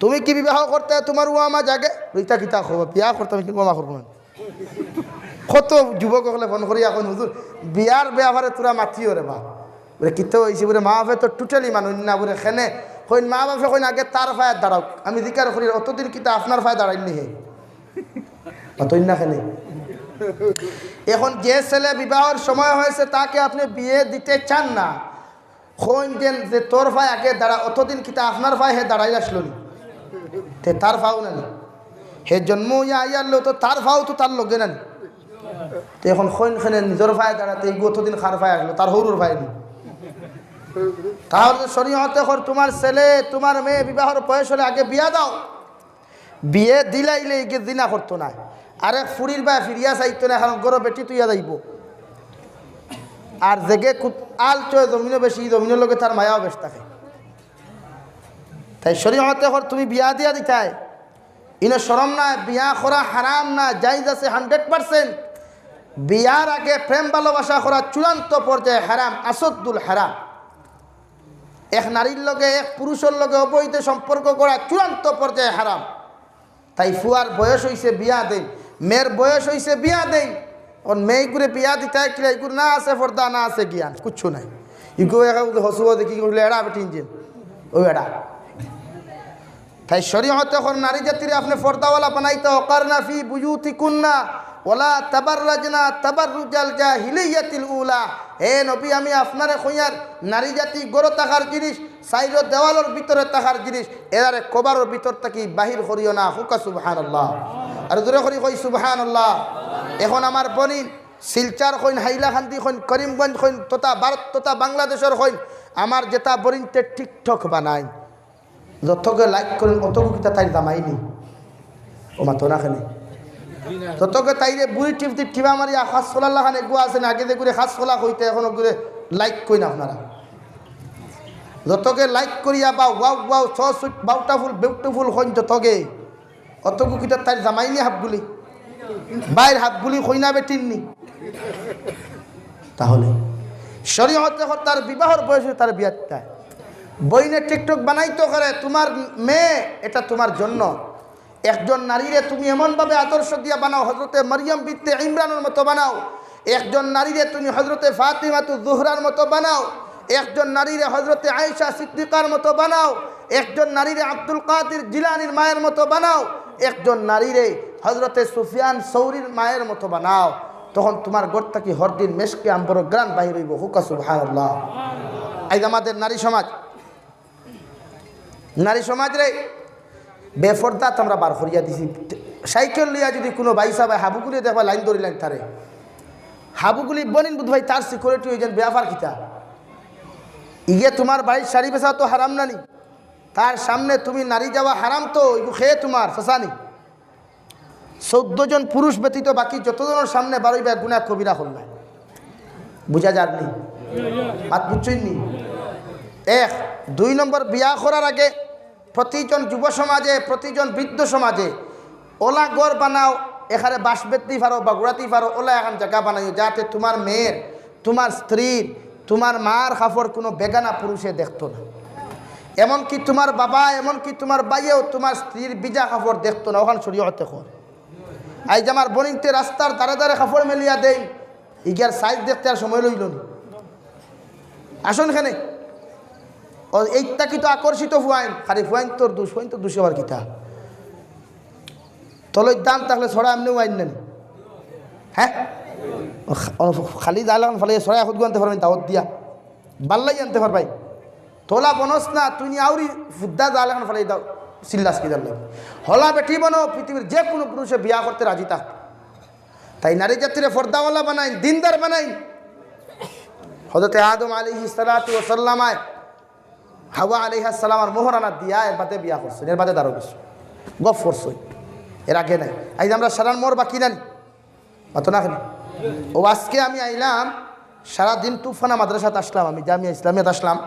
তুমি কি বিবাহ করতে তুমার ওয়ামা জাগে?" ইতা কিতা কইবা, বিয়া করতাম কিন্তু ওয়ামা করবো না। কত যুবক অকলে ফোন করিয়া কইন, "হুজুর, বিয়ার ব্যাপারে থুড়া মাতিও রে বা।" বুলে, "কিতা অইছে?" বুলে, "মা বাপে তো totally মানইন না।" বুলে, "কেনে?" কইন, "মা বাপে কইন আগে তার পায়ে দাঁড়াউক।" আমি জিকার করি, "অতদিন কিতা আপনার পায়ে দাঁড়াইননি হে?" মাতইন না কেনে? এখন যে ছেলে বিবাহর সময় হয়েছে, তাকে আপনি বিয়ে দিতে চান না, কইন যেন যে তোর পায়ে আগে দাঁড়া, অতদিন কিতা আপনার পায়ে হে দাঁড়াই আসলো নি? তে তার পাও না নি? হে জন্ম অইয়া আইয়ার লো তো তার পাও তো তার লগে না নি? তে এখন কইন কেনে নিজর পায়ে দাঁড়াতে, ইগু অতদিন কার পায়ে আসলো? তার হউরর পায়ে নি? তাহলে শরীয়তে কর, তুমার ছেলে, তুমার মেয়ে বিবাহর বয়স হলে আগে বিয়া দাও। বিয়ে দিলাইলে ইগে জিনা করতো নায়। আরেক ফুড়ির বায় ফিরিয়া চাইতো নায়, কারণ ঘরো বেটি থইয়া যাইবো। আর যেগে কুত-, আল চয় জমিনো বেশি, জমিনর লগে তার মায়াও বেশ থাকে। তাই শরীয়তে কর তুমি বিয়া দিয়া দিতায়, ইনো শরম নায়, বিয়া করা হারাম না, জায়েজ আছে hundred percent। বিয়ার আগে প্রেম ভালোবাসা করা চূড়ান্ত পর্যায়ে হারাম, আসদ্দুল হারাম। এক নারীর লগে এক পুরুষর লগে অবৈধ সম্পর্ক করা চূড়ান্ত পর্যায়ে হারাম। তাই ফুয়ার বয়স অইছে বিয়া দেইন, মেয়ের বয়স অইছে বিয়া দেইন। অখন মেয়ে ইগুরে বিয়া দিতায় কিলা, ইগুর না আছে পর্দা, না আছে জ্ঞান, কিচ্ছু নাই। ইগু একা হসুয়া দেখি কি করলে, এড়া বেটিন যে, ও এড়া। তাই শরীয়তে কর নারী জাতিরে আপনে পর্দাওয়ালা বানাইতা, "ওয়াকারনা ফি বুয়ুতিকুন্না ওয়ালা তাবাররাজনা তাবাররুজাল জাহিলিয়াতিল উলা।" হে নবী, আমি আপনারে কইয়ার, নারী জাতি ঘরো থাকার জিনিস, চাইরো দেওয়ালর ভিতরে থাকার জিনিস, এরারে কবরর ভিতর থাকি বাহির করিও না। কউক্কা সুবহানাল্লাহ। আর জোরে করি কই সুবহানাল্লাহ। এখন আমার বইন শিলচর কইন, হাইলাকান্দি কইন, করিমগঞ্জ কইন, তথা ভারত তথা বাংলাদেশর কইন, আমার যেতা বইনতে TikTok বানাইন, যতগে like করইন, অতগু কিতা তাইর জামাই নি? ও মাতো না কেনে? যতগে তাইরে বুড়ি টিপ দি টিপা মারি আকাশ খোলার লাখান এগু আছে না, আগে যেগুরে খাস খোলা কইতা, এখন ওগুরে like কইন আপনারা। যতগে like করিয়া বা wow wow, so sweet, beautiful, beautiful coin যতগে, অতগু কিতা তাইর জামাই নি হাবগুলি? বাইর হাবগুলি কইন না বেটিন নি? তাহলে শরীয়তে কর তার বিবাহর বয়সে তার বিয়া দিতায়। বইনে TikTok বানাইতো করে, তুমার মেয়ে, এটা তুমার জন্য। একজন নারীরে তুমি এমনভাবে আদর্শ দিয়া বানাও, হযরতে মরিয়ম বিনতে ইমরানর মতো বানাও। একজন নারীরে তুমি হযরতে ফাতিমাতু জুহরার মতো বানাও। একজন নারীরে হযরতে আয়েশা সিদ্দিকার মতো বানাও। একজন নারীরে আব্দুল কাদির জিলানীর মায়ের মতো বানাও। একজন নারীরে হযরতে সুফিয়ান সৌরির মায়ের মতো বানাও। তখন তুমার ঘর থাকি হরদিন মেশকে আম্বরর ঘ্রাণ বাহির অইবো। কউক্কা সুবহানাল্লাহ। আইজ আমাদের নারী সমাজ, নারী সমাজরে বেপর্দাত আমরা বার করিয়া দিছি। সাইকেল লইয়া যদি কুনু ভাইসাবে হাবুগুরে দেখবা, লাইন ধরিলাইন তারে। হাবুগুলি বনিন বুধ ভাই, তার সিকিউরিটি অইযান, ব্যাপার কিতা? ইগে তুমার বাড়ির শাড়ি বেচা তো হারাম না নি? তার সামনে তুমি নারী যাওয়া হারাম তো, ইগু খে তুমার চাচানি। চৌদ্দ জন পুরুষ ব্যতীত বাকি যতজনর সামনে বারইবা গুনাহ কবিরা করলা। বুঝা যার নি? মাত বুঝছইন নি? এক। দুই নম্বর, বিয়া করার আগে প্রতিজন যুব সমাজে, প্রতিজন বৃদ্ধ সমাজে ওলা ঘর বানাও, এখানে বাঁশ বেততেই পারো, বাগুড়াতেই পারো, ওলা এখান জাগা বানাইও, যাতে তুমার মেয়ের, তুমার স্ত্রীর, তুমার মার কাপড় কুনু বেগানা পুরুষে দেখতো না। এমনকি তুমার বাবা, এমনকি তুমার ভাইয়েও তুমার স্ত্রীর ভিজা কাপড় দেখতো না, অখান শরীয়তে কর। আইজ আমার বনিন্তে রাস্তার ধারে ধারে কাপড় মেলিয়া দেইন, ইগার সাইজ দেখতে আর সময় লইল নি। আসন খানে। ও, এইটা কিন্তু আকর্ষিত ফুয়াইন, খালি ফুয়াইন তোর দুষ, ফুয়াইন তোর দুষে আবার কিতা? তলই দাম থাকলে ছড়া এমনি ওয়াইন নেন। হ্যাঁ? ও, ও, খালি দালান ফালাই ছড়া এখন আনতে পারবেন দাওয়াত দিয়া। বাল্লাই আনতে পারবাই। তোলা বনস না, তুই নি আউরি ফুদ্দা দালান ফালাই দাও, চিল্লাস কি দাল্লাই। হলা বেটি বনো, পৃথিবীর যে কুনু পুরুষে বিয়া করতে রাজি থাক। তাই নারী জাতিরে পর্দাওয়ালা বানাইন, দিনদার বানাইন। হযরতে আদম আলাইহিস সালাতু ওয়াস সালাম আয় হাওয়া আলাইহাস সালামর মোহরানা দিয়া এর বাদে বিয়া করছইন, এর বাদে দারো গেছইন, গফ করছইন, এর আগে নাই। আইজ আমরা সারার মোর বাকি নানি, মাতো না খালি। ও আজকে আমি আইলাম, সারাদিন তুফানা মাদ্রাসাত আসলাম, আমি জামিয়া ইসলামিয়াত আসলাম।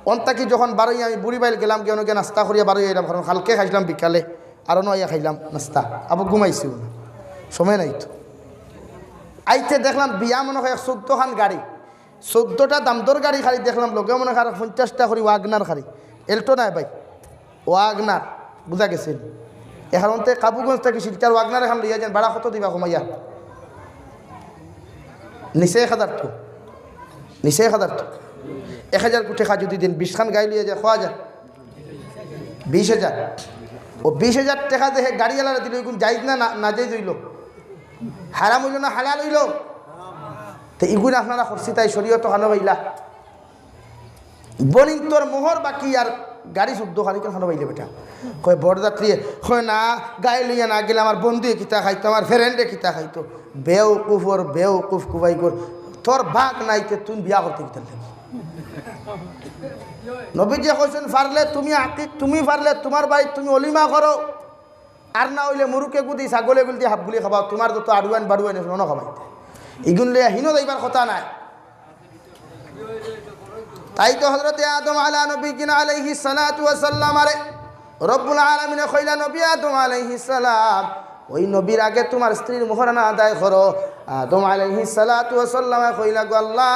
অন থাকি যখন বারই আমি বুড়িবাইল গেলাম, গিয়া অনো গিয়া নাস্তা করিয়া বারই আইলাম, কারণ কালকে খাইছিলাম বিকালে, আর অনো আইয়া খাইলাম নাস্তা, আবার ঘুমাইছি, সময় নাই তো। আইতে দেখলাম বিয়া মনে হয় এক চৌদ্দ খান গাড়ি, চৌদ্দটা দামদর গাড়ি খালি দেখলাম, লগে মনে হয় আর পঞ্চাশটা করি ওয়াগনার খালি, এল্টো নায় ভাই, ওয়াগনার, বুঝা গেছে নি? এখন অন্তে কাবুগঞ্জ থাকি শিলচর ওয়াগনার এখন লইয়া যান, ভাড়া কত দিবা কমাইয়া? নিচে এক হাজার তো, নিচে এক হাজার তো। এক হাজার কোটি টেকা যদি দিন, বিশ খান গাড়ি লইয়া যায়, কয় হাজার? বিশ হাজার। ও বিশ হাজার টেকা যে হে গাড়িওয়ালারে দিল, ইগুন জায়েজ না, না, নাজায়েজ অইল? হারাম অইল না হালাল অইল? তে ইগুন আপনারা করছি তাই শরীয়ত খানো পাইলা? বনিন্তর মোহর বাকি আর গাড়ি চৌদ্দ খান ইখান খানো পাইলে বেটা। কয় বরযাত্রী, কয় না, গাড়ি লইয়া না গেলে আমার বন্ধুয়ে কিতা খাইতো, আমার ফ্রেন্ডে কিতা খাইতো। বেওকুফর বেওকুফ কুবাই কর, তোর ভাগ নাই তে তুই বিয়া করতে কিতা লাগি? নবীজি কইছেন, পারলে তুমি আকি-, তুমি পারলে তুমার বাড়িত তুমি অলিমা করো, আর না অইলে মুরুকে গুদি, ছাগলে গুদি হাফ গুলি খাবাও, তুমার যত আড়ুয়ান বাড়ুয়ান আছে, অনো খাবাইতে। ইগুন লইয়া হিনো যাইবার কথা নাই। তাই তো হযরতে আদম আলা নবীজিনা আলাইহিস সালাতু ওয়াস সালাম আরে রব্বুল আলামিনে কইলা, নবী আদম আলাইহিস সালাম, ওই নবীর আগে তুমার স্ত্রীর মোহরানা আদায় করো। আদম আলাইহিস সালাতু ওয়াস সালামে কইলা, গো আল্লাহ,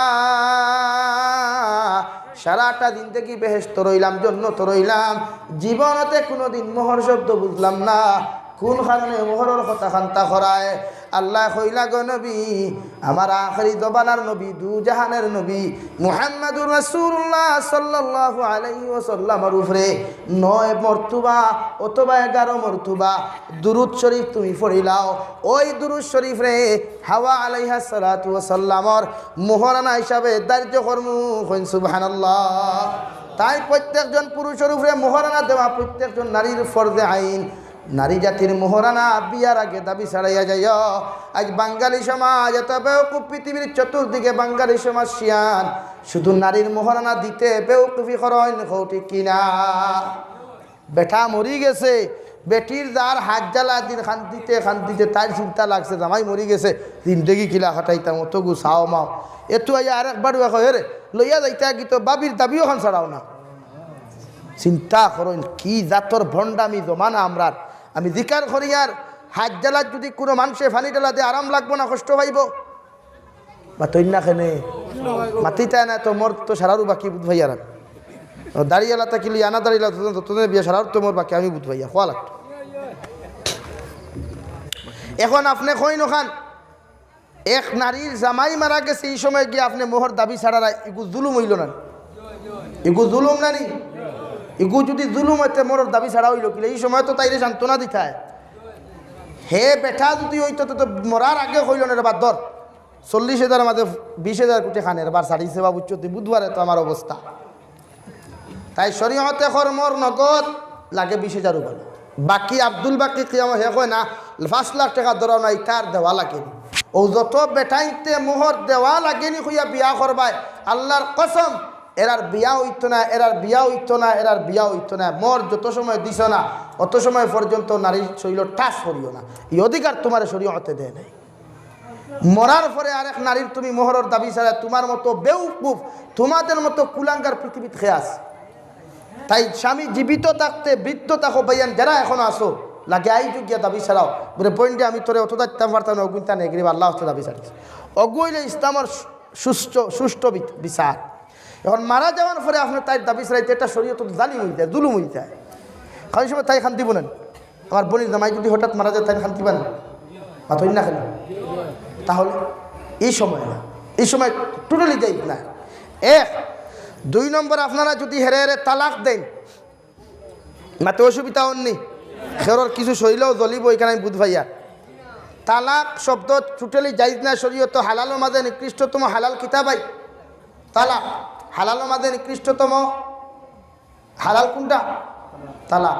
সারাটা জিন্দেগি বেহেশত রইলাম, জন্নত রইলাম, জীবনতে কুনুদিন মোহর শব্দ বুঝলাম না। কুন কারণে মোহরর কথা খান্তা করায়? আল্লায় কইলা, গো নবী, আমার আখেরি জমানার নবী, দু জাহানের নবী, মুহাম্মাদুর রাসূলুল্লাহ সাল্লাল্লাহু আলাইহি ওয়াসাল্লামর উপরে নয় মর্তবা অথবা এগারো মর্তবা দুরূদ শরীফ তুমি পড়িলাও। ওই দুরূদ শরীফরে হাওয়া আলাইহাস সালাতু ওয়াস সালামর মোহরানা হিসাবে ধার্য করমু। কইন সুবহানাল্লাহ। তাই প্রত্যেকজন পুরুষর উপরে মোহরানা দেওয়া প্রত্যেকজন নারীর ফরজে আইন। নারী জাতির মোহরানা বিয়ার আগে দাবি ছাড়াইয়া যাইও। আইজ বাঙালি সমাজ এত বেওকুফ, পৃথিবীর চতুর্দিকে বাঙালি সমাজ শিয়ান, শুধু নারীর মোহরানা দিতে বেওকুফি করইন, কও ঠিক কিনা? বেটা মরি গেছে, বেটির যার হাত জ্বালা দিন কান্দিতে কান্দিতে তাইর চিন্তা লাগছে, জামাই মরি গেছে, জিন্দেগি কিলা কাটাইতাম, অতগু চাও মাও। এতু আইয়া আরেক বাড়ুয়া কয়, "হে রে, লইয়া যাইতা কি তো বাবির দাবিও খান ছাড়াও না।" চিন্তা করইন, কি জাতর ভণ্ডামি জমানা আমরার। আমি জিকার করি আর, হাত জ্বালাত যদি কুনু মানষে পানি ঢালা দে, আরাম লাগবো না, কষ্ট পাইবো? মাতইন না কেনে? মাতিতা না তো মোর তো সারারু বাকি বুধ ভাই আর। দাড়িয়ালা তাকি লই আনা দাড়িয়ালা ততদিন, ততদিন বিয়া সারারু তো মোর বাকি আমি বুধ ভাই আর। খোয়া লাগতো। এখন আপনে কইন ওখান এক নারীর জামাই মারা গেছে, ই সময় গিয়া আপনে মোহর দাবি ছাড়া রা-, ইগু জুলুম অইল না? ইগু জুলুম না নি? ইগু যদি জুলুম অইতে মোহর দাবি ছাড়া অইল কিলা? ই সময় তো তাইরে সান্ত্বনা দিতায়। হে বেটা যদি অইতো তো, তো মরার আগে কইল না রে বা ধর, চল্লিশ হাজার মাঝে বিশ হাজার কোটি খানের বার ছাড়িছে বা বুঝছো তুই বুধবারে তো আমার অবস্থা। তাই শরীয়তে কর মোর নগদ লাগে বিশ হাজার উবাল। বাকি আব্দুল বাকি কিয়ামত হে কয় না, পাঁচ লাখ টেকা ধরাও নাই, তার দেওয়া লাগে নি। অউ যত বেটাইন্তে মোহর দেওয়া লাগেনি কইয়া বিয়া করবায়, আল্লার কসম, এরার বিয়া অইতো না, এরার বিয়া অইতো না, এরার বিয়া অইতো না। মোহর যত সময় দিছো না, অত সময় পর্যন্ত নারীর শরীলো touch করিও না। ই অধিকার তুমারে শরীয়তে দেয় নাই। মরার পরে আরেক নারীর তুমি মোহরর দাবি ছাড়া, তুমার মতো বেউকুফ, তুমাদের মতো কুলাঙ্গার পৃথিবীত কে আছে? তাই স্বামী জীবিত থাকতে, বৃদ্ধ থাকো, ভাইয়ান যারা এখনো আছো, লাগে আইজ গিয়া দাবি ছাড়াও। বলে, "বইনরে, আমি তোরে অত দায়িত্ব পারতাম না, অগুইন্তা নেই, গরিব আল্লাহ হচ্ছে দাবি ছাড়িস।" অগু অইলে ইসলামর সু-, সুষ্ঠু, সুষ্ঠু বি-, বিচার। এখন মারা যাওয়ার পরে আপনে তাইর দাবি ছাড়াইতে, এটা শরীয়ত জালিম অইযায়, জুলুম অইযায়। খালি সময় তাই কান্দিবো না। আমার বইনর জামাই যদি হঠাৎ মারা যায়, তাইন কান্দিবা না? মাতইন না কেনে? তাহলে ই সময় না, ই সময় totally জায়েজ না। এক, দুই নম্বর, আপনারা যদি হেরে হেরে তালাক দেইন, মাতে অসুবিধা অর নি? কেউর কিছু শরীলও জ্বলিবো, ইখান আমি বুঝ পাইয়ার। তালাক শব্দ totally জায়েজ না শরীয়তো। হালালর মাঝে নিকৃষ্টতম হালাল কিতা ভাই? তালাক। হালালর মাঝে নিকৃষ্টতম হালাল কুনটা? তালাক।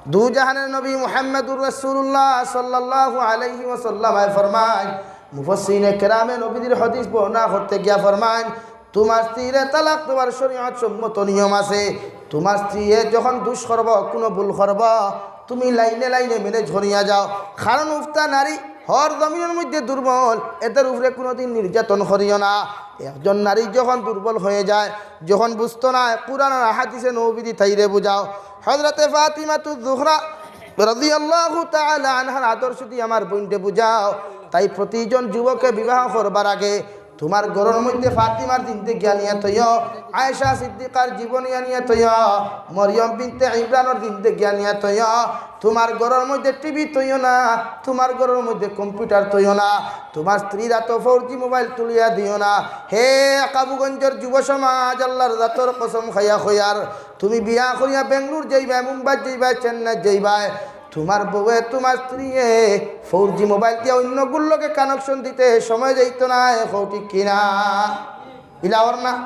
দু জাহানের নবী মুহাম্মাদুর রাসূলুল্লাহ সাল্লাল্লাহু আলাইহি ওয়াসাল্লাম আয় ফরমাইন, মুফাসসিরিনে কেরামে নবীজির হাদিস বর্ণনা করতে গিয়া ফরমাইন, "তুমার স্ত্রীরে তালাক দেওয়ার শরীয়ত সম্মত নিয়ম আছে। তুমার স্ত্রীয়ে যখন দুষ করবো, কুনু ভুল করবো, তুমি লাইনে লাইনে manage করিয়া যাও। কারণ উফতা নারী হর জমিনর মধ্যে দুর্বল, এদের উপরে কুনুদিন নির্যাতন করিও না।" একজন নারী যখন দুর্বল হয়ে যায়, যখন বুঝতো না, কুরআন আর হাদিসে নবীজি তাইরে বুঝাও। হযরতে ফাতিমাতুজ জোহরা রাদিয়াল্লাহু তাআলা আনহার আদর্শ দিয়া আমার বইনরে বুঝাও। তাই প্রতিজন যুবকে বিবাহ করবার আগে তুমার ঘরর মধ্যে ফাতিমার জিন্দেগি আনিয়া থইও, আয়েশা সিদ্দিকার জীবনী আনিয়া থইও, মরিয়ম বিনতে ইমরানর জিন্দেগি আনিয়া থইও। তুমার ঘরর মধ্যে টিভি থইও না, তুমার ঘরর মধ্যে কম্পিউটার থইও না, তুমার স্ত্রীর আতো ফোর জি মোবাইল তুলিয়া দিও না। হে কাবুগঞ্জর যুব সমাজ, আল্লার জাতর কসম খাইয়া কইয়ার, তুমি বিয়া করিয়া বেঙ্গলোর যাইবায়, মুম্বাই যাইবায়, চেন্নাই যাইবায়, তুমার বউয়ে, তুমার স্ত্রীয়ে ফোর জি মোবাইল দিয়া অইন্যগুর লগে connection দিতে সময় যাইতো না, কও ঠিক কিনা? ইলা অর না?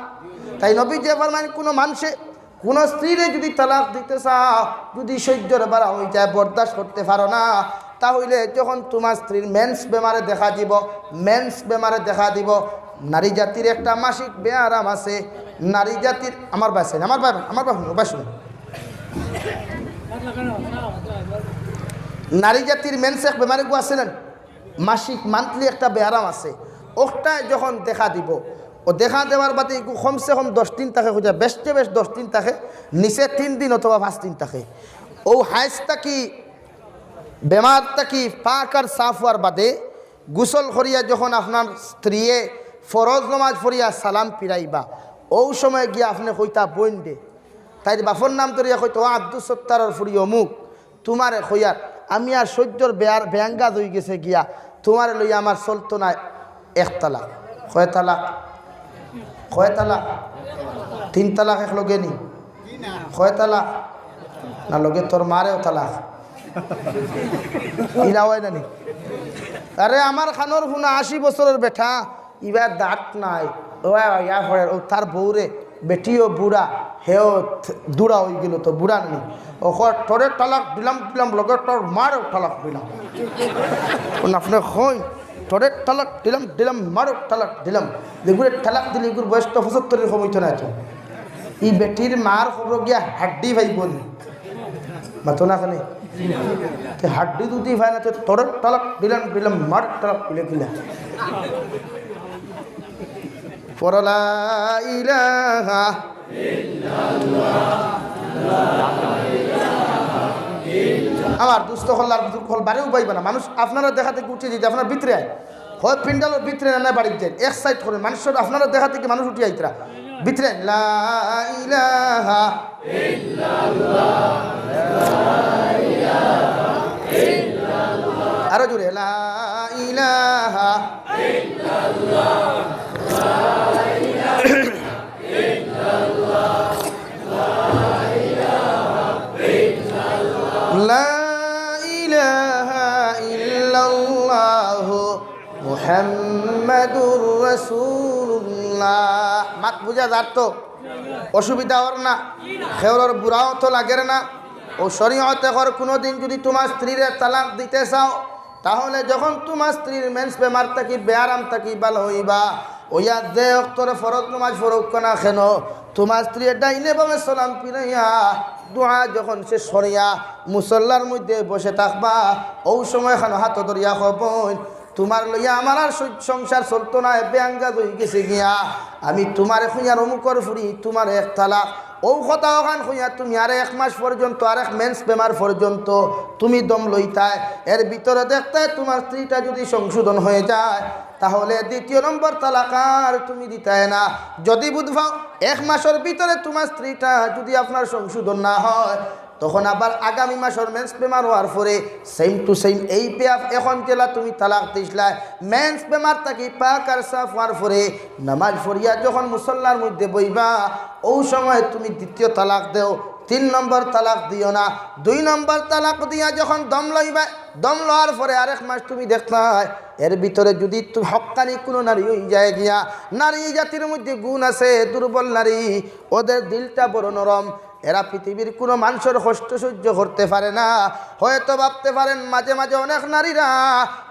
তাই নবীজিয়ে ফরমাইন, কুনু মানষে কুনু স্ত্রীরে যুদি তালাক দিতে চাও, যুদি সইজ্জর বারা অইযায়, বরদাস্ত করতে পারো না, তা অইলে যখন তুমার স্ত্রীর মেন্স বেমারে দেখা দিবো, মেন্স বেমারে দেখা দিবো, নারী জাতির একটা মাসিক বেয়ারাম আছে, নারী জাতির, আমার ভাই, আমার ভাই, আমার ভাই, আমার ভাই, নারী জাতির মেন্স এক বেমার এগু আছে না, মাসিক, monthly একটা বেয়ারাম আছে, অটায় যখন দেখা দিবো, অউ দেখা দেওয়ার বাদে এগু কমসে কম দশ দিন থাকে, কইতা বেশতে বেশ দশ দিন থাকে, নিচে তিন দিন অথবা পাঁচ দিন থাকে। অউ হাইজ থাকি, বেমার থাকি পাক আর সাফ অওয়ার বাদে গোসল করিয়া যখন আপনার স্ত্রীয়ে ফরজ নমাজ পড়িয়া সালাম ফিরাইবা, অউ সময় গিয়া আপনে কইতা, "বইনরে।" তাইর বাপর নাম ধরিয়া কইতা, "ও আব্দুস সত্তারর ফুড়ি অমুক।" তুমারে কইয়ার, আমি আর সইজ্জর বেয়ার-, বেয়াঙ্গাজ অইগেছে গিয়া, তুমারে লইয়া আমার চলতো নায়। এক তালাক। কয় তালাক? কয় তালাক? তিন তালাক এক লগে নি? কয় তালাক? না, লগে তোর মারেও তালাক। ইলা অয় না নি? আরে, আমার কানর হুনা আশি বছরর বেটা, ইবার দাঁত নাই, ও ইয়া পড়ের, অউ তার বউরে, বেটিও বুড়া, হেও থ-, দুড়া অইগেলো তো, বুড়া নি। অউ কয়, "তোরে তালাক দিলাম, দিলাম, লগে তোর মারেও তালাক দিলাম।" অখন আপনে কইন, "তোরে তালাক দিলাম, দিলাম, মারেও তালাক দিলাম।" যেগুরে তালাক দিলে, এগুর বয়স তো পঁচাত্তরর কম অইতো নায় তো। ই বেটির মার কবরো গিয়া হাড্ডি পাইবো নি? মাতো না কেনে? তে হাড্ডি যুদি পায় না, তে তোরে তালাক দিলাম, দিলাম, মার তালাক দিলে কিলা? পড়ো লা ইলাহা। আমার দুস্ত অকল আর বুজুর্গ অকল বারে উবাইবা না। মানুষ আপনারা দেখা থাকি উঠি যাইতা, আপনারা ভিতরে আইন। হয় প্যান্ডেলর ভিতরে না, না বাড়িত যাইন। এক সাইড করইন। মানুষ আপনারা দেখা থাকি মানুষ উঠি আইতরা। ভিতরে আইন। লা ইলাহা। আরো জোরে, লা ইলাহা। লা ইলাহা ইল্লাল্লাহু মুহাম্মাদুর রাসূলুল্লাহ। মাত বুঝা যার তো? অসুবিধা অর না? কেউরর বুরাও তো লাগের না? অউ শরীয়তে কর কুনুদিন যুদি তুমার স্ত্রীরে তালাক দিতে চাও, তাহলে যখন তুমার স্ত্রীর মেন্স বেমার থাকি, বেআরাম থাকি ভালা অইবা, অইয়া যে অক্তরে ফরজ নমাজ ফরউক্কা না কেনো, তুমার স্ত্রীয়ে ডাইনে বামে সালাম ফিরাইয়া দোয়া যখন শেষ করিয়া মুসল্লার মধ্যে বসে থাকবা, অউ সময় খানো হাতো ধরিয়া কও, "বইন, তুমার লইয়া আমার আর সই-, সংসার চলতো নায়, বেআঙ্গাজ অইগেছে গিয়া। আমি তুমারে কইয়ার অমুকর ফুরি, তুমার এক তালাক।" অউ কথা অখান কইয়া তুমি আরো এক মাস পর্যন্ত, আরো এক মেন্স বেমার পর্যন্ত তুমি দম লইতায়। এর ভিতরে দেখতায় তুমার স্ত্রীটা যুদি সংশোধন হয়ে যায়, তাহলে দ্বিতীয় নম্বর তালাক আর তুমি দিতায় না। যুদি বুঝ পাও এক মাসর ভিতরে তুমার স্ত্রীটা যুদি আপনার সংশোধন না হয়, তখন আবার আগামী মাসর মেন্স বেমার অওয়ার পরে same to same এই পেয়া এখন যেলা তুমি তালাক দিছলায়, মেন্স বেমার থাকি পাক আর সাফ অওয়ার পরে নামাজ পড়িয়া যখন মুসল্লার মধ্যে বইবা, অউ সময় তুমি দ্বিতীয় তালাক দেও, তিন নম্বর তালাক দিও না। দুই নম্বর তালাক দিয়া যখন দম লইবা, দম লওয়ার পরে আরেক মাস তুমি দেখতায়, এর ভিতরে যুদি তুমি হক্কানি কুনু নারী অই যায় গিয়া, নারী জাতির মধ্যে গুণ আছে, দুর্বল নারী, ওদের দিলটা বড় নরম, এরা পৃথিবীর কুনু মানষর কষ্ট সহ্য করতে পারে না। হয়তো ভাবতে পারেন মাঝে মাঝে অনেক নারীরা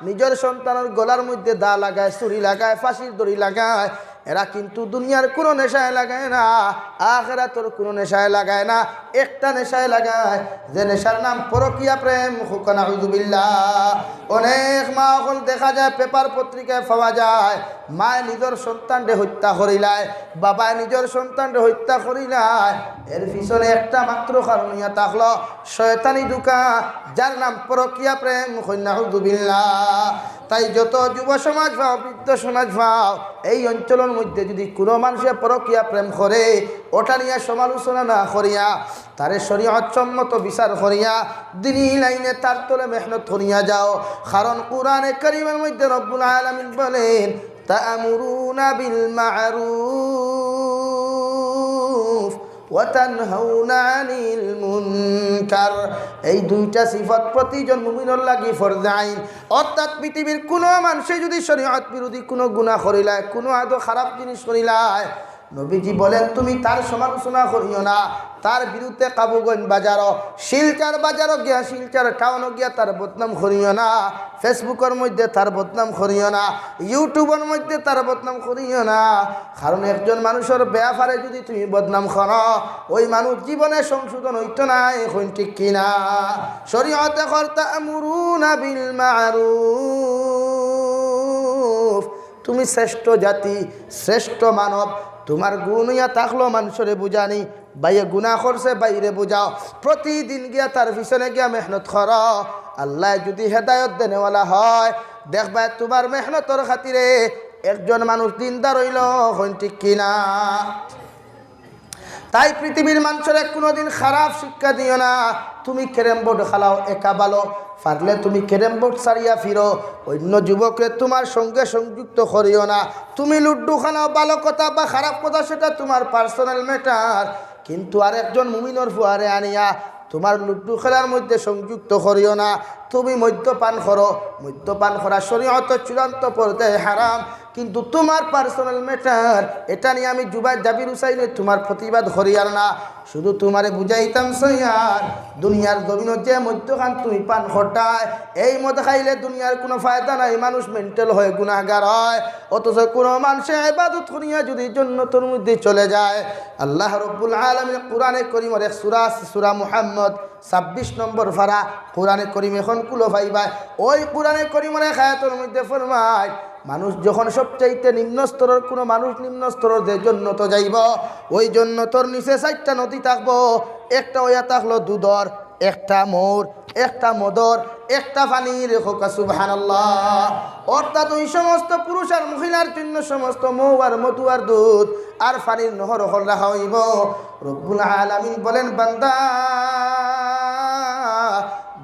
নিজর সন্তানর গলার মধ্যে দা লাগায়, ছুরি লাগায়, ফাঁসির দড়ি লাগায়, এরা কিন্তু দুনিয়ার কুনু নেশায় লাগায় না, আখেরাতর কুনু নেশায় লাগায় না। একটা নেশায় লাগায়, যে নেশার নাম পরকিয়া প্রেম। কউক্কা নাউজুবিল্লাহ। অনেক মা অকল দেখা যায়, পেপার পত্রিকায় পাওয়া যায়, মায় নিজর সন্তানরে হত্যা করিলায়, বাবায় নিজর সন্তানরে হত্যা করিলায়। এর পিছনে একটা মাত্র কারণ অইয়া থাকলো, শয়তানি ধোঁকা, যার নাম পরকিয়া প্রেম। কউক্কা নাউজুবিল্লাহ। তাই যত যুব সমাজ পাও, বৃদ্ধ সমাজ পাও, এই অঞ্চলর মধ্যে যুদি কুনু মানষে পরকিয়া প্রেম করে, ওটা নিয়া সমালোচনা না করিয়া, তারে শরীয়ত সম্মত বিচার করিয়া, দ্বীনি লাইনে তার তলে মেহনত করিয়া যাও। কারণ কুরআনে কারীমের মধ্যে রব্বুল আলামিন বলেন, "তা'মুরুনা বিল মা'রুফ ওয়া তানহাউনা আনিল মুনকার।" এই দুইটা সিফত প্রতিজন মুমিনর লাগি ফরজে আইন। অর্থাৎ পৃথিবীর কুনু মানষে যুদি শরীয়ত বিরোধী কুনু গুনাহ করিলায়, কুনু আদো খারাপ জিনিস করিলায়, নবীজি বলেন, তুমি তার সমালোচনা করিও না, তার বিরুদ্ধে কাবুগঞ্জ বাজারো, শিলচর বাজারো গিয়া, শিলচর টাউনো গিয়া তার বদনাম করিও না, Facebook-র মধ্যে তার বদনাম করিও না, YouTube-র মধ্যে তার বদনাম করিও না। কারণ একজন মানুষর ব্যাপারে যুদি তুমি বদনাম করো, ওই মানুষ জীবনে সংশোধন অইতো নায়। এখন ঠিক কি না? শরীয়তে কর, তা'মুরুনা বিল মা'রুফ, তুমি শ্রেষ্ঠ জাতি, শ্রেষ্ঠ মানব, তুমার গুণ অইয়া থাকলো মানষরে বুঝানি। ভাইয়ে গুনাহ করছে, ভাইরে বুঝাও, প্রতিদিন গিয়া তার পিছনে গিয়া মেহনত করো। আল্লায় যুদি হেদায়ত দেনেওয়ালা হয়, দেখবায় তুমার মেহনতর খাতিরে একজন মানুষ দিনদার অইলো। এখন ঠিক কি না? তাই পৃথিবীর মানষরে কুনুদিন খারাপ শিক্ষা দিও না। তুমি ক্যারাম বোর্ড খেলাও একা ভালো, পারলে তুমি ক্যারাম বোর্ড ছাড়িয়া ফিরো, অইন্য যুবকরে তুমার সঙ্গে সংযুক্ত করিও না। তুমি লুডু খেলাও, ভালো কথা বা খারাপ কথা, সেটা তুমার personal matter, কিন্তু আরেকজন মুমিনর ফুয়ারে আনিয়া তুমার লুডু খেলার মধ্যে সংযুক্ত করিও না। তুমি মদ্যপান করো, মদ্যপান করা শরীয়তর চূড়ান্ত পর্যায়ে হারাম, কিন্তু তুমার personal matter, এটা নিয়া আমি জুবাইর জাবির হুসাইনে তুমার প্রতিবাদ করিয়ার না, শুধু তুমারে বুঝাইতাম চাইয়ার। দুনিয়ার জমিনো যে মদ্যখান তুমি পান করতায়, এই মদ খাইলে দুনিয়ার কুনু ফায়দা নাই, মানুষ mental হয়, গুনাহগার হয়। অথচ কুনু মানষে ইবাদত করিয়া যুদি জন্নতর মধ্যে চলে যায়, আল্লাহ রব্বুল আলামিন কুরআনে করিমর এক সূরা আছে, সূরা মুহাম্মদ, ছাব্বিশ নম্বর পারা, কুরআনে করিম এখন খুলো পাইবায়। ওই কুরআনে করিমর এক আয়াতর মধ্যে ফরমায়, মানুষ যখন সবচাইতে নিম্ন স্তরর, কুনু মানুষ নিম্ন স্তরর যে জন্নতো যাইবো, ওই জন্নতর নিচে চাইরটা নদী থাকবো, একটা অইয়া থাকলো দুধর, একটা মৌর, একটা মদর, একটা পানির। কউক্কা সুবহানাল্লাহ। অর্থাৎ ওই সমস্ত পুরুষ আর মহিলার জন্য সমস্ত মৌ আর মধু আর দুধ আর পানির নহর অকল রাখা অইবো। রব্বুল আলামিন বলেন, বান্দা,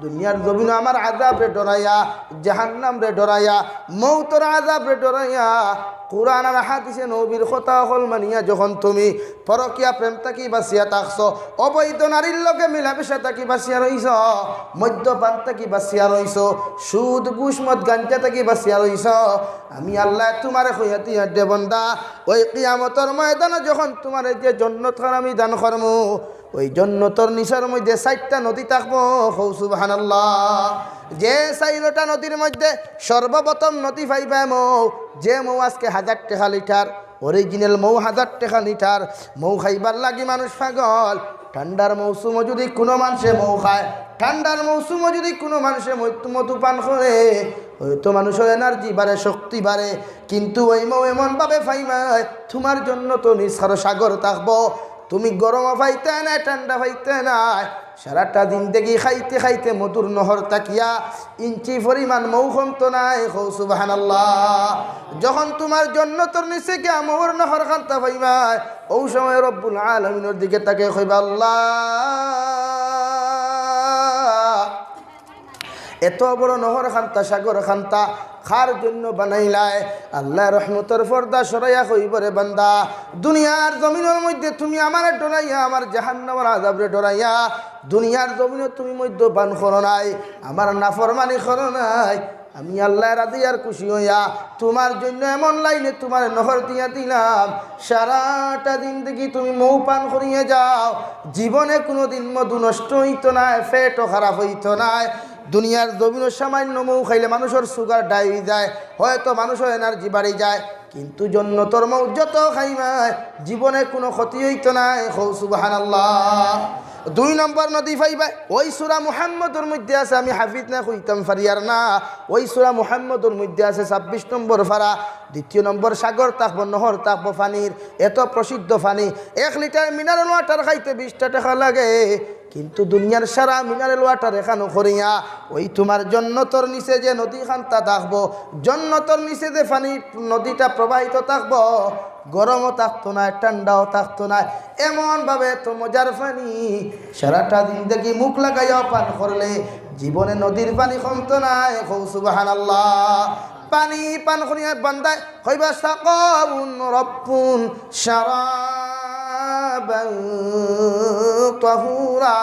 দুনিয়ার জমিনো আমার আযাবরে ডরাইয়া, জাহান্নামরে ডরাইয়া, মৌতর আযাবরে ডরাইয়া, কুরআন আর হাদিসে নবীর কথা অকল মানিয়া যখন তুমি পরকিয়া প্রেম থাকি বাঁচিয়া থাকছো, অবৈধ নারীর লগে মিলামিশা থাকি বাঁচিয়া রইছো, মদ্যপান থাকি বাঁচিয়া রইছো, সুদ, ঘুষ, মদ, গাঞ্জা থাকি বাঁচিয়া রইছো, আমি আল্লায় তুমারে কইয়া দিয়ার রে বান্দা, ওই কিয়ামতর ময়দানো যখন তুমারে যে জন্নতখান আমি দান করমু, ওই জন্নতর নিচর মধ্যে চাইরটা নদী থাকবো। কও সুবহানাল্লাহ। যে চাইরোটা নদীর মধ্যে সর্বপ্রথম নদী পাইবায় মৌ, যে মৌ আজকে হাজার টেকা লিটার, অরিজিনাল মৌ হাজার টেকা লিটার, মৌ খাইবার লাগি মানুষ পাগল। ঠান্ডার মৌসুমও যদি কুনু মানষে মৌ খায়, ঠান্ডার মৌসুমও যদি কুনু মানষে মৌ-, মধু পান করে, অইতো মানষর এনার্জি বাড়ে, শক্তি বাড়ে। কিন্তু অউ মৌ এমন ভাবে পাইবায়, তুমার জন্য তো নিজ সাগর থাকবো, তুমি গরমও পাইতায় নায়, ঠান্ডা পাইতায় নায়। সারাটা জিন্দেগি খাইতে খাইতে মধুর নহর থাকিয়া ইঞ্চি পরিমাণ মৌ কমতো নায়। কও সুবহানাল্লাহ। যখন তুমার জন্নতর নিচে গিয়া মৌর নহর খান্তা পাইবায়, অউ সময় রব্বুল আলামিনর দিকে তাকাইয়া কইবা, "আল্লাহ, এত বড় নহর খান্তা, সাগর খান্তা কার জন্য বানাইলায়?" আল্লায় রহমতর পর্দা সরাইয়া কইবা, "রে বান্দা, দুনিয়ার জমিনর মধ্যে তুমি আমারে ডরাইয়া, আমার জাহান্নামর আযাবরে ডরাইয়া, দুনিয়ার জমিনো তুমি মদ্যপান করো নাই, আমার নাফরমানি করো নাই, আমি আল্লায় রাজি আর খুশি অইয়া তুমার জন্য এমন লাইনে তুমারে নহর দিয়া দিলাম, সারাটা জিন্দেগি তুমি মৌ পান করিয়া যাও, জীবনে কুনুদিন মধু নষ্ট অইতো নায়, পেটও খারাপ অইতো নায়।" দুনিয়ার জমিনো সামান্য মৌ খাইলে মানষর সুগার ডাই অইযায়, অইতো মানষর এনার্জি বাড়ি যায়, কিন্তু জন্নতর মৌ যত খাইবায়, জীবনে কুনু ক্ষতি অইতো নায়। কও সুবহানাল্লাহ। দুই নম্বর নদী পাইবায়, অউ সূরা মুহাম্মদর মধ্যে আছে, আমি হাফিজ না, কইতাম পারিয়ার না। অউ সূরা মুহাম্মদর মধ্যে আছে ছাব্বিশ নম্বর পারা, দ্বিতীয় নম্বর সাগর থাকবো, নহর থাকবো পানির, এত প্রসিদ্ধ পানি। এক লিটার মিনারেল ওয়াটার খাইতে বিশটা টেকা লাগে, কিন্তু দুনিয়ার সারা মিনারেল ওয়াটার একখানো করিয়া, অউ তুমার জন্নতর নিচে যে নদী খান্তা থাকবো, জন্নতর নিচে যে পানি নদীটা প্রবাহিত থাকবো, গরমও থাকতো নায়, ঠান্ডাও থাকতো নায়, এমন ভাবে এত মজার পানি, সারাটা জিন্দেগি মুখ লাগাইয়াও পান করলে জীবনে নদীর পানি কমতো নায়। কও সুবহানাল্লাহ। পানি পান করিয়া বান্দায় কইবা, "সাকাহুম রব্বুহুম শারাবান তাহুরা।"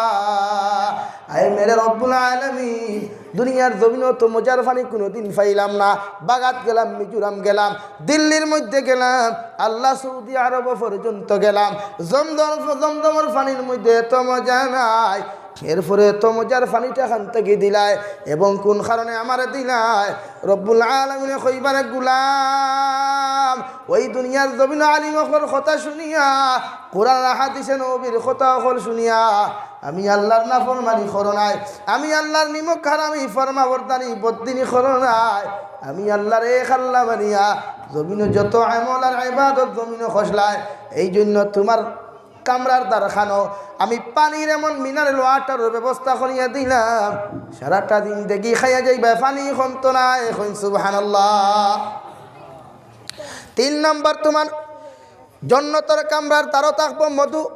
আয় মেরে রব্বুল আলামিন, দুনিয়ার জমিনো তো মজার পানি কুনুদিন পাইলাম না। বাগাত গেলাম, মিজোরাম গেলাম, দিল্লির মধ্যে গেলাম, আল্লাহ, সৌদি আরব পর্যন্ত গেলাম, জমজম, জমজমর পানির মধ্যে এত মজা নাই। এরপরে এত মজার পানিটা খান থাকি দিলায় এবং কুন কারণে আমারে দিলায়? রব্বুল আলামিনে কইবা, "রে গুলাম, অউ দুনিয়ার জমিনো আলিম অকলর কথা শুনিয়া, কোরআন হাদিসে নবীর কথা অকল শুনিয়া আমি আল্লাহর নাফরমানি করো নাই, আমি আল্লাহর নিমক হারামি ফরমাবরদারি বদদিনি করো নাই, আমি আল্লাহর এক আল্লাহ মানিয়া জমিনো যত আমল আর ইবাদত জমিনো করলায়, এই জন্য তুমার কামরার দ্বারখানো আমি পানির এমন মিনারেল ওয়াটারর ব্যবস্থা করিয়া দিলাম, সারাটা জিন্দেগি খাইয়া যাইবায়, পানি কমতো নায়।" কইন সুবহানাল্লাহ। তিন নম্বর, তুমার জন্নতর কামরার দ্বারো থাকবো মধু,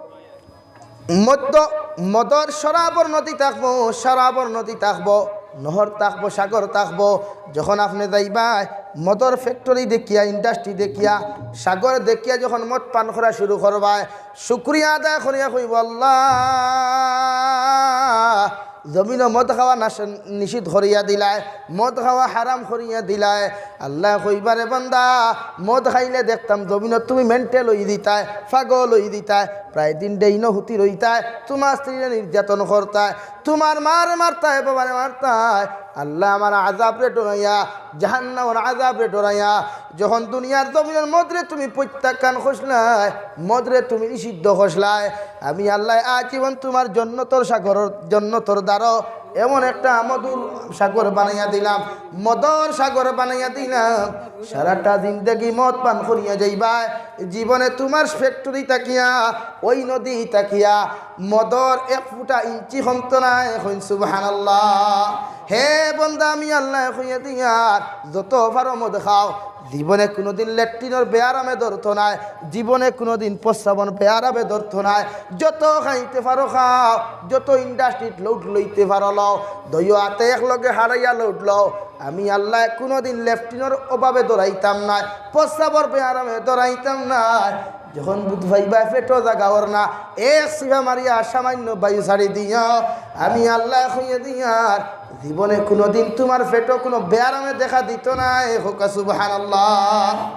মদ্য, মদর শরাবর নদী থাকবো, শরাবর নদী থাকবো, নহর থাকবো, সাগর থাকবো। যখন আপনে যাইবায়, মদর ফ্যাক্টরি দেখিয়া, ইন্ডাস্ট্রি দেখিয়া, সাগর দেখিয়া যখন মদ পান করা শুরু করবায়, শুকরিয়া আদায় করিয়া কইবো, "আল্লাহ, জমিনো মদ খাওয়া নাশ-, নিষিদ্ধ করিয়া দিলায়, মদ খাওয়া হারাম করিয়া দিলায়।" আল্লায় কইবা, "রে বান্দা, মদ খাইলে দেখতাম জমিনো তুমি মেন্টাল অই দিতায়, পাগল অই দিতায়, প্রায় দিন ডেইনো হুতি রইতায়, তুমার স্ত্রীরে নির্যাতন করতায়, তুমার মারে মারতায়, বাবারে মারতায়।" আল্লায় আমার আযাবরে ডরাইয়া, জাহান্নামর আযাবরে ডরাইয়া, যখন দুনিয়ার জমিনর মদরে তুমি প্রত্যাখ্যান করছলায়, মদরে তুমি নিষিদ্ধ করছলায়, আমি আল্লায় আজীবন তুমার জন্নতর সাগরর, জন্নতর দ্বারো এমন একটা মধুর সাগর বানাইয়া দিলাম, মদর সাগর বানাইয়া দিলাম। সারাটা জিন্দেগি মদ পান করিয়া যাইবায়, জীবনে তুমার ফ্যাক্টরি থাকিয়া, অউ নদী থাকিয়া মদর এক ফুটা ইঞ্চি কমতো নায়। কইন সুবহানাল্লাহ। হে বন্দা, আমি আল্লায় কইয়া দিয়ার, যত পারো মদ খাও, জীবনে কুনুদিন লেট্রিনর বেয়ারামে ধরতো নায়, জীবনে কুনুদিন প্রস্রাবর বেয়ারামে ধরতো নায়। যত খাইতে পারো খাও, যত ইন্ডাস্ট্রিত লোড লইতে পারো লও, দুইও আতে একলগে হারাইয়া লোড লও। আমি আল্লায় কুনুদিন লেট্রিনর অভাবে ধরাইতাম নায়, প্রস্রাবর বেয়ারামে ধরাইতাম নায়। যখন বুঝ পাইবায় পেটো জাগা অর না, এক চিফা মারিয়া সামান্য বায়ু ছাড়ি দিও। আমি আল্লায় কইয়া দিয়ার, জীবনে কুনুদিন তুমার পেটো কুনু বেয়ারামে দেখা দিতো নায়। কউক্কা সুবহানাল্লাহ।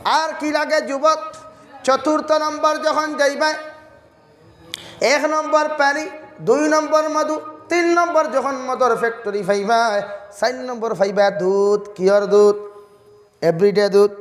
আর কি লাগে যুবক? চতুর্থ নম্বর যখন যাইবায়, এক নম্বর পানি, দুই নম্বর মধু, তিন নম্বর যখন মদর ফ্যাক্টরি পাইবায়, চাইর নম্বর পাইবা দুধ। কিয়র দুধ? এভরিডে দুধ,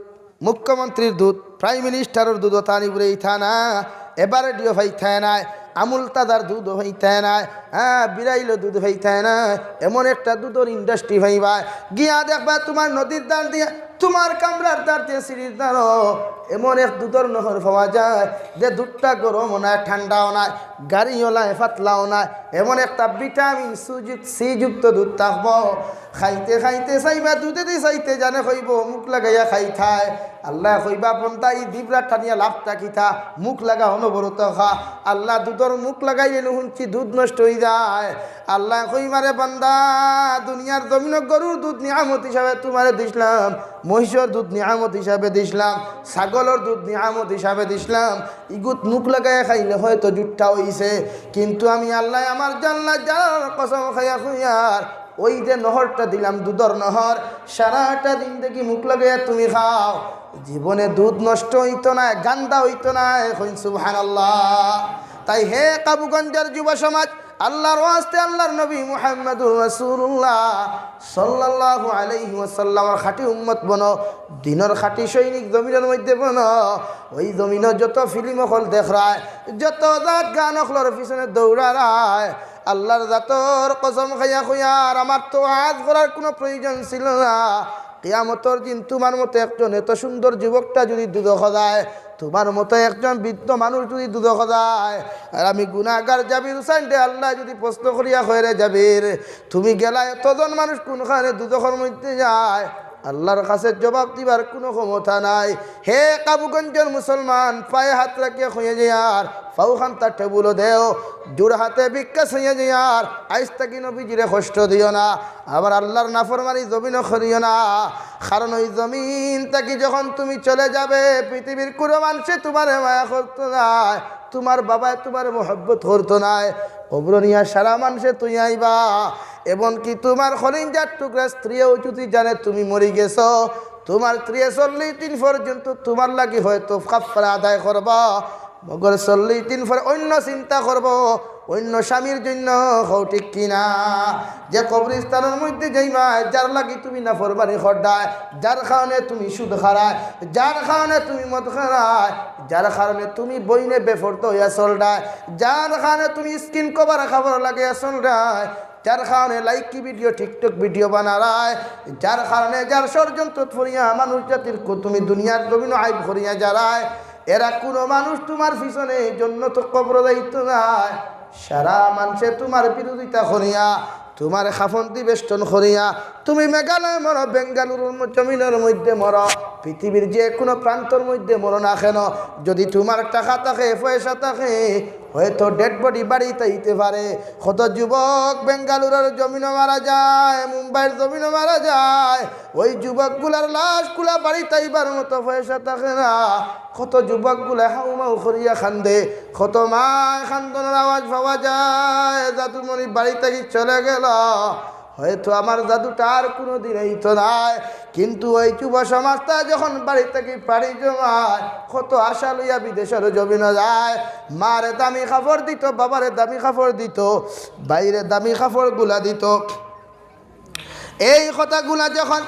মুখ্যমন্ত্রীর দুধ, প্রাইম মিনিস্টারর দুধ। অতা নিবরে ইতা না, এভারেডিও পাইতায় নায়, আমুল তাজার দুধও পাইতায় নায়, হ্যাঁ, বিরাইলো দুধ পাইতায় নায়। এমন একটা দুধর ইন্ডাস্ট্রি পাইবায়, গিয়া দেখবায় তুমার নদীর ধার দিয়া, তুমার কামরার ধার দিয়া, সিঁড়ির ধারো এমন এক দুধর নহর পাওয়া যায়, যে দুধটা গরমও নায়, ঠান্ডাও নায়, গাড়িও নায়, পাতলাও নায়, এমন একটা ভিটামিন সি যুক্ত, সি যুক্ত দুধ থাকবো। খাইতে খাইতে চাইবা, দুধেদি চাইতে জানে কইবো, মুখ লাগাইয়া খাইতায়। আল্লায় কইবা, "বন্দা, ই জিব্রা টানিয়া লাভটা কিতা? মুখ লাগা অনবরত খা।" আল্লায় দুধর মুখ লাগাইলে নু হুনছি দুধ নষ্ট অইযায়। আল্লায় কইবা, "রে বন্দা, দুনিয়ার জমিনো গরুর দুধ নিয়ামত হিসাবে তুমারে দিছলাম, মহিষর দুধ নিয়ামত হিসাবে দিছলাম, ছাগলর দুধ নিয়ামত হিসাবে দিছলাম, ইগুত মুখ লাগাইয়া খাইলে হয়তো জুট্টা অইছে, কিন্তু আমি আল্লায় আমার জাল্লা জালালর কসম খাইয়া কইয়ার, ওই যে নহরটা দিলাম, দুধর নহর, সারাটা জিন্দেগি মুখ লাগাইয়া তুমি খাও, জীবনে দুধ নষ্ট অইতো নায়, গান্দা অইতো নায়।" কইন সুবহানাল্লাহ। তাই হে কাবুগঞ্জর যুব সমাজ, আল্লাহর ওয়াস্তে আল্লাহর নবী মুহাম্মাদুর রাসূলুল্লাহ সাল্লাল্লাহু আলাইহি ওয়াসাল্লামর খাঁটি উম্মত বনো, দ্বীনর খাঁটি সৈনিক জমিনর মধ্যে বনো। ওই জমিনো যত ফিল্ম অকল দেখরায়, যত জাত গান অকলর পিছনে দৌড়ারায়, আল্লাহর জাতর কসম খাইয়া কইয়ার, আমার তো ওয়াজ করার কুনু প্রয়োজন ছিল না। কিয়ামতর দিন তুমার মতো একজন এত সুন্দর যুবকটা যুদি দুজখো যায়, তুমার মতো একজন বৃদ্ধ মানুষ যুদি দুজখো যায়, আর আমি গুনাহগার জাবির হুসাইনরে আল্লায় যুদি প্রশ্ন করিয়া কয়, "রে জাবির, তুমি গেলায়, এতজন মানুষ কুনখানে দুজখর মধ্যে যায়?" আল্লাহর কাছে জবাব দিবার কুনু ক্ষমতা নাই। হে কাবুগঞ্জর মুসলমান, পায়ে হাত রাখিয়া কইয়া যাইয়ার, পাও খান্তা টেবুলো দেও, জোড়হাতে ভিক্ষা চাইয়া যাইয়ার, আইজ থাকি নবীজিরে কষ্ট দিও না, আমার আল্লাহর নাফরমানি জমিনো করিও না। কারণ ওই জমিন থাকি যখন তুমি চলে যাবে, পৃথিবীর কুনু মানষে তুমারে মায়া করতো নায়, তুমার বাবায় তুমারে মহব্বত করতো নায়। কবরো নিয়া সারা মানষে তুই আইবা, এমনকি তুমার কলিজার টুকরা স্ত্রীও যুদি জানে তুমি মরি গেছো, তুমার স্ত্রীয়ে চল্লিশ দিন পর্যন্ত তুমার লাগি হয়তো কাফফারা আদায় করবা, মগর চল্লিশ দিন পরে অইন্য চিন্তা করবো, অইন্য স্বামীর জইন্য। কও ঠিক কি না? যে কবরস্থানর মধ্যে যাইবায়, যার লাগি তুমি নাফরমানি কররায়, যার কারণে তুমি সুদ খারায়, যার কারণে তুমি মদ খারায়, যার কারণে তুমি বইনে বেপর্দা অইয়া চলরায়, যার কারণে তুমি স্কিন কভার কাপড় লাগাইয়া চলরায়, যার কারণে লাইকি ভিডিও, টিকটক ভিডিও বানারায়, যার কারণে, যার ষড়যন্ত্রত পড়িয়া মানুষ জাতির কু-, তুমি দুনিয়ার জমিনো আইব করিয়া যারায়, এরা কুনু মানুষ তুমার পিছনে জন্নত কবরো যাইতো নায়। সারা মানষে তুমার বিরোধিতা করিয়া, তুমারে কাফন দি বেষ্টন করিয়া, তুমি মেঘালয় মরো, বেঙ্গালুরুর ম-, জমিনর মধ্যে মরো, পৃথিবীর যে কুনু প্রান্তর মধ্যে মরো না কেন, যুদি তুমার টাকা থাকে, পয়সা থাকে, হয়তো ডেড বডি বাড়িত আইতে পারে। কত যুবক বেঙ্গালুরুর জমিনো মারা যায়, মুম্বাইর জমিনো মারা যায়, ওই যুবকগুলার লাশগুলা বাড়িত আইবার মতো পয়সা থাকে না। কত যুবকগুলা হাউমাউ করিয়া কান্দে, কত মায় কান্দনর আওয়াজ পাওয়া যায়, জাদুমণি বাড়ি থাকি চলে গেল, হয়তো আমার জাদুটা আর কুনুদিন আইতো নায়। কিন্তু ওই যুব সমাজটা যখন বাড়ি থাকি পাড়ি জমায়, কত আশা লইয়া বিদেশর জমিনো যায়, মারে দামি কাপড় দিত, বাবারে দামি কাপড় দিত, ভাইরে দামি কাপড়গুলা দিত। এই কথাগুলা যখন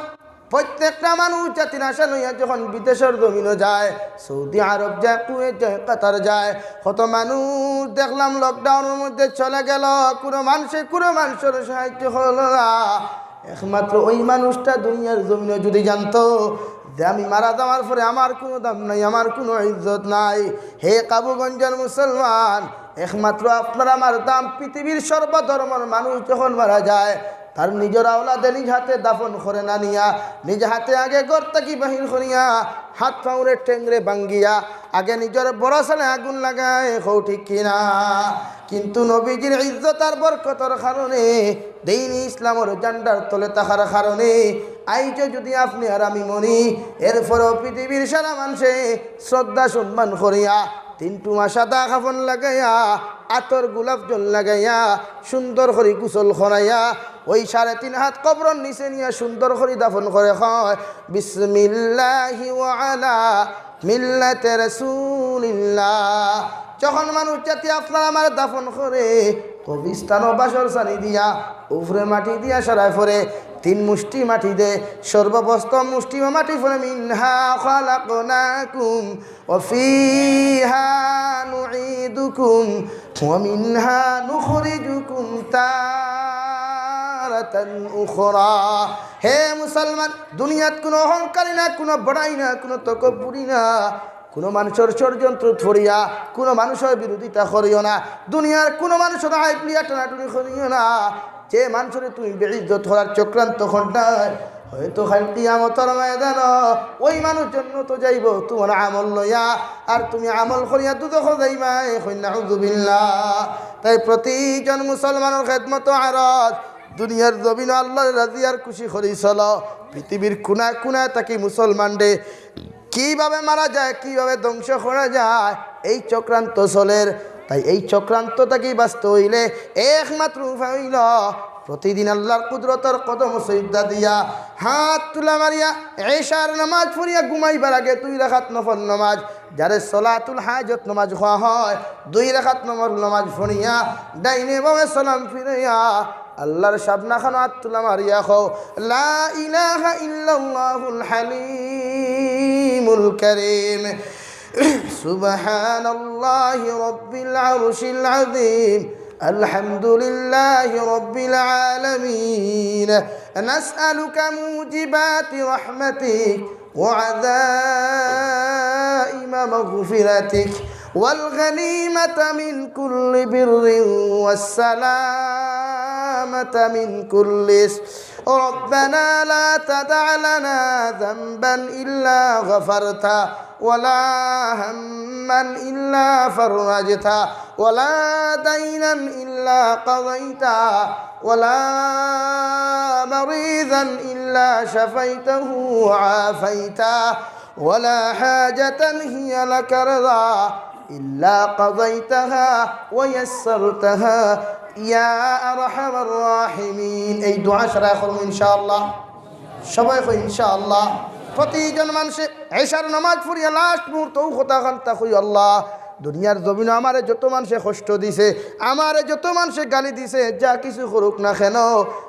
প্রত্যেকটা মানুষ জাতির আশা লইয়া যখন বিদেশর জমিনো যায়, সৌদি আরব যায়, কুয়েত যায়, কাতার যায়, কত মানুষ দেখলাম লকডাউনর মধ্যে চলে গেল, কুনু মানষে কুনু মানষর সাহায্য করল না। একমাত্র ওই মানুষটা দুনিয়ার জমিনো যুদি জানতো যে আমি মারা যাওয়ার পরে আমার কুনু দাম নাই, আমার কুনু ইজ্জত নাই, হে কাবুগঞ্জর মুসলমান, একমাত্র আপনার আমার দাম। পৃথিবীর সর্বধর্মর মানুষ যখন মারা যায়, তার নিজর আওলাদে নিজ হাতে দাফন করে না নিয়া, নিজ হাতে আগে ঘর থাকি বাহির করিয়া, হাত পাওরে ঠেংরে ভাঙ্গিয়া, আগে নিজর বড় ছেলে আগুন লাগায়, কও ঠিক কি না? কিন্তু নবীজির ইজ্জত আর বরকতর কারণে, দ্বীনে ইসলামর ঝান্ডার তলে থাকার কারণে, আইজও যুদি আপনে আর আমি মরি, এরপরও পৃথিবীর সারা মানষে শ্রদ্ধা সম্মান করিয়া তিন টুমা সাদা কাফন লাগাইয়া, আতর গোলাপ জল লাগাইয়া, সুন্দর করি গোসল করাইয়া, ওই সাড়ে তিন হাত কবরর নিচে নিয়া সুন্দর করি দাফন করে কয়, "বিসমিল্লাহি ওয়া আলা মিল্লাতে রাসূলিল্লাহ।" যখন মানুষ জাতি আপনার আমার দাফন করে, কবরস্থানো বাসর ছানি দিয়া, উপরে মাটি দিয়া সারায় পরে, তিন মুষ্টি মাটি দে, সর্বপ্রথম মুষ্টি মাটি পরে, "মিনহা খালাকনাকুম ওয়া ফিহা নুঈদুকুম ওয়া মিনহা নুখরিজুকুম তারাতান উখরা।" হে মুসলমান, দুনিয়াত কুনু অহংকারী না, কুনু বড়াই না, কুনু তকব্বুরি না, কুনু মানষর ষড়যন্ত্র ধরিয়া কুনু মানষর বিরোধিতা করিও না। দুনিয়ার কুনু মানষর আইব লইয়া টানাটুনি করিও না। যে মানষরে তুমি বেইজ্জত করার চক্রান্ত কররায়, হয়তো কাইল কিয়ামতর ময়দানো ওই মানুষ জন্নতো যাইবো তুমার আমল লইয়া, আর তুমি আমল করিয়া দুজখো যাইবায়। কইন নাউজুবিল্লাহ। তাই প্রতিজন মুসলমানর খেদমতো আরজ, দুনিয়ার জমিনো আল্লারে রাজি আর খুশি করি চলো। পৃথিবীর কুনায় কুনায় থাকি মুসলমানরে কিভাবে মারা যায়, কিভাবে ধ্বংস করা যায়, এই চক্রান্ত চলের। তাই এই চক্রান্ত থাকি বাঁচতে অইলে একমাত্র উপায় অইলো প্রতিদিন আল্লার কুদরতর কদমো সিজদা দিয়া, হাত তুলা মারিয়া, এশার নামাজ পড়িয়া ঘুমাইবার আগে দুই রাকাত নফল নামাজ, যারে সলাতুল হাজত নামাজ কওয়া হয়, দুই রাকাত নফল নামাজ পড়িয়া ডাইনে বামে সালাম ফিরাইয়া আল্লার সামনে খানো আত তুলা মারিয়া কও, "লা ইলাহা ইল্লাল্লাহুল হালিমুল কারীম। সুবহানাল্লাহি রাব্বিল আরশিল আযীম। আলহামদুলিল্লাহি রাব্বিল আলামিন। নাসআলুকা মুজিবাতি রাহমাতিক وعزائم مغفرتك والغنيمة من كل بر والسلامة من كل إثم. ربنا لا تدع لنا ذنبا إلا غفرته ولا هما إلا فرجته ولا دينا إلا قضيته ولا مريضا إلا شفيته وعافيته ولا حاجة هي لك رضا إلا قضيتها ويسرتها يا أرحم الراحمين." এই দোয়া সারায় করমু ইনশাআল্লাহ। সবাই কই ইনশাআল্লাহ। প্রতিজন মানষে এশার নামাজ পড়িয়া লাস্ট মুহূর্ত অউ কথাখানতা কই, "আল্লাহ, দুনিয়ার জমিনো আমারে যত মানষে কষ্ট দিছে, আমারে যত মানষে গালি দিছে, যা কিছু করুক না কেন,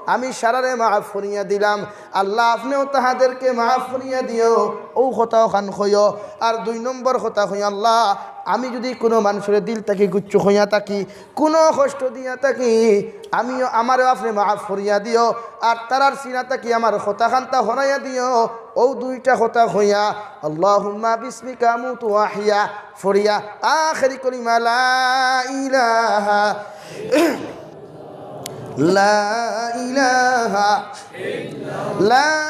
আমি সারারে মাফ করিয়া দিলাম। আল্লাহ, আপনেও তাহাদেরকে মাফ করিয়া দিও।" অউ কথা অখান কইও। আর দুই নম্বর কথা কইও, "আল্লাহ, আমি যুদি কুনু মানষরে দিল থাকি গুচ্ছ কইয়া থাকি, কুনু কষ্ট দিয়া থাকি, আমিও, আমারেও আপনে মাফ করিয়া দিও। আর তারার সিনা থাকি আমার কথাখানতা হরাইয়া দিও।" অউ দুইটা কথা কইয়া, "আল্লাহুম্মা বিসমিকা আমুতু ওয়া আহইয়া" পড়িয়া আখেরি কলিমা লা ইলাহা, লা ইলাহা, লা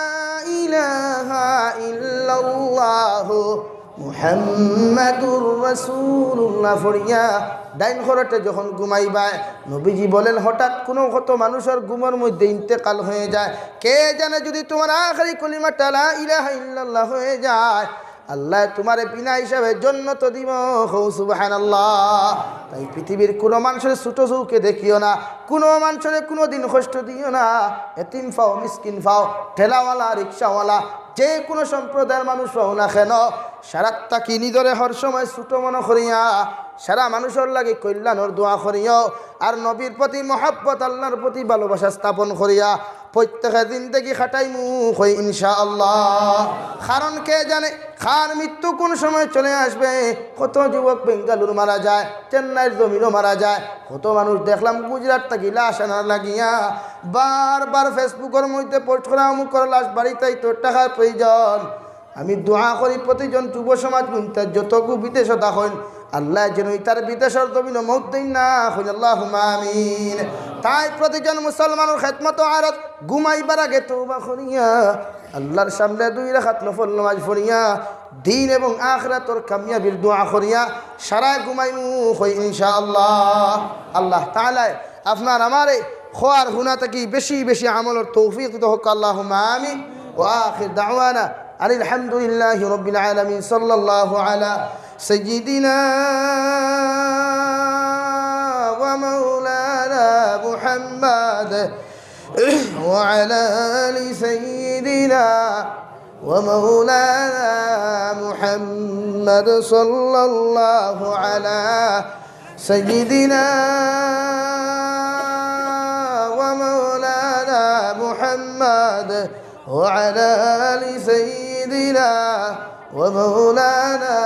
ইলাহা ইল্লাল্লাহু মুহাম্মাদুর রাসূলুল্লাহ পড়িয়া ডাইন খরটে যখন ঘুমাইবায়, নবীজি বলেন, হঠাৎ কুনু কত মানুষর ঘুমর মধ্যে ইন্তেকাল হয়ে যায়। কে জানে যুদি তুমার আখেরি কলিমাটা লা ইলাহা ইল্লাল্লাহ হয়ে যায়, আল্লায় তুমারে বিনা হিসাবে জন্নত দিবো। কও সুবহানাল্লাহ। তাই পৃথিবীর কুনু মানষরে ছুটো চউখে দেখিও না, কুনু মানষরে কুনুদিন কষ্ট দিও না। এতিম পাও, মিসকিন পাও, ঠেলাওয়ালা, রিক্সাওয়ালা, যে কুনু সম্প্রদায়র মানুষ অও না কেন, সারাত থাকি নিজরে হর সময় ছুটো মনো করিয়া সারা মানুষর লাগি কল্যাণর দোয়া করিও। আর নবীর প্রতি মহব্বত, আল্লার প্রতি ভালোবাসা স্থাপন করিয়া প্রত্যেকে জিন্দেগি কাটাইমু কই ইনশাআল্লাহ। কারণ কে জানে কার মৃত্যু কুন সময় চলে আসবে। কত যুবক বেঙ্গালুর মারা যায়, চেন্নাইর জমিনো মারা যায়, কত মানুষ দেখলাম গুজরাট থাকি লাশ আনার লাগিয়া বারবার Facebook-অর মধ্যে পোস্ট করে, "অমুকর লাশ বাড়িত আইতো, টেকার প্রয়োজন।" আমি দোয়া করি প্রতিজন যুব সমাজ বন্ধুতে যতগু বিদেশো থাকইন, আল্লায় যেন ইতার বিদেশর জমিনো মউত দেইন না, কইন আল্লাহুম্মা আমিন। তাই প্রতিজন মুসলমানর খেদমতো আরজ, ঘুমাইবার আগে তওবা করিয়া আল্লার সামনে দুই রাকাত নফল নামাজ পড়িয়া দিন এবং আখিরাতর কামিয়াবির দোয়া করিয়া সারায় ঘুমাইমু কই ইনশাআল্লাহ। আল্লাহ তাআলায় আপনার আমারে কওয়া আর হুনা থাকি বেশি বেশি আমলর তৌফিক দিতা হউক, আল্লাহুম্মা আমিন। ওয়া আখির দাওয়ানা আনিল হামদুলিল্লাহি রাব্বিল আলামিন। সাল্লাল্লাহু আলা সাইয়্যিদিনা ওয়া মাওলানা মুহাম্মদ وعلى آل سيدنا ومولانا محمد صلى الله على سيدنا محمد وعلى آل سيدنا ومولانا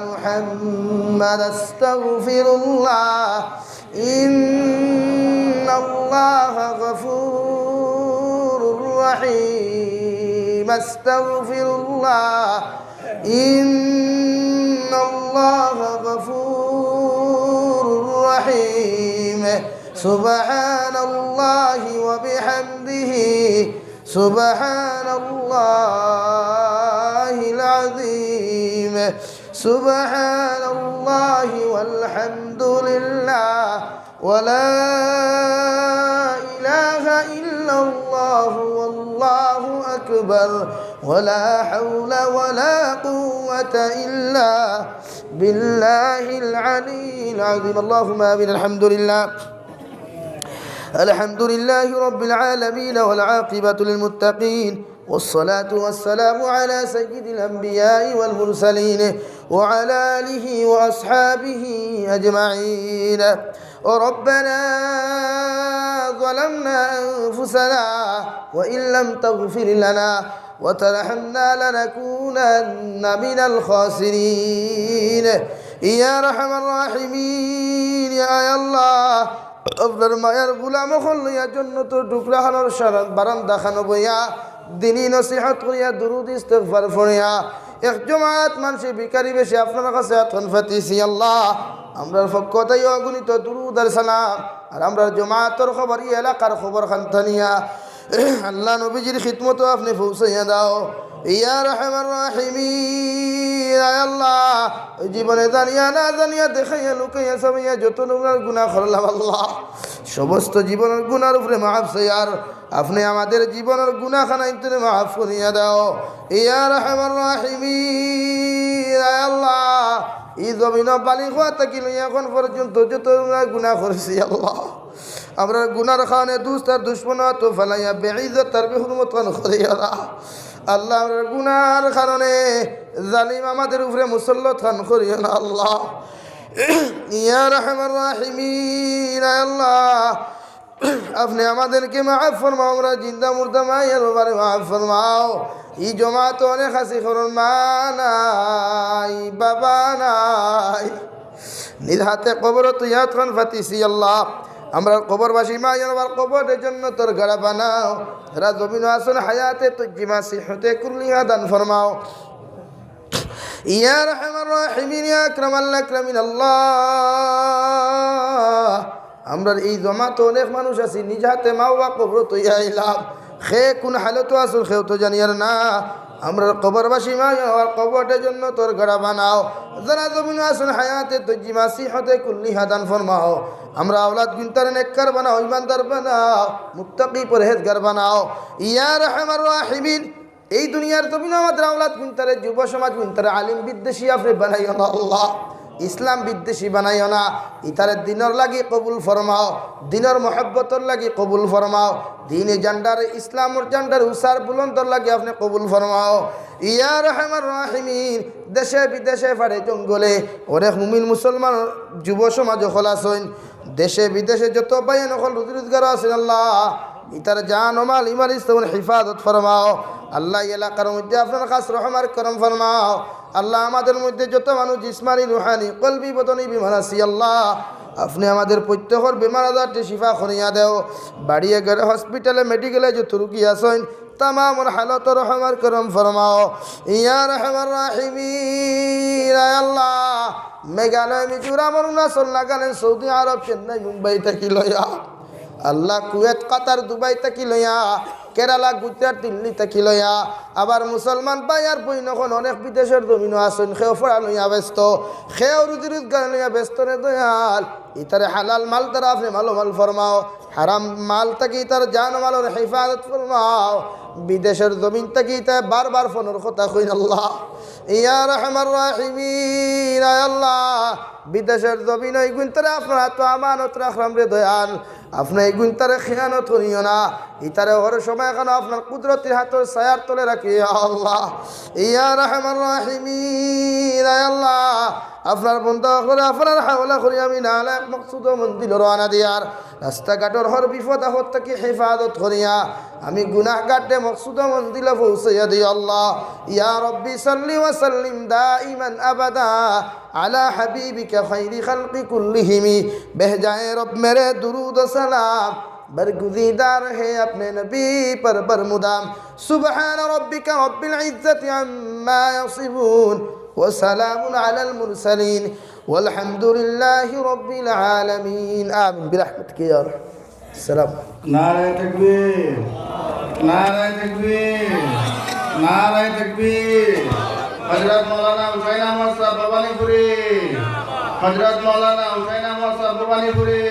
محمد. أستغفر الله، إن الله غفور رحيم. أستغفر الله، إن الله غفور رحيم. سبحان الله وبحمده، سبحان الله العظيم، سبحان الله والحمد لله، ولا إله إلا الله والله أكبر، ولا حول ولا قوة إلا بالله العلي العظيم. اللهم آمين. الحمد لله، الحمد لله رب العالمين، والعاقبة للمتقين، والصلاة والسلام على سيد الأنبياء والمرسلين وعلى آله وأصحابه أجمعين. ربنا ظلمنا أنفسنا وإن لم تغفر لنا وترحمنا لنكونن من الخاسرين. يا أرحم الراحمين، يا الله، আপনার মায়ার গোলাম অকল লইয়া জন্নতর টুকরা খানর সারা বারান্দা খানো বইয়া দিনি নসিহত করিয়া দুরুদ ইস্তেগফার পড়িয়া এক জমাত মানষে ভিখারি বেশে আপনার কাছে আতখান পাতিছি আল্লাহ। আমরার পক্ষ থাকি অগণিত দুরুদ আর সালাম আর আমরার জমাতর খবর, ই এলাকার খবর খান টানিয়া আল্লাহ নবীজির খিদমতো আপনে পৌঁছাইয়া দাও। ইয়া আরহামার রাহিমিন, আয় আল্লাহ, ওই জীবনে জানিয়া না জানিয়া, দেখাইয়া লুকাইয়া চাবাইয়া যত আমরার গুনা করলাম আল্লাহ, সমস্ত জীবনর গুনার উপরে মাফ চাই আর আপনে আমাদের জীবনর গুনা খানাইন্তরে মাফ করিয়া দাও। ইয়া আরহামার রাহিমিন, আয় আল্লাহ, ই জমিনো বালিগ অওয়া থাকি লইয়া এখন পর্যন্ত যত আমরার গুনা করছি আল্লাহ, আমরার গুনার কারণে দুস্ত আর দুশমন অতো ফালাইয়া বেইজ্জত আর বেহুরমত খান করিও না। আল্লাহ, আমরার গুনার কারণে জালিম আমাদের উপরে মুসল্লত খান করিও না আল্লাহ। ইয়া আরহামার রাহিমিন, আয় আল্লাহ, আপনে আমাদেরকে মাফ ফরমাও, আমরার জিন্দা মুর্দা মাই আর বাবারে মাফ ফরমাও। ই জমাতো অনেক আছি, কারো মা নাই, বাবা নাই, নিজ হাতে কবরো থইয়া আতখান পাতিছি আল্লাহ। আমরার কবরবাসী মাই আর বাবার কবররে জন্নতর গাড়া বানাও। যারা জমিনো আছইন হায়াতে তৈয়্যিবা সিহতে কুল্লিহা দান ফরমাও। ইয়া আরহামার রাহিমিন, ইয়া আকরামাল আকরামিন আল্লাহ, আমরার ই জমাতো অনেক মানুষ আছি, নিজ হাতে মা বাবা কবরো থইয়া আইলাম, কে কুন হালতো আছইন কেউ তো জানিয়ার না। আমরার কবরবাসী মাই আর বাবার কবররে জন্নতর গাড়া বানাও। যারা জমিনো আছইন হায়াতে তৈয়্যিবা সিহতে কুল্লিহা দান ফরমাও। আমরার আওলাদ গুইন্তারে নেককার বানাও, ইমানদার বানাও, মুত্তাকি পরহেজগার বানাও। ইয়া আরহামার রাহিমিন, এই দুনিয়ার জমিনো আমাদের আওলাদ গুইন্তারে, যুব সমাজ গুইন্তারে আলিম বিদ্বেষী আপনে বানাইও না আল্লাহ, ইসলাম বিদ্বেষী বানাইও না। ইতারে দিনর লাগি কবুল ফরমাও, দিনর মহব্বতর লাগি কবুল ফরমাও, দিনে জান্ডারে, ইসলামর জান্ডারে উসার বুলন্দর লাগি আপনে কবুল ফরমাও। ইয়া আরহামার রাহিমিন, দেশে বিদেশে পাড়ে জঙ্গলে অনেক মুমিন মুসলমান যুব সমাজ অকল আছইন, দেশে বিদেশে যত ভাইয়াইন অকল রুজি রোজগারো আছইন আল্লাহ, ইতার জান ও মাল ইমান ইসলামর হেফাজত ফরমাও। আল্লাহ, ই এলাকার মধ্যে আপনার খাস রহম আর করম ফরমাও। আল্লাহ, আমাদের মধ্যে যত মানুষ জিসমানি, রুহানি, কলবি, বদনি বিমার আছি আল্লাহ, আপনে আমাদের প্রত্যেকর বেমার আজারটি শিফা করিয়া দেও। বাড়িয়ে ঘরে হসপিটালে মেডিকেলে যত রুগী আছইন, তামামর হালতো রহম আর করম ফরমাও। ইয়া আরহামার রাহিমিন, আয় আল্লাহ, মেঘালয়, মিজোরাম, অরুণাচল, নাগাল্যান্ড, সৌদি আরব, চেন্নাই, মুম্বাই থাকি লইয়া, আল্লাহ, কুয়েত, কাতার, দুবাই থাকি লইয়া, কেরালা, গুজরাট, দিল্লি থাকি লইয়া, আবার মুসলমান ভাই আর বইন অকল অনেক বিদেশর জমিনো আছইন, কেউ পড়া লইয়া ব্যস্ত, কেউ রুজি রোজগার লইয়া ব্যস্ত রে দয়াল। ইতারে হালাল মাল দ্বারা আপনে মালোমাল ফরমাও, হারাম মাল থাকি ইতার জান ও মালর হেফাজত ফরমাও। বিদেশর জমিন থাকি ইতায় বারবার ফোনর কথা কইন আল্লাহ। ইয়া আরহামার রাহিমিন, আয় আল্লাহ, বিদেশর জমিনো ইগুইন্তরে আপনার আতো আমানত রাখলাম রে দয়াল, আপনে ইগুইন্তরে খিয়ানত করিও না। ইতারে হর সময় খানো আপনার কুদরতির হাতর ছায়ার তলে রাখিও আল্লাহ। ইয়া আরহামার রাহিমিন, আয় আল্লাহ, আপনার বন্দা অকলরে আপনার হাওলা করি আমি নালায়েক মকসুদ ও মঞ্জিলো রওয়ানা দিয়ার, রাস্তাঘাটর হর বিপদ আপদ থাকি হেফাজত করিয়া, আমি গুনাহগাররে মকসুদ ও মঞ্জিলে পৌঁছাইয়া দিও আল্লাহ। ইয়া রব্বি সাল্লি ওয়া সাল্লিম দাইমান আবাদা আলা হাবিবিকা খাইরি খালকি কুল্লিহিমি। বেহজায়ে রব মেরে দুরুদ ও সালাম برگزیدہ رہے اپنے نبی پر برمدام۔ سبحان ربك رب العزة عما يصفون وسلام على المرسلين والحمد لله رب العالمين آمين برحمتك يا رب السلام۔ নারায়ে তাকবীর, নারায়ে তাকবীর, নারায়ে তাকবীর। হযরত মাওলানা হুসাইন আহমদ সাহেব ভবানীপুরী, হযরত মাওলানা হুসাইন আহমদ সাহেব ভবানীপুরী।